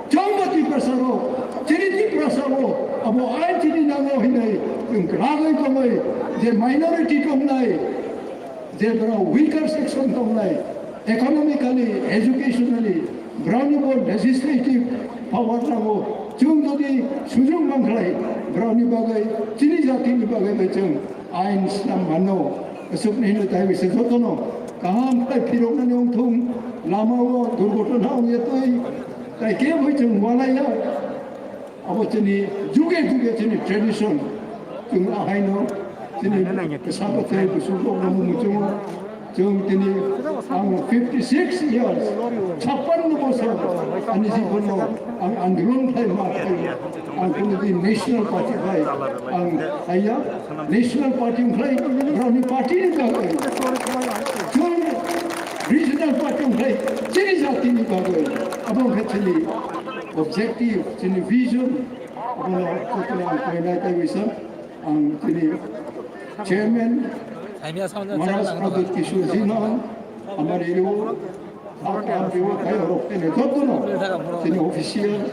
Chwngbo Tiprasa rok, chini Tiprasa o abo ain chini nango hinwi chwng kwragwi tongwi je minority tongnai, je borok weaker section tongnai, economically, educationally, borokni bo legislative power nango. Chwng jodi sujung mankhlai, borokni bagwi, chini jatini bagwi bai chwng ain swnam mano. Aswkni hino tai bisa jotono kaham khlai phiroknani wngthung, lama o durgotona wngya twi, tai kebo chwng walaiya. Abo chini juge juge chini tradition. Chwng ahaino chini sabathai busu rok no muchungo. Chwng tini ang fifty six years, chappanno bosor ani jibono ang andolon khai ma khai. Ang kono din National Party khai ang haiya, National Party khai, borokni party ni bagwi. Chwng regional party khai chini jati ni bagwi. Abo khe chini objective, chini vision, abono jotono ang painai taiwi sa, ang chini chairman Maharaj Pradyot Kishore ji no ang amari rio, ang rio, kaya rok tene jotono, chini official,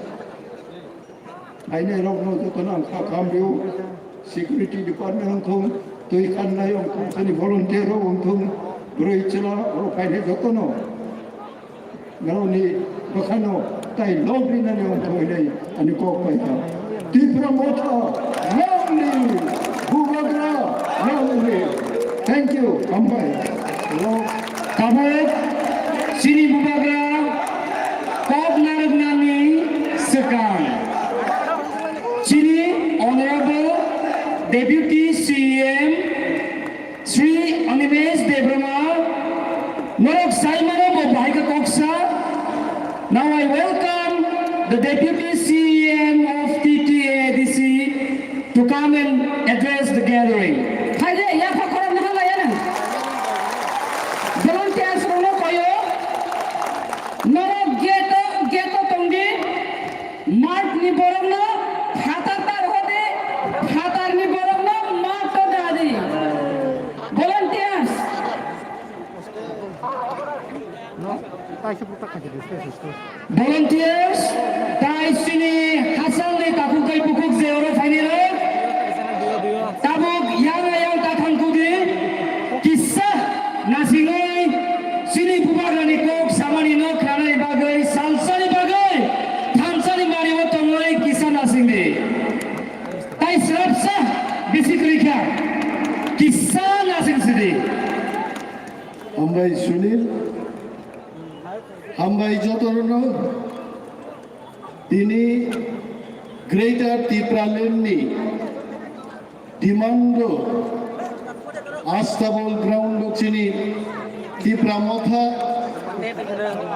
painai rok no jotono ang kha kam rio, security department wngthung, twi kannai wngthung, chini volunteer rok wngthung, bwrwi chwla rok painai jotono. Norokni bwkhano tai lobrinani wngkha hwnwi ani kok pai kha. Tipra Motha long live! Bubagra long live! Thank you, hambai. Tabuk chini Bubagra kok narwknani swkang. Chini Honorable Deputy C E M Shri Animesh Debbarma, norok saimano bo bahai kha koksa. Now I welcome the Deputy C E M of T T A D C to come and address the gathering. Phaide, yapha khorang naha laya nang. Volunteers rokno koyo. Norok gate-o, gate-o tongdi. Mat ni borokno phatar ta rwdi, phatar ni borokno mat ta dadi. Volunteers. Volunteers, tai chini hachal ni takhuk tei bukhuk je oro phainai rok. Tabuk yang yang ta thang kudi. Kisa nasingwi chini bubagrani kok samani no khanani bagwi, salsani bagwi, thamsani mani o tongwi kisa nasingdi. Tai srapsa bisi kwrwi kha, kisa nasing sidi. Hambai Sunil, hambai jotono, tini Greater Tipraland ni Dimando Astabol ground o chini Tipra Motha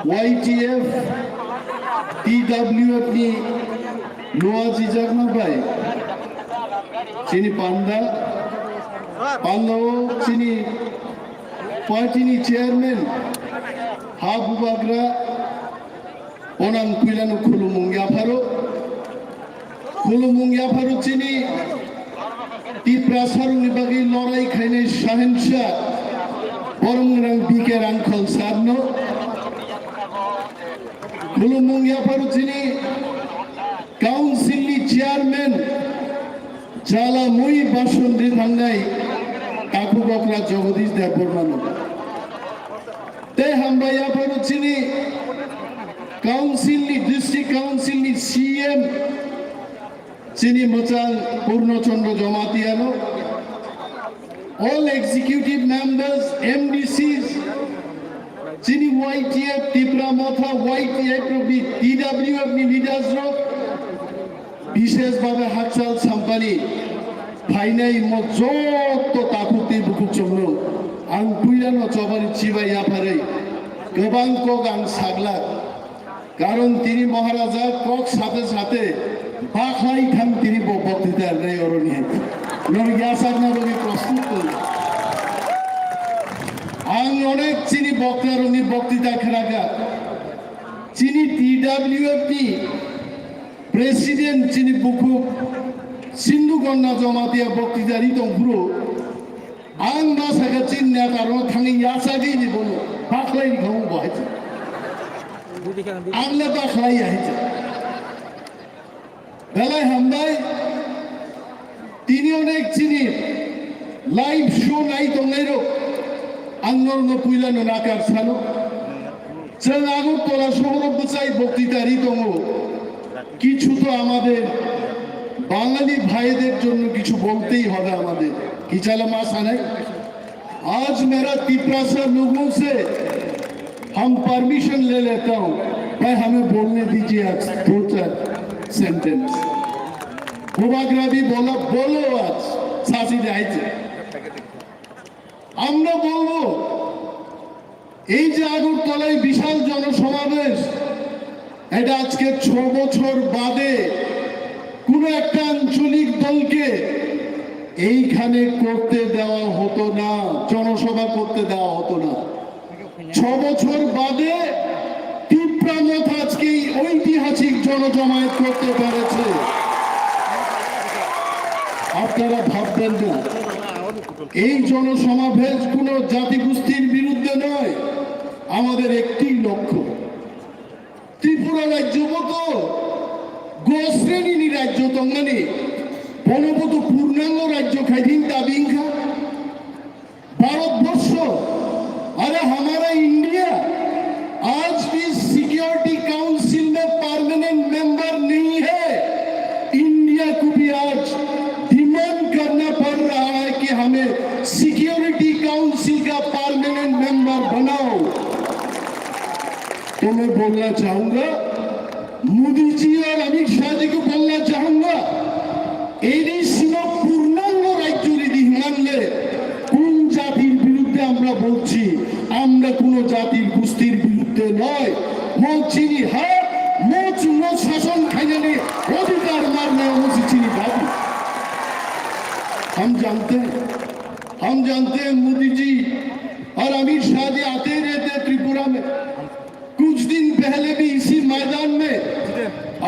Y T F T W F ni lua jijakma bai chini panda, panda o chini party ni chairman ha bubagra Onang puilano khulumung yapharo. Khulumung yapharo chini Tiprasarokni bagwi lorai khainai Shahenshah Boromgrang B K Rangkhol sarno. Khulumung yapharo chini council ni chairman Jala mui bason ri thangnai takhuk okra Jagadish Debbarmano. Tei hambai yapharo chini council ni, district council ni C M chini mwchang Purno Chandra Jamatiano, all executive members, M D Cs, chini Y T F, Tipra Motha Y T F rokni, T W F ni leaders rok, bishesh bhabe hakchal sampani phainai mo jotto takhuk tei bukhuk chomno ang puilano chobani chibai yapharwi kwbang kok ang saglak. Karon tini Maharaja kok sate sate bakhlai thang tini bo boktita rwnai oroni. Norok yachakna bagwi prostut tong. Ang onek chini boktarokni boktita khnakha. Chini T W F ni president chini bukhuk Sindhu Gonna Jamatia boktita ri tongphuru. Ang ma sakha chini netarokno thangwi yachagwi ni bono bakhlai ni khamu bo hai. Ang le bakhlai ya hai. Belai hambai, tini onek chini live show nai tongnairok, ang norokno puilano nakar sano. Chwng Agartala sohoro bwchai boktita ri tongo, কিছু তো আমাদের বাঙালি ভাইদের জন্য কিছু বলতেই হবে আমাদের। Kichale ma sanai? आज मेरा तिपरासा लोगों से हम परमिशन ले लेता हूँ, भाई हमें बोलने दीजिए आज दो चार sentence. Bubagra bhi bola, bolo aaj, sasi jai che. আমরা বলবো, এই যে আগরতলায় বিশাল জনসমাবেশ, এটা আজকে ছ বছর বাদে কোনো একটা আঞ্চলিক দলকে এইখানে করতে দেওয়া হতো না, জনসভা করতে দেওয়া হতো না। ছ বছর বাদে তিপ্রা মথ আজকে এই ঐতিহাসিক জনজমায়েত করতে পেরেছে। আপনারা ভাববেন না, এই জনসমাবেশ কোনো জাতিগোষ্ঠীর বিরুদ্ধে নয়, আমাদের একটি লক্ষ্য। Tripura rajyo bo to gosreni ni rajyo tongmani, bono bo to purnango rajyo khaidin dabi wngkha. Bharatvarsh, अरे हमारा इंडिया आज भी सिक्योरिटी काउंसिल में परमानेंट मेंबर नहीं है। इंडिया को भी आज डिमांड करना पड़ रहा है कि हमें सिक्योरिटी काउंसिल का परमानेंट मेंबर बनाओ। तो मैं बोलना चाहूंगा, मोदी जी और अमित शाह जी को बोलना चाहूंगा, ADC no purnango rajyo ridi hwnanle kun jatir birudde amra bolchi? Amra kuno jatir gustir birudde noy. Mo chini ha, mo chwngno sason khainani odhikar marnai, omo se chini dabi. हम जानते हैं, हम जानते हैं मोदी जी और अमित शाह जी आते ही रहते हैं त्रिपुरा में। कुछ दिन पहले भी इसी मैदान में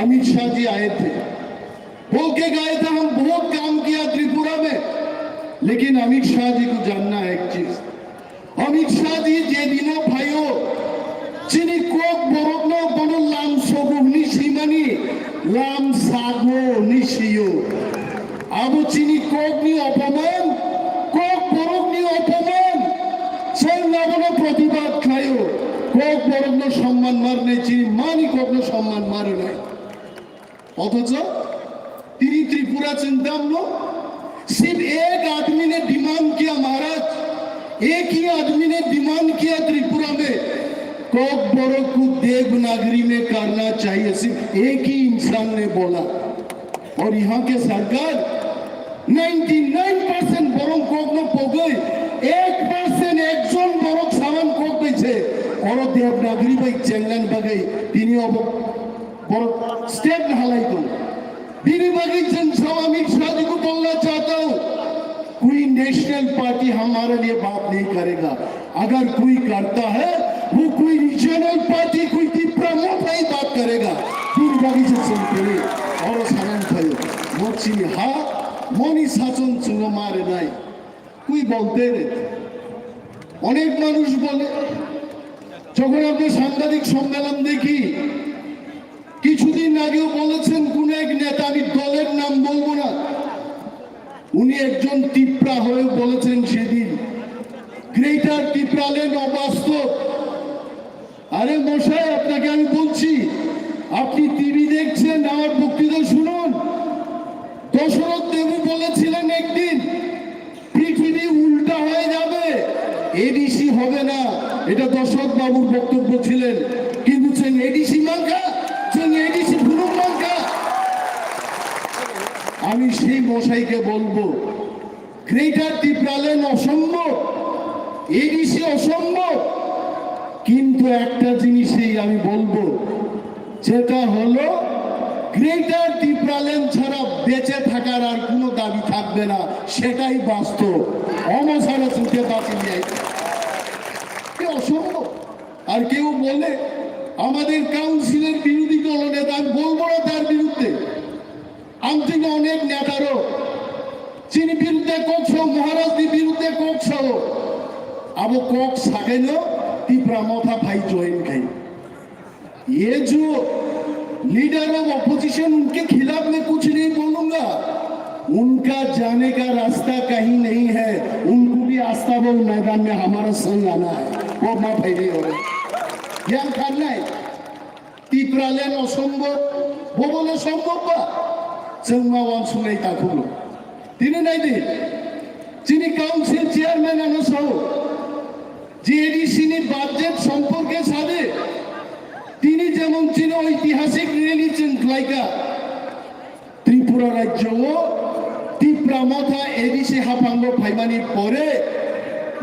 अमित शाह जी आए थे, बोल के गए थे, हम बहुत काम किया त्रिपुरा में। लेकिन अमित शाह जी को जानना है एक चीज, अमित शाह ji, je dino phaio, chini Kokborok no bono lam sogo hwnwi swimani, lam sago hwnwi swiyo. Abo chini kokni opoman, Kokborokni opoman. Chwng abono protibad khlaio. Kokborokno somman ma rwnai, chini mani kokno somman ma rwnai. অথচ তিনি ত্রিপুরা চিন্তাম नो, सिर्फ एक आदमी ने डिमांड किया महाराज, एक ही आदमी ने डिमांड किया त्रिपुरा में, कोकबोरो को देवनागरी में करना चाहिए, सिर्फ एक ही इंसान ने बोला। और यहाँ के सरकार ninety nine percent borok kokno pogwi, ek percent ekjon borok saman kok bai se, oro Devanagari bai chengna bagwi tini obo borok step halai tong. Bini bagwi chwng sao Amit Shah ji ko bolna chahta hu, koi national party hamare liye baat nahi karega. अगर कोई करता है, वो कोई regional party, कोई तिप्रा मोर्चा ही बात करेगा। দুর্ভাগ্য যে চলতে নেই, বড় সালাম খাই। মরছি হা, মনি শাসন চুনো মারে নাই। কই বলতে রে? অনেক মানুষ বলে, যখন আমরা সাংবাদিক সম্মেলন দেখি, কিছুদিন আগেও বলেছেন কোন এক নেতা, আমি দলের নাম বলবো না, উনি একজন তিপ্রা হয়েও বলেছেন সেদিন, গ্রেটার তিপ্রাল্যান্ড অবাস্তব। আরে মশাই, আপনাকে আমি বলছি, আপনি টিভি দেখছেন, আমার বক্তৃতা শুনুন। দশরথ দেবু বলেছিলেন একদিন, পৃথিবী উল্টা হয়ে যাবে, এডিসি হবে না, এটা দশরথ বাবুর বক্তব্য ছিলেন। কিন্তু চোং এডিসি মানখা, চোং এডিসি ফুলুক মানখা। আমি সেই মশাইকে বলবো, গ্রেটার তিপ্রাল্যান্ড অসম্ভব, এডিসি অসম্ভব। কিন্তু একটা জিনিসই আমি বলবো, যেটা হলো গ্রেটার তিপ্রাল্যান্ড ছাড়া বেঁচে থাকার আর কোনো দাবি থাকবে না, সেটাই বাস্তব। অমসারা চুকে বাঁচিয়ে অসম্ভব। আর কেউ বলে আমাদের কাউন্সিলের বিরোধী দলনেতা, আমি বলবো না তার বিরুদ্ধে। আমি চিনি অনেক নেতারও, চিনি বিরুদ্ধে কক্স, মহারাজনি বিরুদ্ধে Cox. Abo kok sakaino Tipra Motha phai join khai. ये जो लीडर ऑफ ऑपोजिशन, उनके खिलाफ मैं कुछ नहीं बोलूंगा। उनका जाने का रास्ता कहीं नहीं है। उनको भी अस्ताबल मैदान में हमारा संग आना है। वो माफ है नहीं हो रहा। ज्ञान खान नहीं। Tipraland অসম্ভব, ভবনে সম্ভব বা? চেংমা ওয়ান সুনাই তাকুলো। তিনি নাই দি। চিনি কাউন্সিল চেয়ারম্যান আনো সহ যে এডিসি নি বাজেট সম্পর্কে সাথে তিনি যেমন চিনি ঐতিহাসিক রেলি চেন লাইকা ত্রিপুরা রাজ্য ও তিপ্রা মথা এডিসি হাফাঙ্গ ফাইমানি পরে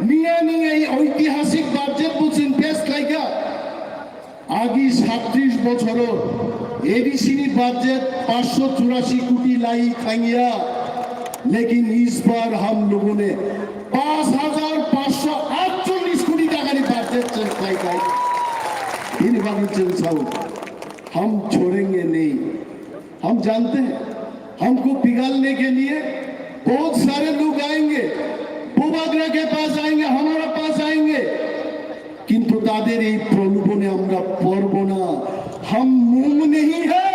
নিয়া নিয়া এই ঐতিহাসিক বাজেট বুঝছেন পেশ লাইকা। Agi সাতত্রিশ বছর এডিসি নি বাজেট পাঁচশো চুরাশি কোটি লাই থাঙ্গিয়া, लेकिन इस बार हम लोगों ने পাঁচ হাজার পাঁচশো আটচল্লিশ কোটি টাকা নি বাজেট চেঞ্জ লাই খাই। ইনি বাকি চেঞ্জ হও, हम छोड़ेंगे नहीं। हम जानते हैं, हमको पिघलने के लिए बहुत सारे लोग आएंगे, बुबागरा के पास आएंगे, हमारे पास आएंगे, কিন্তু তাদের এই প্রলোভনে আমরা পড়ব না। हम मोम नहीं है,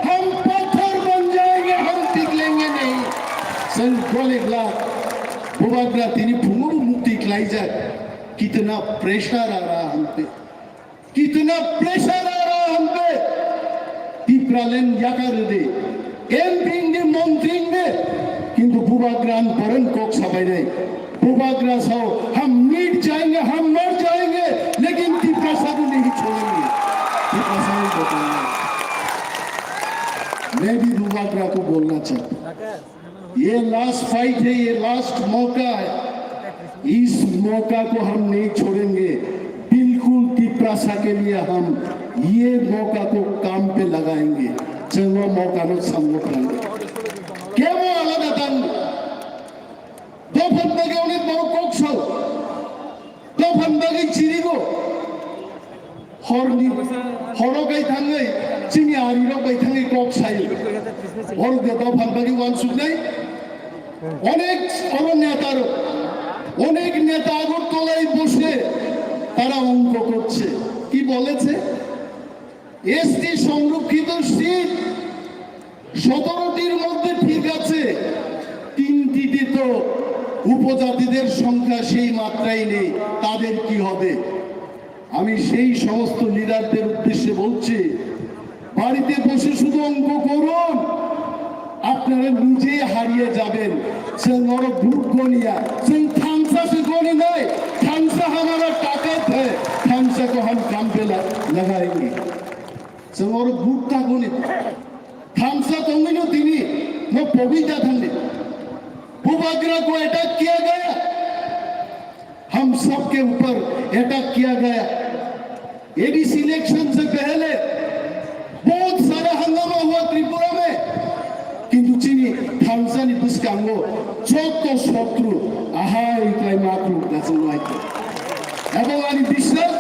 हम पत्थर बन जाएंगे, हम पिघलेंगे नहीं। Sel golek la, bubagra tini phungo mukti klaijak, कितना प्रेशर आ रहा हम पे। कितना प्रेशर आ रहा हम पे। Tipraland yakar de, MP de, मंत्री de, किंतु बुबाग्रान परन कोक सबाई नहीं। बुबाग्रा सो, हम मिट जाएंगे, हम मर जाएंगे, लेकिन तिप्रासा को नहीं छोड़ेंगे। तिप्रासा को बताएंगे। मैं भी बुबाग्रा को बोलना चाहता हूँ। ये लास्ट फाइट है, ये लास्ट मौका है, इस मौका को हम नहीं छोड़ेंगे। बिल्कुल तिप्रासा के लिए हम ये मौका को काम पे लगाएंगे। चलो मौका नो संगठन। Kemo alada tang. Dophani bagwi onek borok kok sao. Dophani bagwi chirigo. Horni, horo bai thangwi chini arirok bai thangwi kok sayo. Horo de dophani bagwi wansuknai. অনেক বড় নেতারও, অনেক নেতা আগরতলায় বসে তারা অঙ্ক করছে। কি বলেছে? এসটি সংরক্ষিত সিট সতেরোটির মধ্যে ঠিক আছে, তিনটিতে তো উপজাতিদের সংখ্যা সেই মাত্রায় নেই, তাদের কি হবে? আমি সেই সমস্ত লিডারদের উদ্দেশ্যে বলছি, বাড়িতে বসে শুধু অঙ্ক করুন, আপনারা নিজেই হারিয়ে যাবেন। Chwng oro vote goniya, chwng thansa se goni nai, thansa hamara takat hai, thansa ko ham kam pe la-, lagaenge. Chwng oro vote ta goni. Thansa tongwino tini, no pogwi ta thangdi. Bubagra ko attack kiya gaya. हम सबके ऊपर अटैक किया गया। ADC election से पहले बहुत सारा हंगामा हुआ त्रिपुरा में, किंतु chini thansa ni bwskango joto sotru ahai klai ma kluk da chwng lai. Ebong ani biswas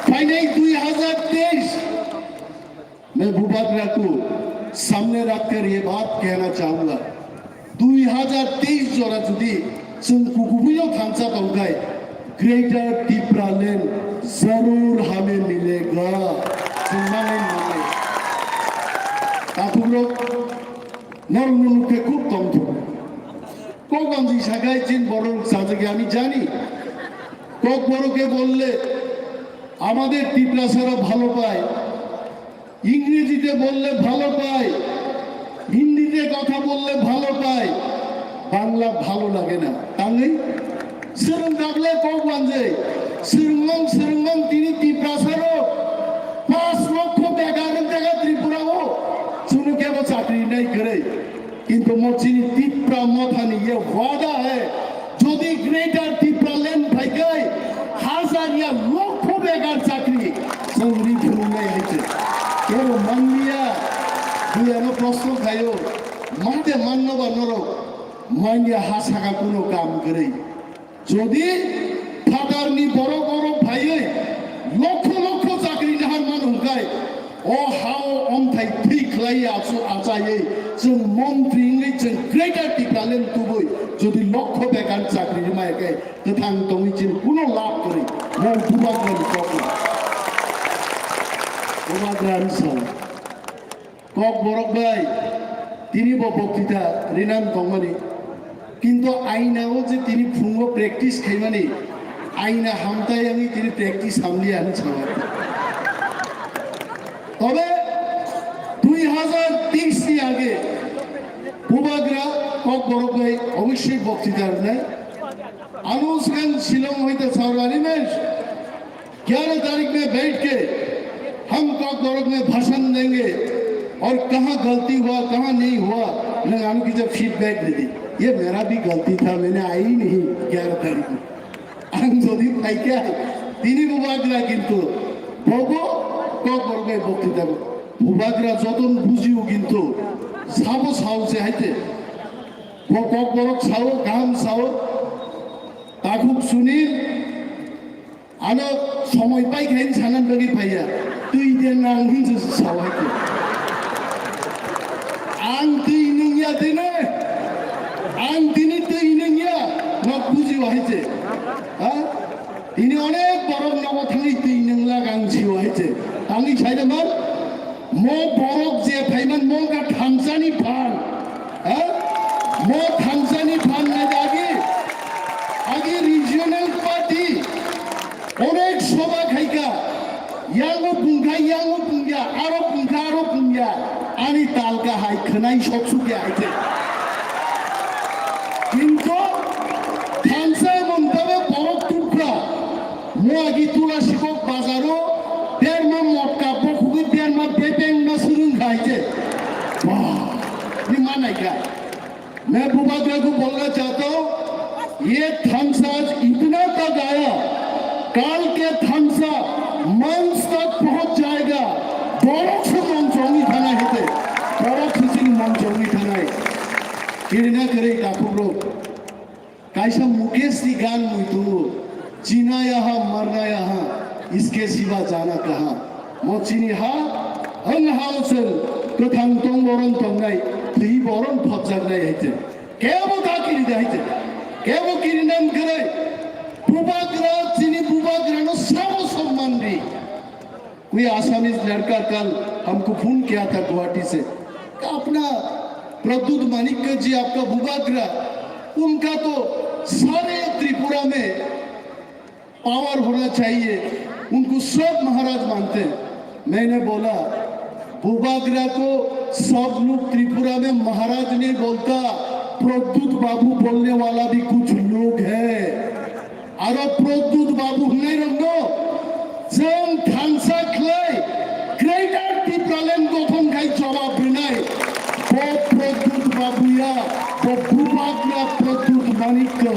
phainai dui hazar teis मैं बुबाग्रा को सामने रखकर ये बात कहना चाहूंगा, দুই হাজার তেইশ jora jodi chwng kukubuino thansa tongkhai, Greater Tipraland zarur hame milega. Chwng manai manai. Takhuk rok, norok no nukhe khub tongthok. Kokbanji sakai chin borok sajagya ami jani. Kokboroke bolle amader Tiprasara bhalo pai. ইংরেজিতে বললে ভালো পায়, হিন্দিতে কথা বললে ভালো পায়, বাংলা ভালো লাগে না। তাহলে স্বরূপ রাখলে কম বাজে। স্বরূপং স্বরূপং তিনি তিপ্রাসারও পাঁচ লক্ষ বেকারের জায়গা ত্রিপুরাও শুনে কেবল চাকরি নাই করে। কিন্তু মসজিদ তিপ্রা মথানি ইয়ে ওয়াদা হ্যায়, যদি গ্রেটার তিপ্রাল্যান্ড থাইকাই হাজার ইয়া লক্ষ বেকার চাকরি সৌরি ঘুমে হইছে। কেউ মানলিয়া, দুই আনো প্রশ্ন খাইও, মাতে মান্য বা নরক, মাইয়া হাসাকা কোনো কাম করে। যদি ফাদারনি বড় বড় ভাইয়ে O hao omthai thwi khlai asu achaiwi chwng montri wngwi chwng Greater Tipraland tubui jodi lokho bekan chakri rwmaya khe kwthang tongwi chini kuno lab kwrwi mo bubagrani kokno. Bubagrani sal. Kokborok bai tini bo boktita rinan tongmani. Kintu aina o je tini phungo practice khaimani, aina hamtai wngwi tini practice hamliya hinwi sawi. Tobe dui hazar teis ni age bubagra kokborok bai obossoi boktita rwnai. Ano swkang Shillong hoite sawi rwani nai. Gyara tarik mein baith ke hum kokborok mein bhashan denge aur kahan galti hua, kahan nahi hua, nwng ano kisa feedback de di. Ye mera bhi galti tha, maine aayi nahi gyara tarik mein. Ang jodi phaikha, tini bubagra kintu bobo kokborok bai boktita bubagra joton bujiu kintu sabo sao se haite. Bo kokborok sao, kaham sao, takhuk Sunil, ano somoi pai khe sanan bagwi phaiya. Twi de nang hinse sawai khe. Ang twi nungya tene. Ang tini twi nungya. Nok buji wahai je. Ha? Tini onek borok nogo thangwi twi nungla ang si wahai je. Tangwi saida man. Mo borok je phaiman mo ka thangsani phan. Ha? Mo thangsani phan nai agi. Agi regional party. Onek soba khaika, yango pungkha, yango pungya, aro pungkha, aro pungya, ani talka hai khwnai sok sukya hai khe. Kintu thansa montabe borok tukra, mo agi tula sikok bazaro, berma motka bokhugwi berma bebengma surung khai khe. Wah, ni manai kha. मैं बुबाग्रा को बोलना चाहता हूँ, ये थम्स आज इतना तक आया, कल के थम्स मंच तक पहुंच जाएगा। Borok se mong chongwi thanai hete, borok se chini mong chongwi thanai. Kirina kere kakukrok. Kaisa Mukesh ni gan mui tongo, "Jina yaha, marna yaha, iske siwa jana kaha." Mo chini ha, ang hao chwng kwthang tong boron tongnai, thwi boron phobjaknai hai chwng. Kebo ta kiri da hai chwng. Kebo kiri nan kwrwi. Bubagra, chini bubagra no sabo somman di. कोई आसामीज लड़का कल हमको फोन किया था गुवाहाटी से, "अपना प्रद्युत मानिक जी, आपका बुबाग्रा, उनका तो सारे त्रिपुरा में पावर होना चाहिए, उनको सब महाराज मानते हैं।" मैंने बोला, "बुबाग्रा को सब लोग त्रिपुरा में महाराज नहीं बोलता, प्रद्युत बाबू बोलने वाला भी कुछ लोग है।" Aro Pradyut Babu hwnwi rokno chwng thansa khlai Greater Tipraland gothon khai jawab rwnai. Bo Pradyut Babu ya, bo Bubagra Pradyut Manikya.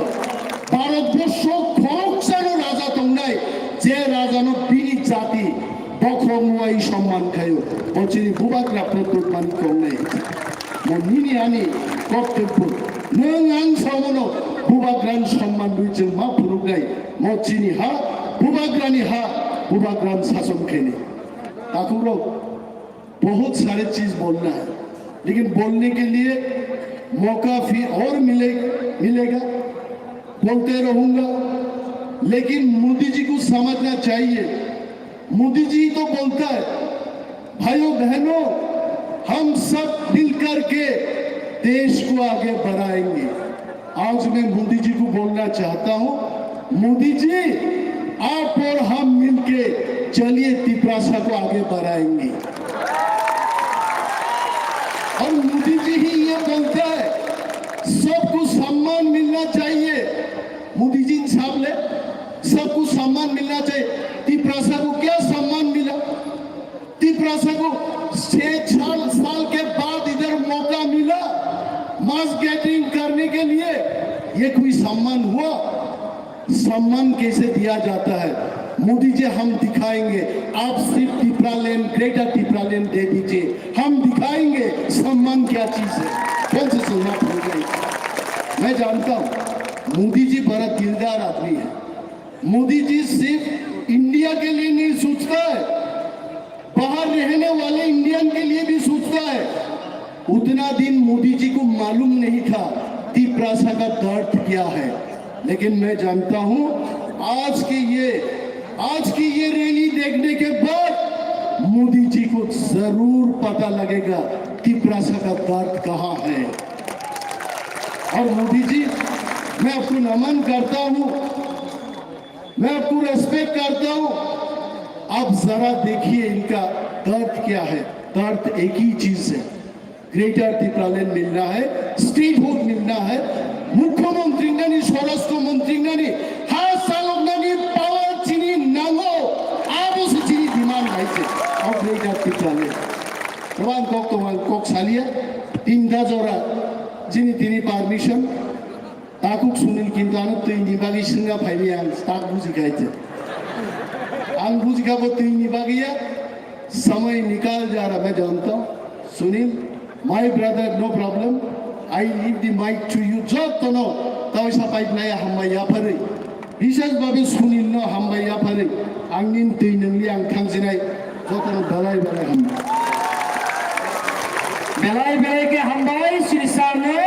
Bharat borsho khoroksano raja tongnai, je rajano bini jati bokhorok muai somman khaio. Bo chini Bubagra Pradyut Manikya wngnai. Mo nini ani koktwpwk. Nwng ang samono Bubagrani somman rwi chwng ma phunuknai. Mo chini ha, Bubagrani ha, Bubagrani sason khaini. Takhurok, बहुत सारे चीज बोलना है, लेकिन बोलने के लिए मौका फिर और मिले, मिलेगा, बोलते रहूंगा। लेकिन मोदी जी को समझना चाहिए, मोदी जी तो बोलता है, भाइयों बहनों, हम सब मिलकर के देश को आगे बढ़ाएंगे। आज मैं मोदी जी को बोलना चाहता हूं, मोदी जी, आप और हम मिलके चलिए तिपरासा को आगे बढ़ाएंगे। और मोदी जी ही ये बोलता है, सबको सम्मान मिलना चाहिए। मोदी जी साहब ने सबको सम्मान मिलना चाहिए। तिपरासा को क्या सम्मान मिला? तिपरासा को छह साल, साल के बाद इधर मौका मिला मास गैदरिंग करने के लिए, ये कोई सम्मान हुआ? सम्मान कैसे दिया जाता है? मोदी जी, हम दिखाएंगे, आप सिर्फ टिपरालैंड, ग्रेटर टिपरालैंड दे दीजिए, हम दिखाएंगे सम्मान क्या चीज है। कौन से सम्मान हो गए? मैं जानता हूं, मोदी जी बड़ा दिलदार आदमी है। मोदी जी सिर्फ इंडिया के लिए नहीं सोचता है, बाहर रहने वाले इंडियन के लिए भी सोचता है। उतना दिन मोदी जी को मालूम नहीं था तिपरासा का दर्द क्या है, लेकिन मैं जानता हूं, आज की ये, आज की ये रैली देखने के बाद मोदी जी को जरूर पता लगेगा तिपरासा का दर्द कहाँ है। और मोदी जी, मैं आपको नमन करता हूं, मैं आपको रेस्पेक्ट करता हूं। आप जरा देखिए इनका दर्द क्या है। दर्द एक ही चीज है, ग्रेटर तिप्रालैंड मिलना है, स्टेटहुड मिलना है। मुख्यमंत्री nani, स्वराष्ट्र मंत्री nani, ha salok nani power chini nango, abo se chini demand hai se, of Greater Tipraland. Tabang kok tabang kok salia, tinta jora, chini tini permission, Takuk Sunil kintu ano twi ni bagwi swnga phaini ang tak buji khai je. Ang buji kha bo twi ni bagwi ya. Samay nikal ja raha hai janata. Sunil, my brother, no problem. I leave the mic to you. Jotono tawisa pipe naya hambai yapharwi. Bishesh bhabe Sunil no hambai yapharwi. Ang nin twi nungli ang thangsinai. Jotono belai belai hambai. Belai belai ke hambai Sri Sir no.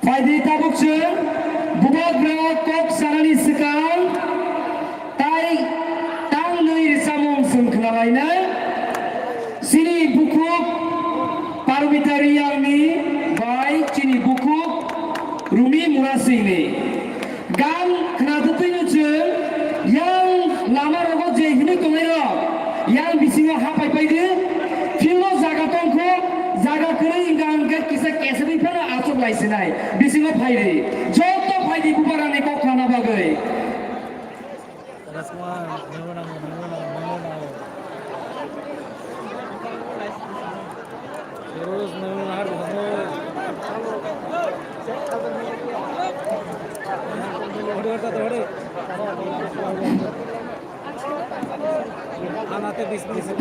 Phaidi tabuk chwng bubagra kok sanani swkang tai tangnwi rwchapmung chwng khwnalainai. Chini bukhuk Parmita Riyangni bai chini bukhuk Rumi Murasingni. Gang khwnathwtwino chwng yang lama rogo je hinwi tongnai rok yang bisingo hapai paidi. Philno jaga tongkho, jaga kwrwi wngkha hwnkhe kisa kesagwi phano achuk lai sinai. Bisingo phaidi. Joto phaidi bubagrani kok khna bagwi.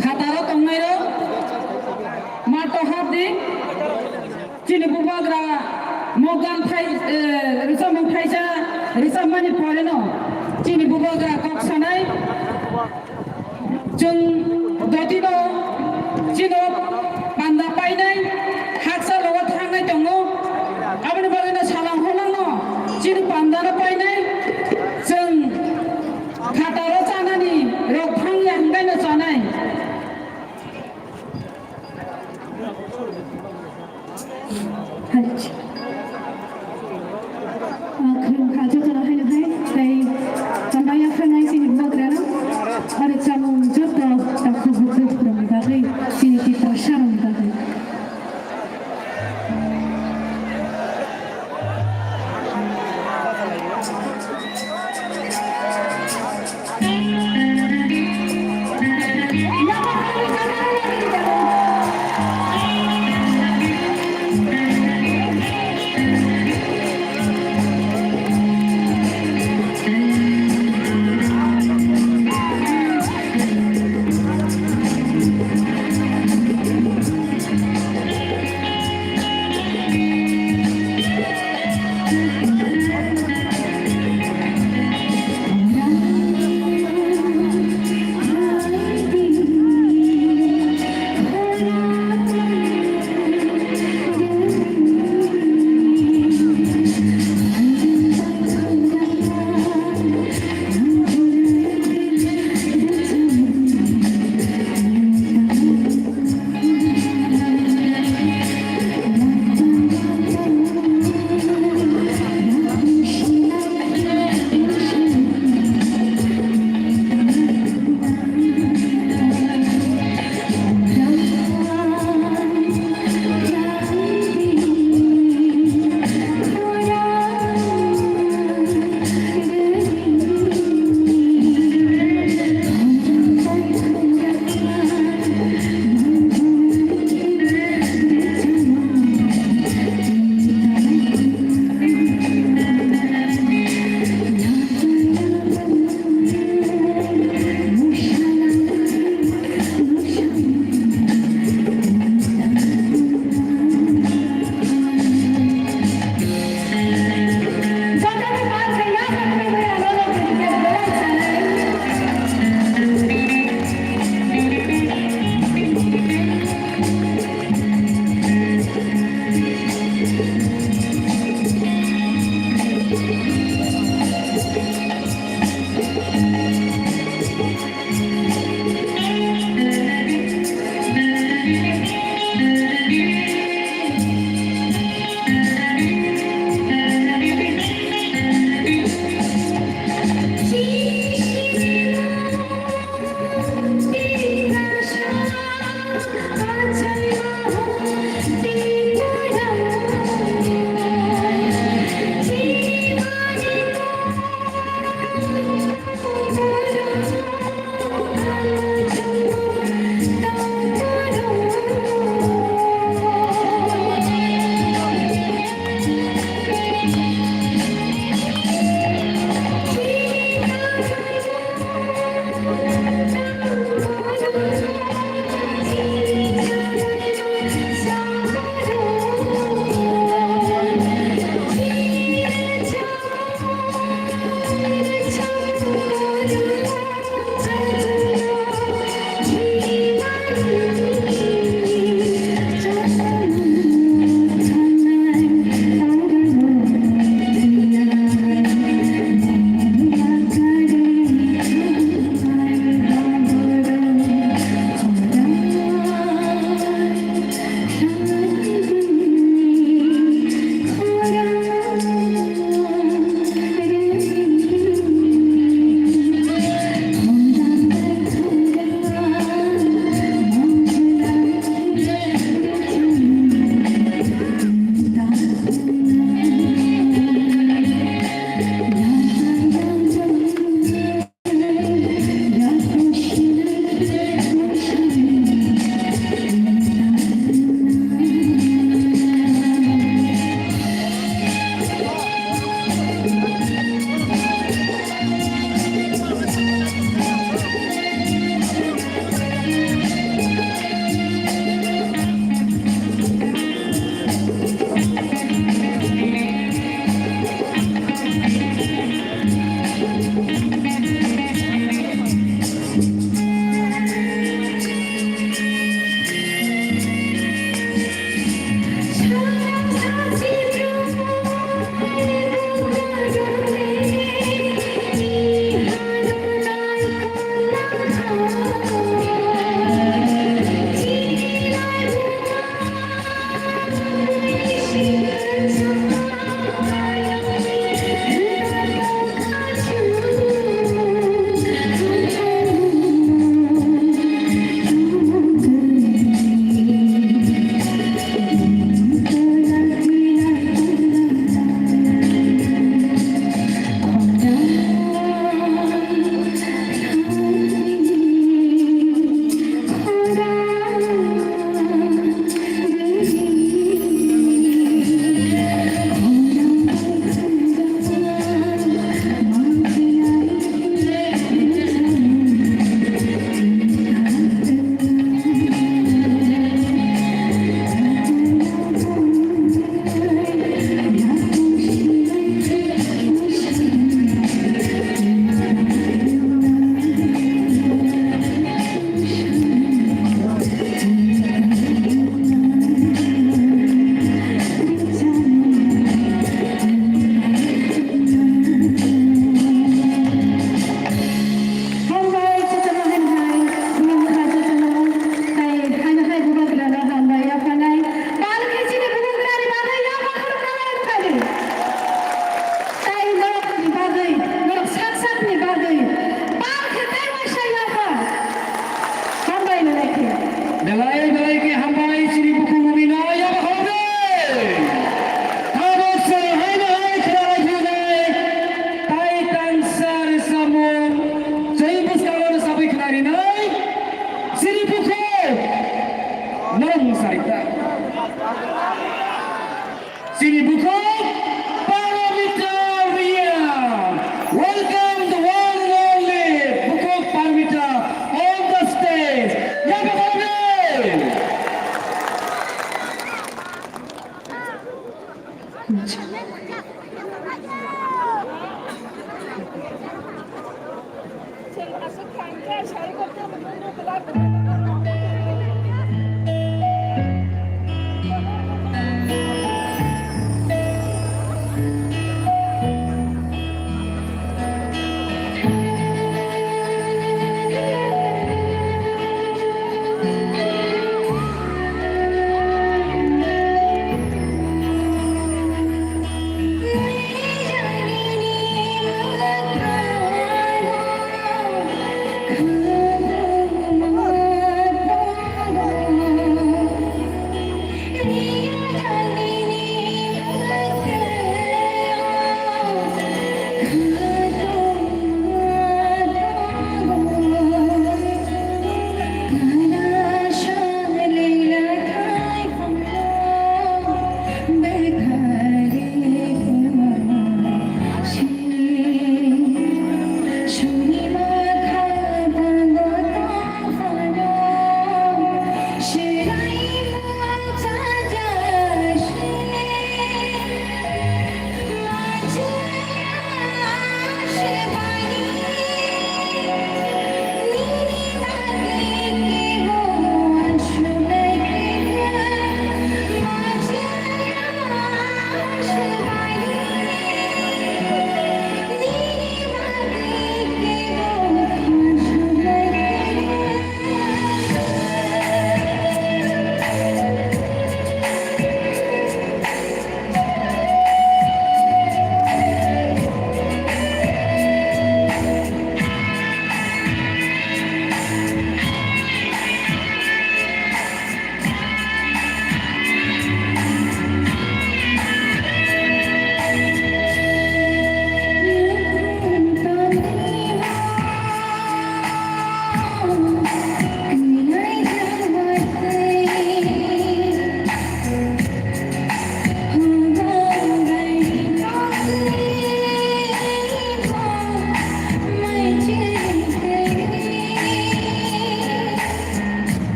Phataro tongnairok, ma tohar di, chini bubagra mogan thai, eh, rwchapmung thaisa rwchapmani poreno chini bubagra kok sanai. Chwng dotino chino panda painai, haksa logo thangnai tongo. Aboni bagwino salang holongno chini pandano painai. Chwng khataro chanani rok thangya hwnbaino chanai. Hai. Ah, khulumkha jotono haino hai, tei tongmani yapharnai chini bubagrano, aro chamung joto takhuk bukhuk rokni bagwi, chini Tiprasarokni bagwi.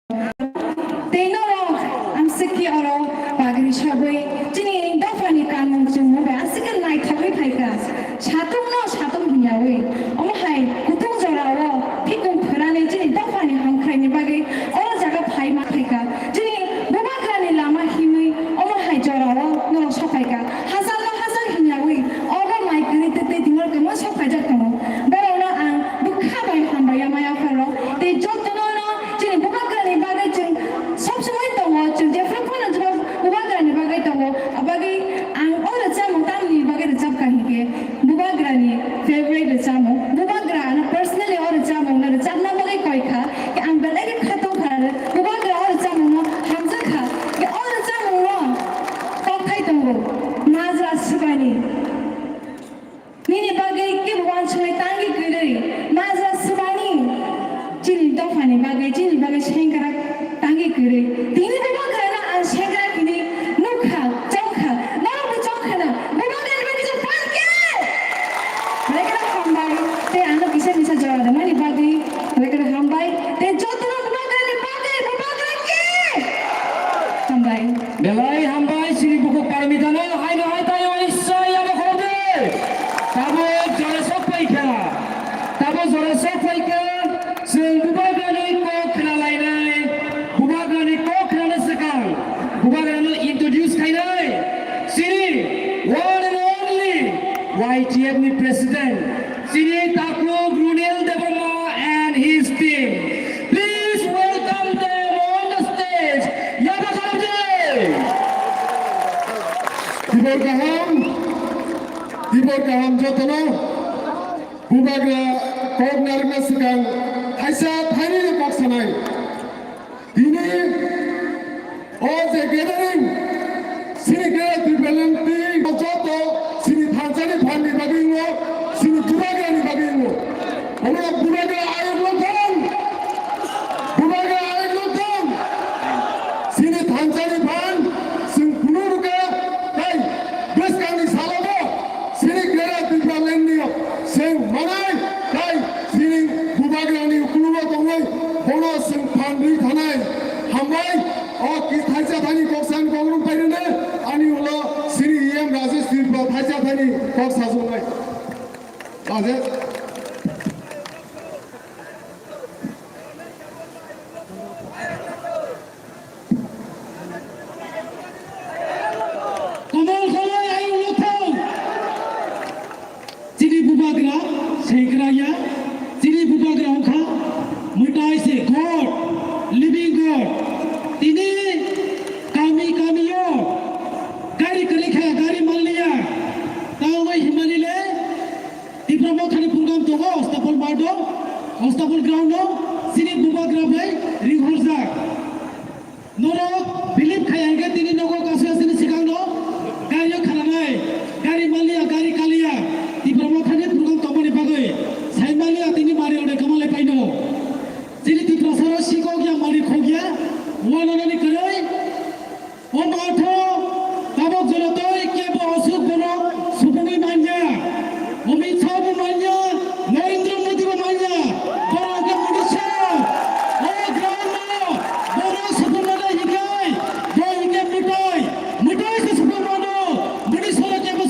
Tei norok amswk khe oro bagwi sagwi chini dophani kanmung chumung bai aswk khe naithogwi phaikha. Satung no satung hinyawi omo hai kutung jorao thikung phwrani chini dophani hamkhraini bagwi oro jaga phai ma phaikha. Chini bubagrani lama himwi omo hai jorao norok sokphaikha. Hachal no hachal hinyawi obo mai kwrwi tei tei tongmani kwmwi sokphaijak tongo. Borokno ang bwkha bai hambai ya maya pharo tei jotono no chini bubagrani bagwi chwng sob somoi tongo, chwng jephru phano jora bubagrani bagwi tongo. Abagwi ang o rwchapmung tamni bagwi rwchapkha hinkhe bubagrani favorite rwchapmung, bubagra ano personally o rwchapmungno rwchapna bagwi koikha. Khe ang belai khe khatungkha, bubagra o rwchapmungno hamjakha. Khe o rwchapmungno kokthai tongo, Majra Swbaini. Nini bagwi kebo uansuknai tangwi kwrwi, Majra Swbaini. Chini dophani bagwi, chini bagwi sengkrak tangwi kwrwi. Tini bubagrano ang sengkrak hinwi nukha, chongkha, norokbo chongkha na, bubagrani bagwi chwng phan khe? Lekha hambai, tei ano kisa misa jora rwmani bagwi lekha hambai, tei jotono bubagrani bagwi, bubagra khe? Hambai. Belai hambai, chini bukhuk parmitano haino hai tayo isai abo khorokde. Tabuk jora sok phaikha. Tabuk jora sok phaikha. Chwng bubagrani kok khna lainai. Bubagrani kok khnana swkang bubagrano introduce khainai. Chini one and only Y T F ni president. Chini takhuk Runil Debbarma and his team. Please welcome them on the stage. Yaba kharapjai. Tibor kaham, tibor kaham jotono. Bubagra kok narwkna swkang thaisa thainwi kok sanai. Tini o je gathering, chini Greater Tipraland ni joto chini thansani phan ni bagwi wngo, chini bubagrani bagwi wngo. Omo bubagra ayuk no thang, bubagra ayuk no thang. Chini thansani phan chwng phunukha tei bwskangni salobo chini Greater Tipraland ni chwng manai tei chini bubagrani ukulugo tongwi bono chwng phan rwi thanai. Hambai, o ki thaisa thani kok san kok rwng pairwne, ani ulo chini E M Rajesh Tripura thaisa thani kok sajwnai. Rajesh. Komol kholoi ayung no thang. Chini bubagra sengkra ya, chini bubagra wngkha mwtai se God, living God. Tini kami kami o gari kwrwi kha, gari manliya. Tamo bai himani le Tipra Mothani program tongo, Ostapol Mado, Ostapol Ground o, chini bubagra bai ringhorjak. Norok believe khai hwnkhe tini nogo kasu yasini sikangno gari o khananai, gari manliya, gari kaliya, Tipra Mothani program tongmani bagwi sai manliya tini mari ode kamalai paino. Chini Tiprasaro sikok ya mari khokya, wananani kwrwi, o matho tabok jonotoi kebo aswk bono supungwi manya. Amit Shah bo manya, Narendra Modi bo manya, borok hwnkhe Modi sir, o ground no, borok supung mano hikai, bo hikai mwtai, mwtai se supung mano, Modi sir kebo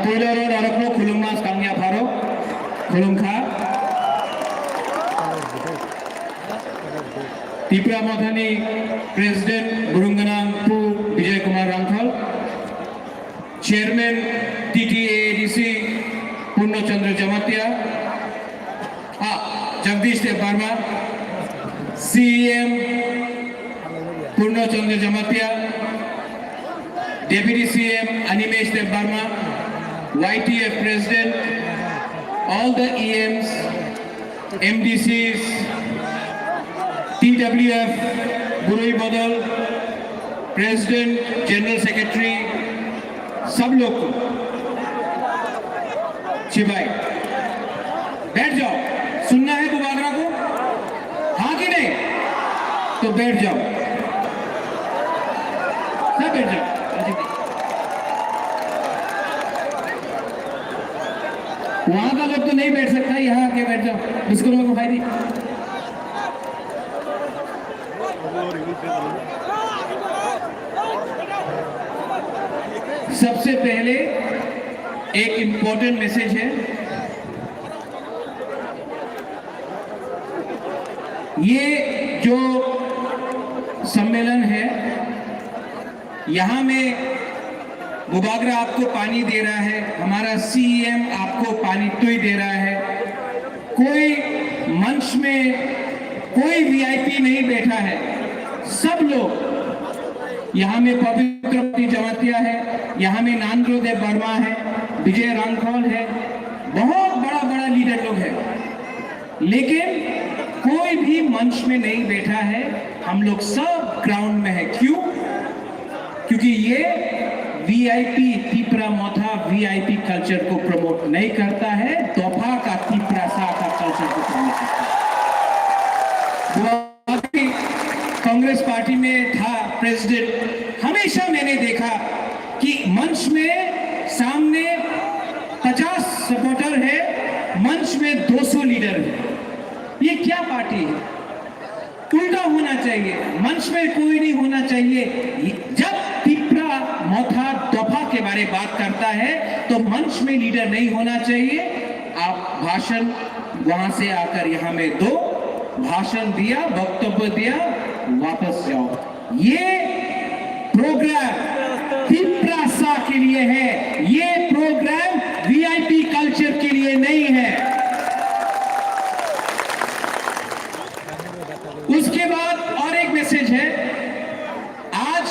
Puila oro narokno khulumma skang yapharo khulumkha. Tipra Mothani President Burungganang Pu Bijoy Kumar Rangkhol, Chairman T T A A D C Purno Chandra Jamatia, ah, Jagdish Dev Barma, C E M Purno Chandra Jamatia, Deputy C M Animesh Dev Barma, Y T F President, all the E Ms, M D Cs, T W F, Burui Bodol, President, General Secretary, सब लोग को। जी भाई, बैठ जाओ। सुनना है बुबागरा को? हाँ कि नहीं? तो बैठ जाओ, सब बैठ जाओ। वहां का लोग तो नहीं बैठ सकता, यहाँ आके बैठ जाओ, बिस्कुट में को खाई दी। सबसे पहले एक इंपॉर्टेंट मैसेज है। ये जो सम्मेलन है, यहाँ में बुबागरा आपको पानी दे रहा है, हमारा सीएम आपको पानी तुई दे रहा है। कोई मंच में कोई वीआईपी नहीं बैठा है, सब लोग। यहाँ में पवित्र जमातिया है, यहाँ में नांद्रो देव वर्मा है, विजय रांखल है, बहुत बड़ा बड़ा लीडर लोग हैं। लेकिन कोई भी मंच में नहीं बैठा है, हम लोग सब ग्राउंड में है। क्यों? क्योंकि ये वीआईपी, तिपरा मोथा वीआईपी कल्चर को प्रमोट नहीं करता है, दोफा का तिपरा सा का कल्चर को प्रमोट करता है। कांग्रेस पार्टी में था प्रेसिडेंट, हमेशा मैंने देखा कि मंच में सामने पचास सपोर्टर है, मंच में दो सौ लीडर है। ये क्या पार्टी है? उल्टा होना चाहिए, मंच में कोई नहीं होना चाहिए। जब तिपरा मोथा दोफा के बारे बात करता है तो मंच में लीडर नहीं होना चाहिए। आप भाषण वहां से आकर यहाँ में दो, भाषण दिया, वक्तव्य दिया, वापस जाओ। ये प्रोग्राम तिपरासा के लिए है, ये प्रोग्राम वीआईपी कल्चर के लिए नहीं है। उसके बाद और एक मैसेज है, आज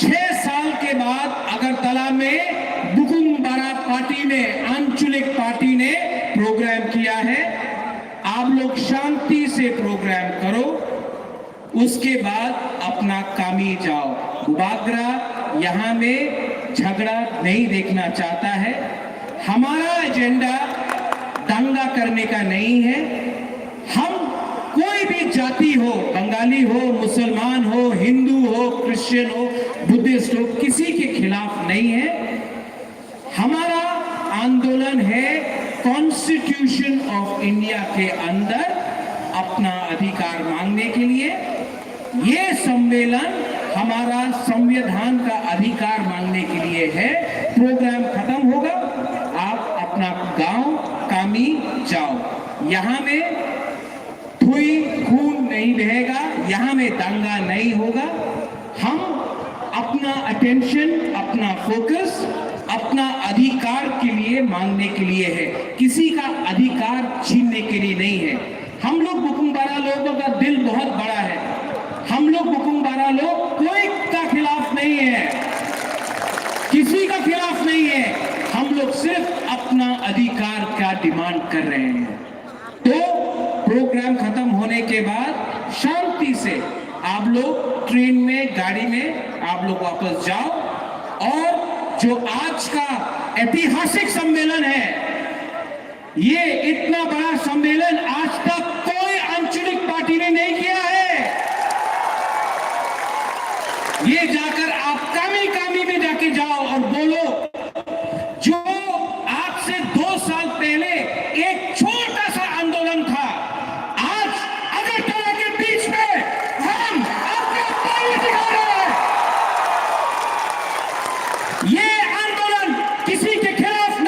छह साल के बाद अगरतला में बुकुम बारा पार्टी ने, आंचलिक पार्टी ने प्रोग्राम किया है। आप लोग शांति से प्रोग्राम करो, उसके बाद अपना कामी जाओ। बुबागरा यहाँ में झगड़ा नहीं देखना चाहता है। हमारा एजेंडा दंगा करने का नहीं है। हम कोई भी जाति हो, बंगाली हो, मुसलमान हो, हिंदू हो, क्रिश्चियन हो, बुद्धिस्ट हो, किसी के खिलाफ नहीं है। हमारा आंदोलन है कॉन्स्टिट्यूशन ऑफ इंडिया के अंदर अपना अधिकार मांगने के लिए। ये सम्मेलन हमारा संविधान का अधिकार मांगने के लिए है। प्रोग्राम खत्म होगा, आप अपना गांव कामी जाओ। यहाँ में कोई खून नहीं बहेगा, यहाँ में दंगा नहीं होगा। हम अपना अटेंशन, अपना फोकस अपना अधिकार के लिए मांगने के लिए है, किसी का अधिकार छीनने के लिए नहीं है। हम लोग बुकुंबारा लोगों का दिल बहुत बड़ा है। हम लोग बुकुंबारा लोग कोई का खिलाफ नहीं है, किसी का खिलाफ नहीं है। हम लोग सिर्फ अपना अधिकार का डिमांड कर रहे हैं। तो प्रोग्राम खत्म होने के बाद शांति से आप लोग ट्रेन में, गाड़ी में आप लोग वापस जाओ। और जो आज का ऐतिहासिक सम्मेलन है, ये इतना बड़ा सम्मेलन आज तक कोई आंचलिक पार्टी ने नहीं किया है। ये जाकर आप कामी कामी में जाके जाओ और बोलो, जो आज से दो साल पहले एक छोटा सा आंदोलन था, आज अगरतला के बीच में हम आपको पानी दिखा रहे हैं। ये आंदोलन किसी के खिलाफ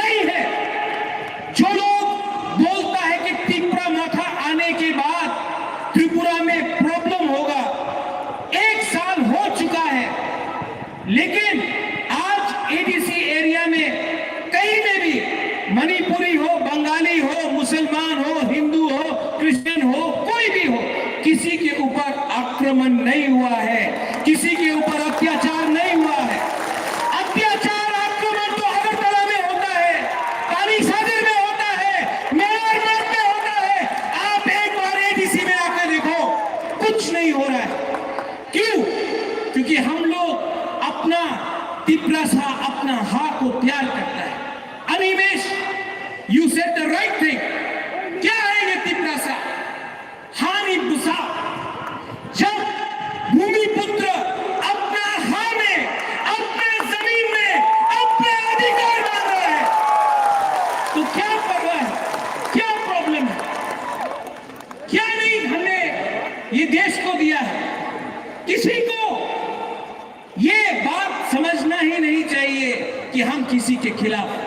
आक्रमण नहीं हुआ है, किसी के ऊपर अत्याचार नहीं हुआ है। अत्याचार, आक्रमण तो अगरतला में होता है, पानी सागर में होता है, मेवाड़ में होता है। आप एक बार एडीसी में आकर देखो, कुछ नहीं हो रहा है। क्यों? क्योंकि हम लोग अपना तिपरासा, अपना हा को प्यार करता है। Animesh, you said the right thing। क्या है ये तिपरासा? हानि बुसा, जब भूमिपुत्र अपना हा में, अपने जमीन में, अपने अधिकार मांग रहा है, तो क्या परवाह है? क्या प्रॉब्लम है? क्या नहीं हमने ये देश को दिया है? किसी को ये बात समझना ही नहीं चाहिए कि हम किसी के खिलाफ हैं।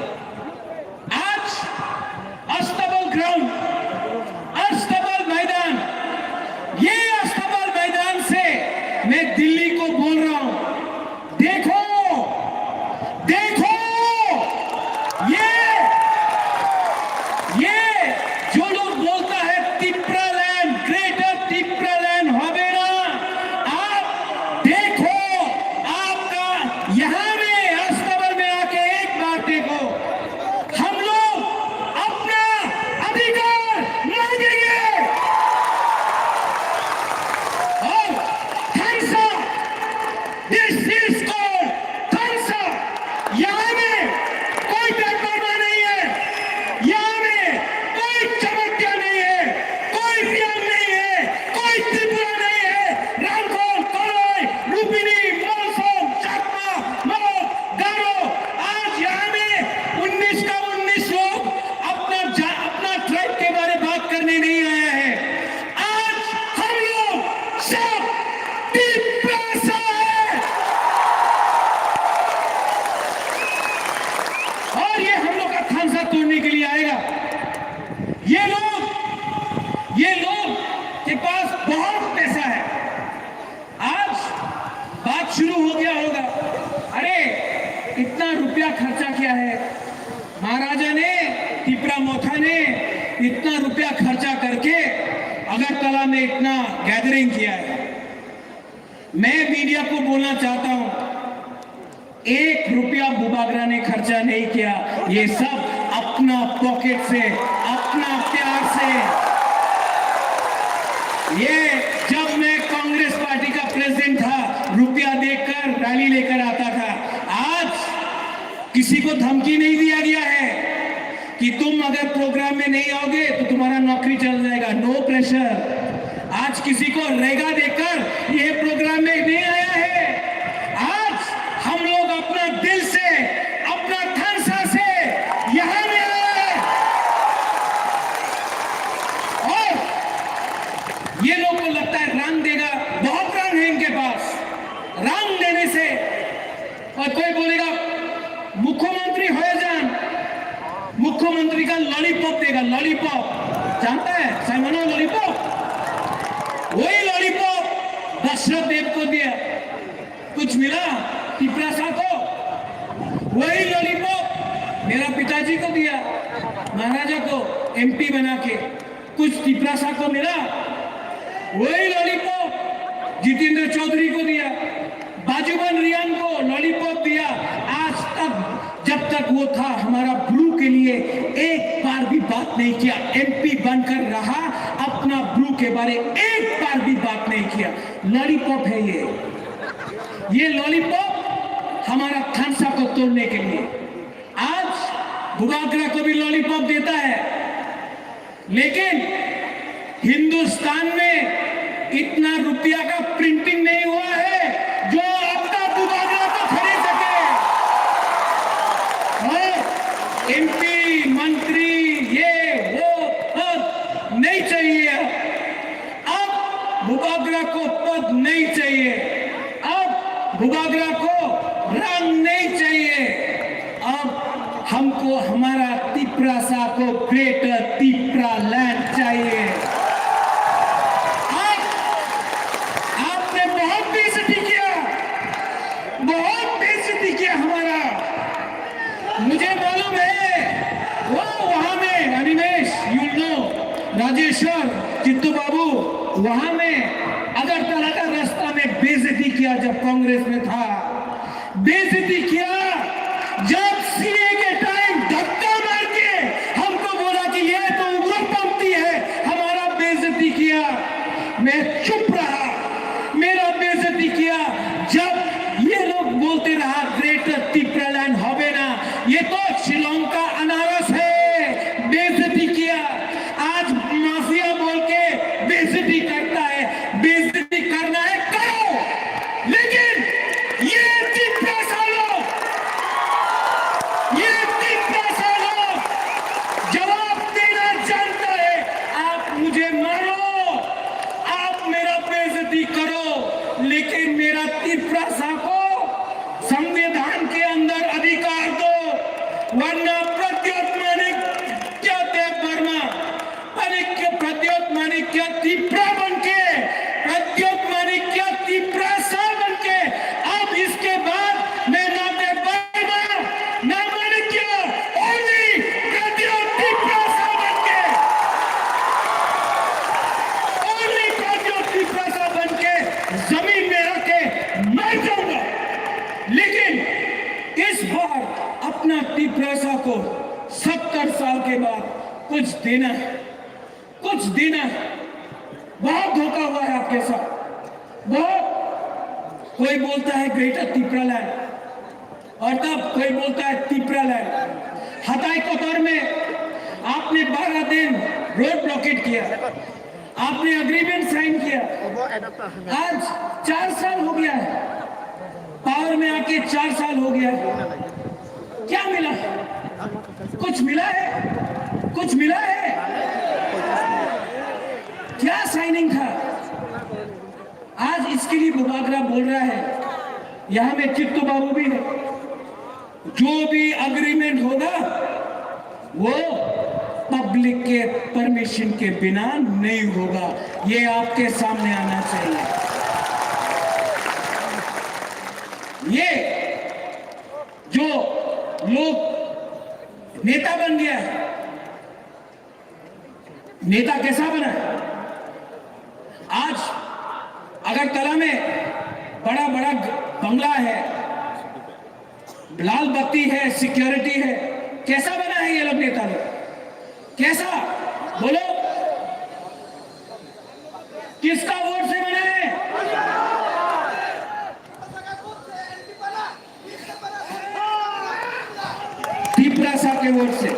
आज अस्तबल ग्राउंड, अस्तबल मैदान, ये अस्तबल मैदान से मैं दिल्ली को बोल रहा हूं, देखो, देखो, ये, ये जो लोग बोलता है तिप्रा लैंड, ग्रेटर तिप्रा लैंड হবে না, आप देखो, आपका यहाँ में अस्तबल में आके एक बार देखो, हम लोग अपना अधिकार मांगेंगे। और thanks, this is called thanks. यहाँ में कोई बेपर्वा नहीं है, यहाँ में कोई जमातिया नहीं है, कोई रियांग नहीं है, कोई त्रिपुरा नहीं है। रांगखल, कलई, लुम्बिनी, मलसम, चाकमा, मग, गारो, आज यहाँ में उन्नीस का उन्नीस लोग अपना जा-, अपना ट्राइब के बारे बात करने नहीं आया है। आज हम लोग सब तिपरासा है और ये हम लोग का थानसा तोड़ने के लिए आएगा। ये लोग, ये लोग के पास बहुत पैसा है। आज बात शुरू हो गया होगा, अरे इतना रुपया खर्चा किया है, महाराजा ने, तिपरा मोथा ने इतना रुपया खर्चा करके अगरतला में इतना गैदरिंग किया है। मैं मीडिया को बोलना चाहता हूं, एक रुपया बुबागरा ने खर्चा नहीं किया, ये सब अपना पॉकेट से, अपना प्यार से। ये जब मैं कांग्रेस पार्टी का प्रेसिडेंट था, रुपया देकर रैली लेकर आता था। आज किसी को धमकी नहीं दिया गया है कि तुम अगर प्रोग्राम में नहीं आओगे तो तुम्हारा नौकरी चल जाएगा। No pressure. आज किसी को रेगा देकर ये प्रोग्राम में नहीं आया है। आज हम लोग अपना दिल से, अपना थानसा से यहाँ में आया है। और ये लोग को लगता है रंग देगा, बहुत रंग है इनके पास। रंग देने से और कोई बोलेगा मुख्यमंत्री हो जान, मुख्यमंत्री का लॉलीपॉप देगा, लॉलीपॉप। जानता है साइमन लॉलीपॉप? वही लॉलीपॉप दशरथ देव को दिया। कुछ मिला तिपरासा को? वही लॉलीपॉप मेरा पिताजी को दिया, महाराजा को एमपी बना के। कुछ तिपरासा को मिला? वही लॉलीपॉप जितेंद्र चौधरी को दिया, बाजूबंद रियांग को लॉलीपॉप दिया। आज तक, जब तक वो था, हमारा ब्रू के लिए एक बार भी बात नहीं किया। एमपी बनकर रहा, अपना ब्रू के बारे एक बार भी बात नहीं किया। लॉलीपॉप है ये, ये लॉलीपॉप हमारा थानसा को तोड़ने के लिए। आज बुबागरा को भी लॉलीपॉप देता है, लेकिन हिंदुस्तान में इतना रुपया का प्रिंटिंग नहीं हुआ है जो अपना बुबागरा को खरीद सके। और एमपी, मंत्री, ये वो पद नहीं चाहिए। अब बुबागरा को पद नहीं चाहिए, अब बुबागरा को रंग नहीं चाहिए। अब हमको हमारा तिपरासा को ग्रेटर तिपरा लैंड चाहिए। आप, आपने बहुत बेइज्जती किया, बहुत बेइज्जती किया हमारा। मुझे मालूम है, वो वहां में, अनिमेश, you know, राजेश्वर, चित्तू बाबू, वहां में अगरतला का जब कांग्रेस में था, बेइज्जती किया। जब सीए के टाइम धक्का मार के हमको बोला कि ये तो उग्रपंथी है, हमारा बेइज्जती किया। मैं चुप रहा, मेरा बेइज्जती किया। जब ये लोग बोलते रहा ग्रेटर तिप्रालैंड হবে না, ये तो श्रीलंका अनारस है, बेइज्जती किया। आज माफिया बोल के बेइज्जती करता है, बेइज्जती करना है करो, लेकिन ये तिप्रासा लोग, ये तिप्रासा लोग जवाब देना जानता है। आप मुझे मारो, आप मेरा बेइज्जती करो, लेकिन मेरा तिप्रासा को संविधान के अंदर अधिकार दो, वरना प्रद्योत मानिक क्या देव वर्मा, मानिक के प्रद्योत मानिक क्या तिप्रा बन के, प्रद्योत मानिक क्या तिप्रासा बन के, अब इसके बाद मैं ना देव वर्मा, ना मानिक क्या, only प्रद्योत तिप्रासा बन के, only प्रद्योत तिप्रासा बन के जमीन में आके मर जाऊंगा। लेकिन इस बार अपना तिप्रासा को सत्तर साल के बाद कुछ देना है, कुछ देना है। बहुत धोखा हुआ है आपके साथ, बहुत। कोई बोलता है ग्रेटर तिप्रालैंड, और तब कोई बोलता है तिप्रालैंड। हताई कतर में आपने बारह दिन रोड ब्लॉकेट किया, आपने एग्रीमेंट साइन किया, आज चार साल हो गया है, पावर में आके चार साल हो गया है। क्या मिला है? कुछ मिला है? कुछ मिला है? क्या साइनिंग था? आज इसके लिए बुबागरा बोल रहा है, यहाँ में चित्तू बाबू भी है। जो भी एग्रीमेंट होगा, वो पब्लिक के परमिशन के बिना नहीं होगा। ये आपके सामने आना चाहिए। ये जो लोग नेता बन गया है, नेता कैसा बना है? आज अगरतला में बड़ा बड़ा ग-, बंगला है, लाल बत्ती है, सिक्योरिटी है, कैसा बना है ये लोग नेता लोग? कैसा? बोलो, किसका वोट से बना है? तिप्रासा के वोट से।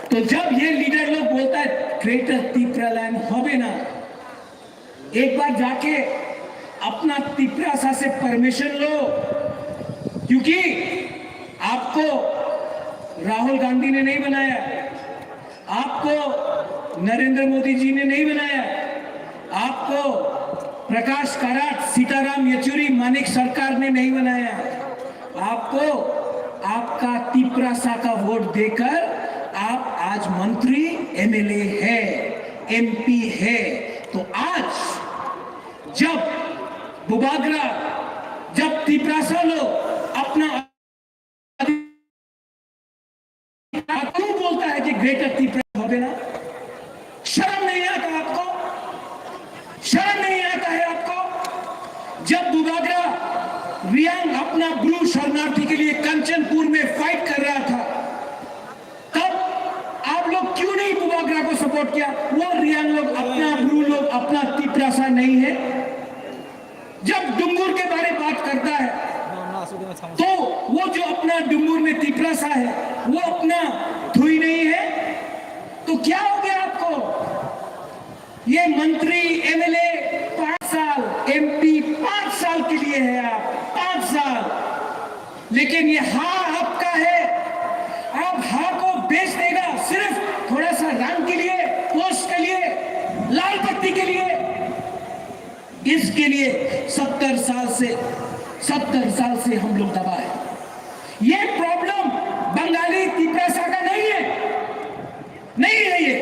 तो जब ये लीडर लोग बोलता है ग्रेटर तिप्रालैंड হবে না, एक बार जाके अपना तिप्रासा से परमिशन लो, क्योंकि आपको राहुल गांधी ने नहीं बनाया, आपको नरेंद्र मोदी जी ने नहीं बनाया, आपको प्रकाश काराट, सीताराम येचुरी, मानिक सरकार ने नहीं बनाया। आपको आपका तिप्रासा का वोट देकर आप आज मंत्री, एमएलए है, एमपी है। तो आज जब बुबागरा, जब तिप्रासा लोग अपना क्यों बोलता है कि ग्रेटर तिप्रा হবে না? शर्म नहीं आता आपको? शर्म नहीं आता है आपको? जब बुबागरा रियांग अपना ब्रू शरणार्थी के लिए कंचनपुर में फाइट कर रहा था, तब आप लोग क्यों नहीं बुबागरा को सपोर्ट किया? वो रियांग लोग अपना, ब्रू लोग अपना तिप्रासा नहीं है? जब डुंगुर के बारे बात करता है, तो वो जो अपना डुंगुर में तिप्रासा है, वो अपना थुई नहीं है? तो क्या हो गया आपको? ये मंत्री, एमएलए पाँच साल, एमपी पाँच साल के लिए है आप, पाँच साल। लेकिन ये हा आपका है, आप हा को बेच देगा सिर्फ थोड़ा सा रंग के लिए, पोस्ट के लिए, लाल बत्ती के लिए। इसके लिए सत्तर साल से, सत्तर साल से हम लोग दबा है। ये प्रॉब्लम बंगाली तिप्रासा का नहीं है, नहीं है ये।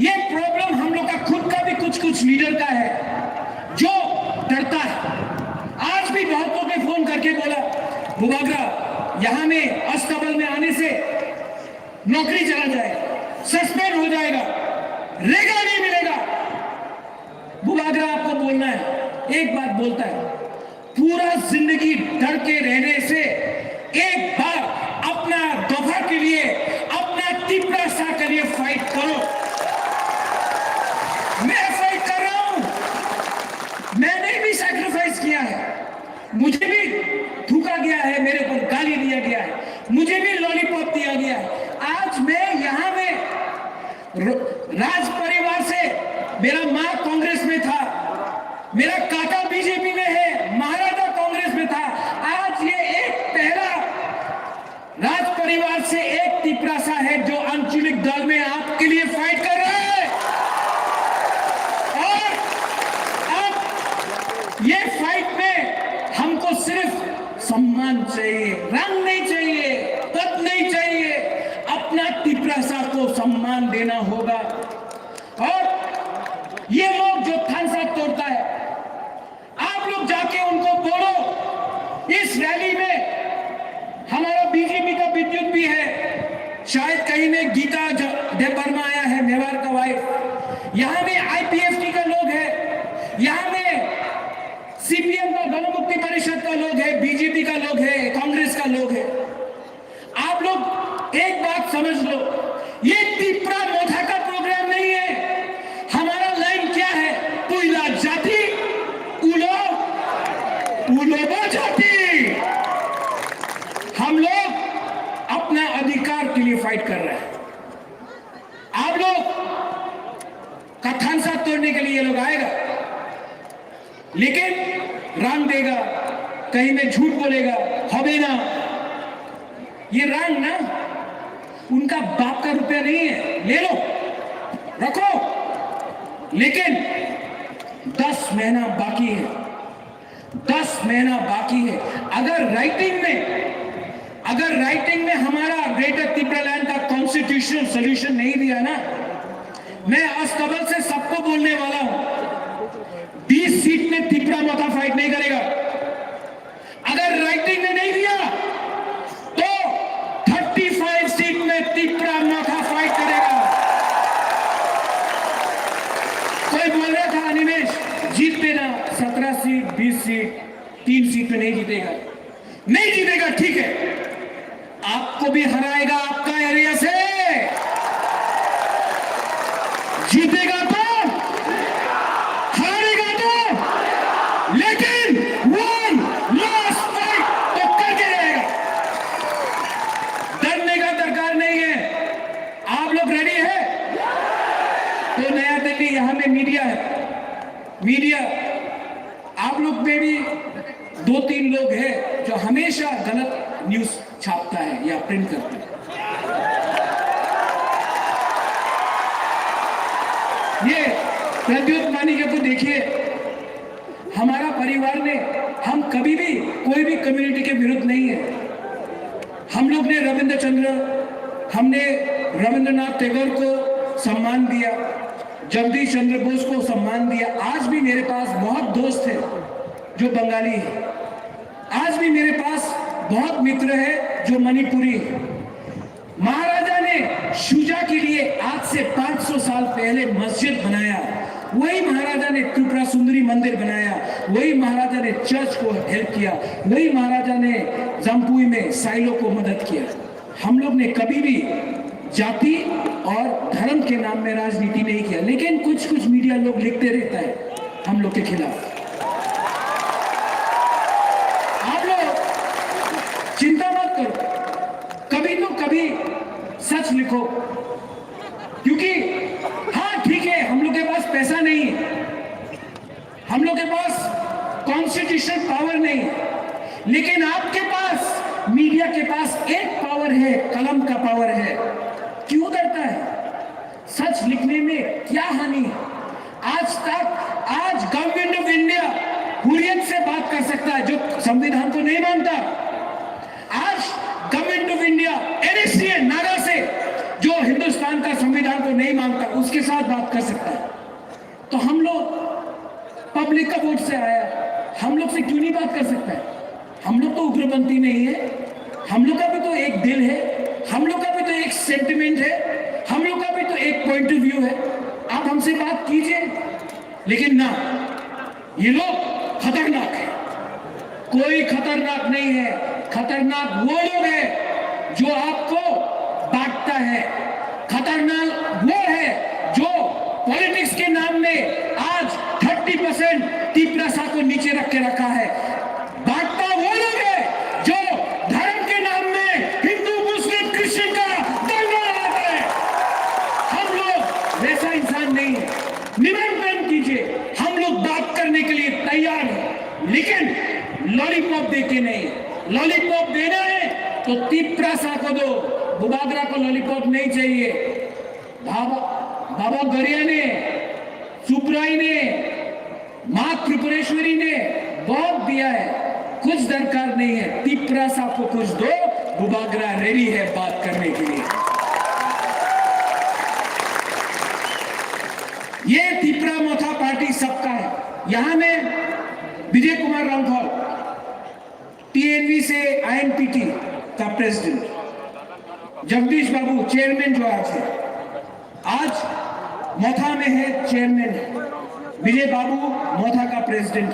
ये प्रॉब्लम हम लोग का खुद का भी कुछ कुछ लीडर का है, जो डरता है। आज भी बहुत लोग ने फोन करके बोला, बुबागरा, यहाँ में अस्तबल में आने से नौकरी चला जाएगा, सस्पेंड हो जाएगा, रेगा नहीं मिलेगा। बुबागरा आपको बोलना है, एक बात बोलता है, पूरा जिंदगी डर के रहने से एक बार अपना दफा के लिए, अपना तिपरासा के लिए फाइट करो। मैं फाइट कर रहा हूं, मैंने भी सैक्रिफाइस किया है, मुझे भी थूका गया है, मेरे ऊपर गाली दिया गया है, मुझे भी लॉलीपॉप दिया गया है। आज मैं यहां में र-, राज परिवार से, मेरा माँ कांग्रेस में था, मेरा काका बीजेपी में है, महाराजा कांग्रेस में था। आज ये एक पहला राज परिवार से एक तिपरासा है जो आंचलिक दल में आपके लिए फाइट कर रहा है। और अब ये फाइट में हमको सिर्फ सम्मान चाहिए, रंग नहीं चाहिए, पद नहीं चाहिए, अपना तिपरासा को सम्मान देना होगा। और ये लोग जो थानसा तोड़ता है, आप लोग जाके उनको बोलो, इस रैली में हमारा बीजेपी का विद्युत भी है, शायद कहीं में गीता ज-, देव वर्मा आया है, मेवाड़ का वाइफ, यहाँ में आईपीएफटी का लोग है, यहाँ में सीपीएम का, गणमुक्ति परिषद का लोग है, बीजेपी का लोग है, कांग्रेस का लोग है। आप लोग एक बात समझ लो, ये तिपरा मोथा का प्रोग्राम नहीं है। हमारा लाइन क्या है? पुइला जाति, उलो, उलोबो जाति। हम लोग अपना अधिकार के लिए फाइट कर रहे हैं। आप लोग का थानसा तोड़ने के लिए ये लोग आएगा, लेकिन रंग देगा, कहीं में झूठ बोलेगा, হবে না। ये रंग ना उनका बाप का रुपया नहीं है, ले लो, रखो, लेकिन दस महीना बाकी है, दस महीना बाकी है। अगर राइटिंग में, अगर राइटिंग में हमारा ग्रेटर तिपरालैंड का कॉन्स्टिट्यूशनल सॉल्यूशन नहीं दिया ना, मैं अस्तबल से सबको बोलने वाला हूं, बीस सीट में तिपरा मोथा फाइट नहीं करेगा। अगर राइटिंग में नहीं दिया तो थर्टी फाइव सीट में तिपरा मोथा फाइट करेगा। कोई बोल रहा था, "अनिमेश, जीत देना, सत्रह सीट, बीस सीट, तीन सीट में नहीं जीतेगा।" नहीं जीतेगा, ठीक है, आपको भी हराएगा आपका एरिया से। जीतेगा तो, हारेगा तो, लेकिन वन लास्ट फाइट तो करके रहेगा। डरने का दरकार नहीं है। आप लोग रेडी है? तो नया दिल्ली, यहाँ में मीडिया है, मीडिया, आप लोग में भी दो तीन लोग हैं जो हमेशा गलत न्यूज़ छापता है या प्रिंट करता है। ये प्रद्युत मानिक को देखिए, हमारा परिवार ने, हम कभी भी कोई भी कम्युनिटी के विरुद्ध नहीं है। हम लोग ने रविंद्र चंद्र, हमने रविंद्रनाथ टैगोर को सम्मान दिया, जगदीश चंद्र बोस को सम्मान दिया। आज भी मेरे पास बहुत दोस्त हैं जो बंगाली हैं, आज भी मेरे पास बहुत मित्र हैं जो मणिपुरी हैं। महाराजा ने शुजा के लिए आज से पाँच सौ साल पहले मस्जिद बनाया, वही महाराजा ने त्रिपुरा सुंदरी मंदिर बनाया, वही महाराजा ने चर्च को हेल्प किया, वही महाराजा ने जम्पुई में साइलो को मदद किया। हम लोग ने कभी भी जाति और धर्म के नाम में राजनीति नहीं किया, लेकिन कुछ कुछ मीडिया लोग लिखते रहता है हम लोग के खिलाफ। आप लोग चिंता मत करो, कभी तो कभी सच लिखो, क्योंकि हाँ, ठीक है, हम लोग के पास पैसा नहीं है, हम लोग के पास कॉन्स्टिट्यूशनल पावर नहीं है, लेकिन आपके पास, मीडिया के पास एक पावर है, कलम का पावर है। क्यों डरता है? सच लिखने में क्या हानि है? आज तक, आज गवर्नमेंट ऑफ इंडिया हुर्रियत से बात कर सकता है जो संविधान को नहीं मानता। आज government of India NSDN Naga से, जो हिंदुस्तान का संविधान को नहीं मानता, उसके साथ बात कर सकता है। तो हम लोग पब्लिक का वोट से आया, हम लोग से क्यों नहीं बात कर सकता है? हम लोग तो उग्रपंथी नहीं है, हम लोग का भी तो एक दिल है, हम लोग का भी तो एक सेंटिमेंट है, हम लोग का भी तो एक पॉइंट ऑफ व्यू है। आप हमसे बात कीजिए, लेकिन ना, ये लोग खतरनाक है। कोई खतरनाक नहीं है। खतरनाक वो लोग हैं जो आपको बांटता है। खतरनाक वो है जो पॉलिटिक्स के नाम में आज थर्टी परसेंट तिपरासा को नीचे रख के रखा है। बांटता वो लोग है जो धर्म के नाम में हिंदू, मुस्लिम, क्रिश्चियन का दंगा लगाता है। हम लोग वैसा इंसान नहीं है। निमंत्रण कीजिए, हम लोग बात करने के लिए तैयार हैं, लेकिन लॉलीपॉप दे के नहीं। लॉलीपॉप देना है तो तिपरासा को दो, बुबागरा को लॉलीपॉप नहीं चाहिए। बाबा, बाबा गरिया ने, सुब्राई ने, माँ त्रिपुरेश्वरी ने बहुत दिया है, कुछ दरकार नहीं है। तिपरासा को कुछ दो, बुबागरा रेडी है बात करने के लिए। ये तिपरा मोथा पार्टी सबका है। यहाँ में विजय कुमार रांखल, टीएनवी से आईएनपीटी का प्रेसिडेंट, जगदीश बाबू चेयरमैन जो आज है, आज मोथा में है चेयरमैन, विजय बाबू मोथा का प्रेसिडेंट,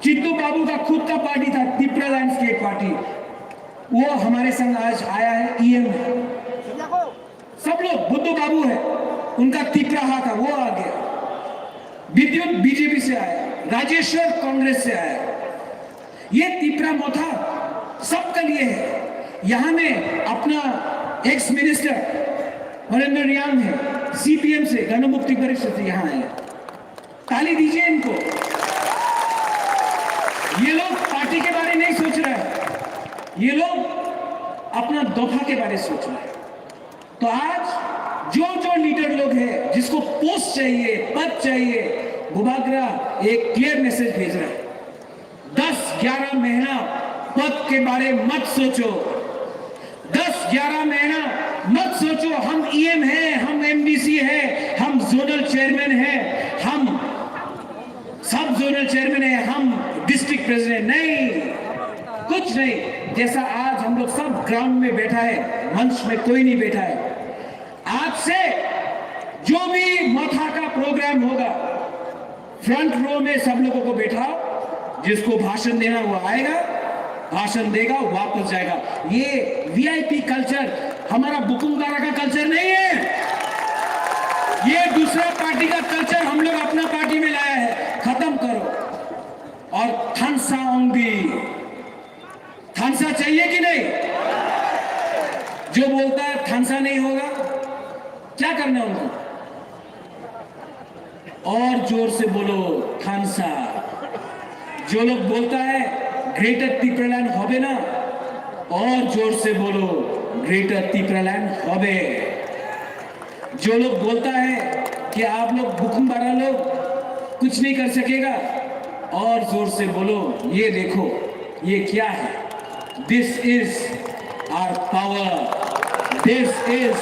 चित्तू बाबू का खुद का पार्टी था, तिपरा लैंडस्केप पार्टी, वो हमारे संग आज आया है, ईएम है। सब लोग, बुद्धू बाबू है, उनका तिपराहा था, वो आ गया। विद्युत बीजेपी से आया, राजेश्वर कांग्रेस से आया। ये तिपरा मोथा सबके लिए है। यहाँ में अपना एक्स मिनिस्टर हरेंद्र रियांग है, सीपीएम से, गण मुक्ति परिषद से यहाँ आए। ताली दीजिए इनको। ये लोग पार्टी के बारे नहीं सोच रहे हैं, ये लोग अपना दफा के बारे सोच रहे हैं। तो आज जो जो लीडर लोग हैं, जिसको पोस्ट चाहिए, पद चाहिए, बुबागरा एक क्लियर मैसेज भेज रहा है। दस ग्यारह महीना पद के बारे मत सोचो। दस ग्यारह महीना मत सोचो हम ईएम हैं, हम एमडीसी हैं, हम जोनल चेयरमैन हैं, हम सब जोनल चेयरमैन हैं, हम डिस्ट्रिक्ट प्रेसिडेंट नहीं, कुछ नहीं। जैसा आज हम लोग सब ग्राउंड में बैठा है, मंच में कोई नहीं बैठा है, आज से जो भी मोथा का प्रोग्राम होगा, फ्रंट रो में सब लोगों को बैठाओ, जिसको भाषण देना वो आएगा, भाषण देगा, वापस जाएगा। ये वीआईपी कल्चर हमारा बुकुंग बारा का कल्चर नहीं है। ये दूसरा पार्टी का कल्चर हम लोग अपना पार्टी में लाया है, खत्म करो। और थानसा ओंगदी, थानसा चाहिए कि नहीं? जो बोलता है थानसा नहीं होगा, क्या करना है उनको? और जोर से बोलो, थानसा। जो लोग बोलता है ग्रेटर तिपरालैंड होबे ना, और जोर से बोलो, ग्रेटर तिपरालैंड होबे। जो लोग बोलता है कि आप लोग बुकुम बारा लोग कुछ नहीं कर सकेगा, और जोर से बोलो, ये देखो, ये क्या है? This is our power. This is,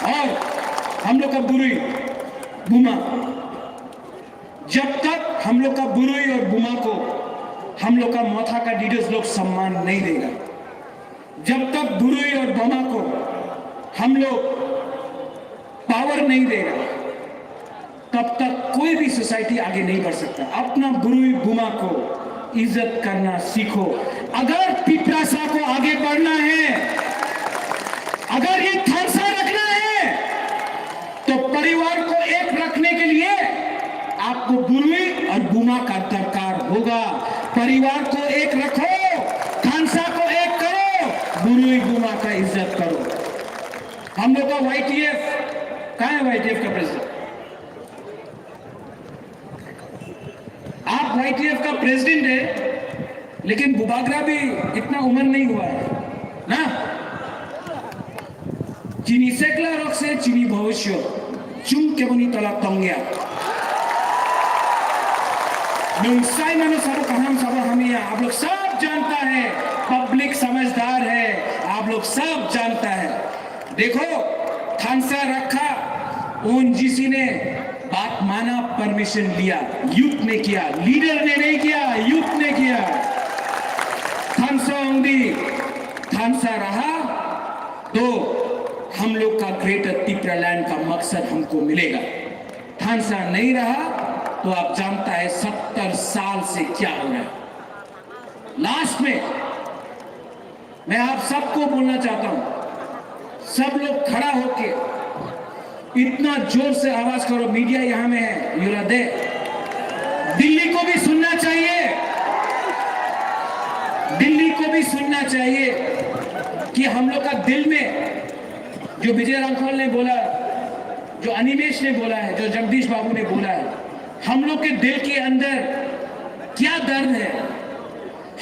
और हम लोग का बुरुई बुमा, जब तक हम लोग का बुरुई और बुमा को हम लोग का मोथा का लीडर्स लोग सम्मान नहीं देगा, जब तक बुरुई और बमा को हम लोग पावर नहीं देगा, तब तक कोई भी सोसाइटी आगे नहीं बढ़ सकता। अपना बुरुई बुमा को इज्जत करना सीखो। अगर तिपरासा को आगे बढ़ना है, अगर ये थानसा रखना है, तो परिवार को एक रखने के लिए आपको बुरुई और बुमा का दरकार होगा। परिवार को एक रखो, थानसा को एक करो, बुरुई बुमा का इज्जत करो। हम लोग का वाईटीएफ कहाँ है? वाईटीएफ का प्रेसिडेंट, आप वाईटीएफ का प्रेसिडेंट है, लेकिन बुबागरा भी इतना उम्र नहीं हुआ है ना। Chini sekla rok se chini bhobishyot, chwng keboni tola tongya. Nwng sai mano sabo kaham sabo hamya, aap log sab janta hai, public samajhdar hai, aap log sab janta hai. देखो, थानसा रखा, उन जीसी ने बात माना, परमिशन लिया, यूथ ने किया, लीडर ने नहीं किया, यूथ ने किया। थानसा ओंगदी, थानसा रहा, तो हम लोग का ग्रेटर तिपरालैंड का मकसद हमको मिलेगा। थानसा नहीं रहा, तो आप जानता है सत्तर साल से क्या हो रहा है। लास्ट में मैं आप सबको बोलना चाहता हूं, सब लोग खड़ा होके इतना जोर से आवाज करो। मीडिया यहां में है, यू आर देयर। दिल्ली को भी सुनना चाहिए, दिल्ली को भी सुनना चाहिए कि हम लोग का दिल में, जो विजय रामफल ने बोला, जो अनिमेश ने बोला है, जो जगदीश बाबू ने बोला है, हम लोग के दिल के अंदर क्या दर्द है।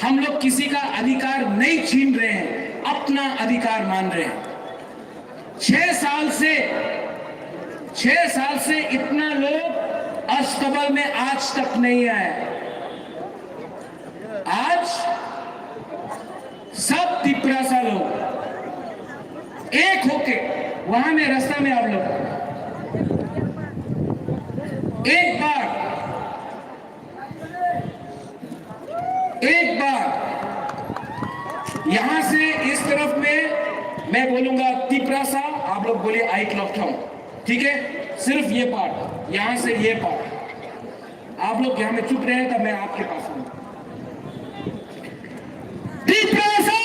हम लोग किसी का अधिकार नहीं छीन रहे हैं, अपना अधिकार मान रहे हैं। छह साल से, छह साल से इतना लोग अस्तबल में आज तक नहीं आए। आज सब तिपरासा लोग एक होके वहां में, रास्ता में आप लोग एक बार, एक बार यहां से इस तरफ में मैं बोलूंगा तिपरासा, आप लोग बोलिए आइक लॉकडाउन। ठीक है, सिर्फ ये पार्ट, यहां से ये पार्ट। आप लोग यहां में चुप रहे, तब मैं आपके पास हूं। तिपरासा।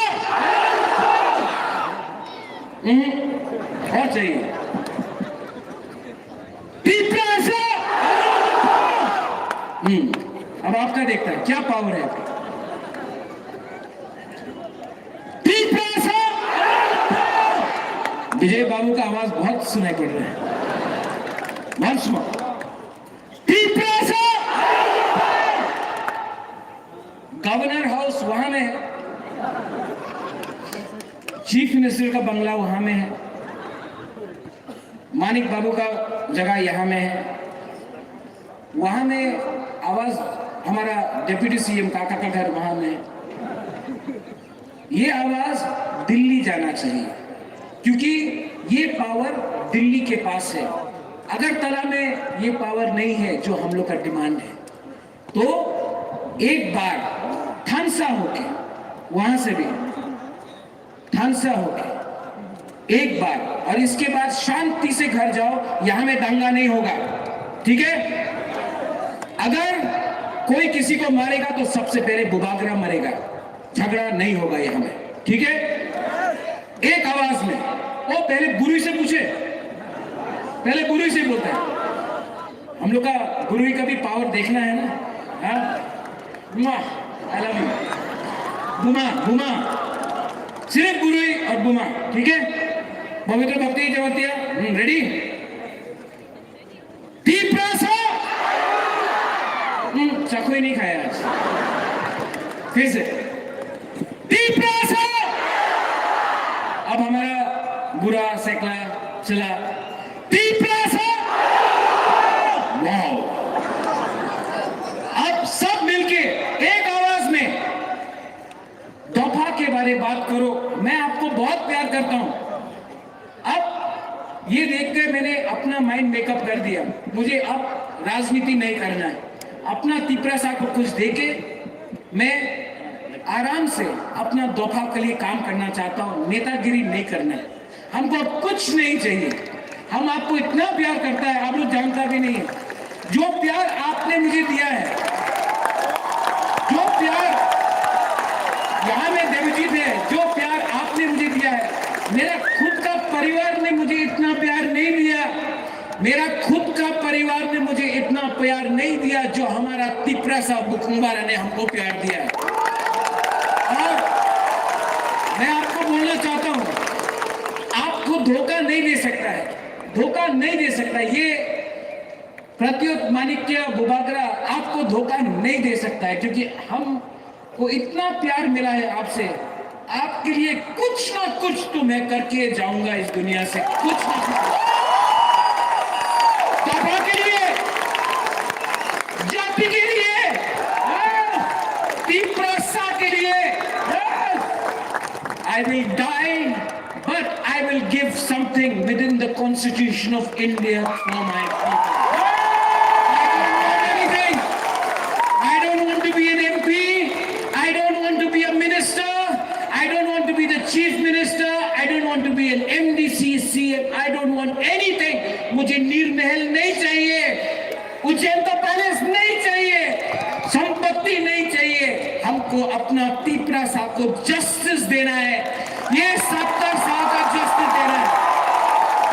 हम्म, और चाहिए। तिपरासा। हम्म, अब आपका देखता है क्या पावर है आपका। तिपरासा। विजय बाबू का आवाज बहुत सुनाई पड़ रहा है। Once more. Tiprasa. Governor house वहां में है, चीफ मिनिस्टर का बंगला वहां में है, मानिक बाबू का जगह यहां में है, वहां में आवाज हमारा डेप्यूटी सीएम काका का घर वहां में है। ये आवाज दिल्ली जाना चाहिए, क्योंकि ये पावर दिल्ली के पास है। अगरतला में ये पावर नहीं है जो हम लोग का डिमांड है। तो एक बार ठंसा होके वहां से भी ठंसा होके एक बार, और इसके बाद शांति से घर जाओ, यहां में दंगा नहीं होगा। ठीक है, अगर कोई किसी को मारेगा तो सबसे पहले बुबागरा मरेगा, झगड़ा नहीं होगा यहां में। ठीक है, एक आवाज में। ओ, पहले गुरु से पूछे, पहले गुरु से बोलते हैं। हम लोग का गुरुई का भी पावर देखना है ना। हाँ, बुमा, आई लव यू। बुमा, बुमा, सिर्फ गुरुई और बुमा। ठीक है, पवित्र भक्ति जमातिया। रेडी? तिपरासा। हम्म, चाकू ही नहीं खाया आज। फिर से। तिपरासा। अब हमारा बुरा सेकला चला। तिपरासा। वाओ। अब सब मिलके एक आवाज में दोफा के बारे बात करो। मैं आपको बहुत प्यार करता हूं। अब ये देख के मैंने अपना माइंड मेकअप कर दिया। मुझे अब राजनीति नहीं करना है। अपना तिपरासा को कुछ देके मैं आराम से अपना दोफा के लिए काम करना चाहता हूँ। नेतागिरी नहीं करना है। हमको कुछ नहीं चाहिए। हम आपको इतना प्यार करता है, आप लोग जानता भी नहीं है। जो प्यार आपने मुझे दिया है, जो प्यार यहाँ में देवजीत है, जो प्यार आपने मुझे दिया है, मेरा खुद का परिवार ने मुझे इतना प्यार नहीं दिया। मेरा खुद का परिवार ने मुझे इतना प्यार नहीं दिया जो हमारा तिपरासा बुकुम्बारा ने हमको प्यार दिया है। और मैं आपको बोलना चाहता हूँ, आपको धोखा नहीं दे सकता है, धोखा नहीं दे सकता है। ये प्रद्युत माणिक्य बुबागरा आपको धोखा नहीं दे सकता है, क्योंकि हम को इतना प्यार मिला है आपसे, आपके लिए कुछ ना कुछ तो मैं करके जाऊंगा इस दुनिया से, कुछ ना कुछ। दोफा के लिए, जाति के लिए, तिपरासा के लिए, I will die, but I will give something within the Constitution of India for my people. I don't want anything. I don't want to be an M P. I don't want to be a minister. I don't want to be the chief minister. I don't want to be an M D C, C M. I don't want anything. मुझे नीर महल नहीं चाहिए। उज्जैन तो पहले नहीं चाहिए, संपत्ति नहीं चाहिए, हमको अपना तिपरासा को जस्टिस देना है। ये सत्तर साल का जस्टिस देना है।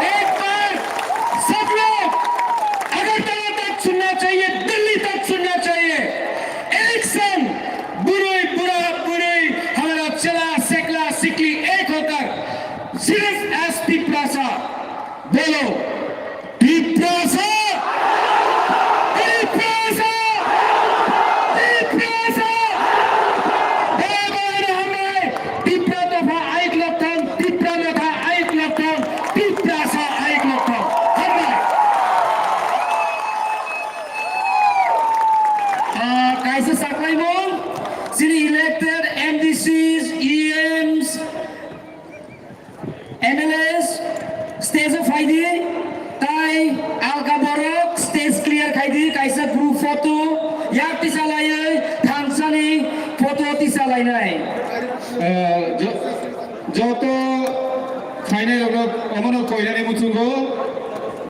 एक बार सब लोग अगरतला तक सुनना चाहिए, दिल्ली तक सुनना चाहिए। एक संग बुरुई, बुरा, बुरुई, हमारा चेला, सेकला, सिकली एक होकर सिर्फ एस तिपरासा बोलो। तिपरासा! तिपरासा! तिपरासा! बराबर हमने तिपरा दफा आयुक लक्षण, तिपरा दफा आयुक लक्षण, तिपरासा आयुक लक्षण। हमने, आ, कैसे सकलाई मो? Sini elected M D Cs, E Ms, M L As stage o phaidi, tai alka borok stage clear khaidi, kaisa group photo yak tisa laiwi thansani photo tisa lainai. Eh, jo-, joto phainai rok omono koinani muchungo.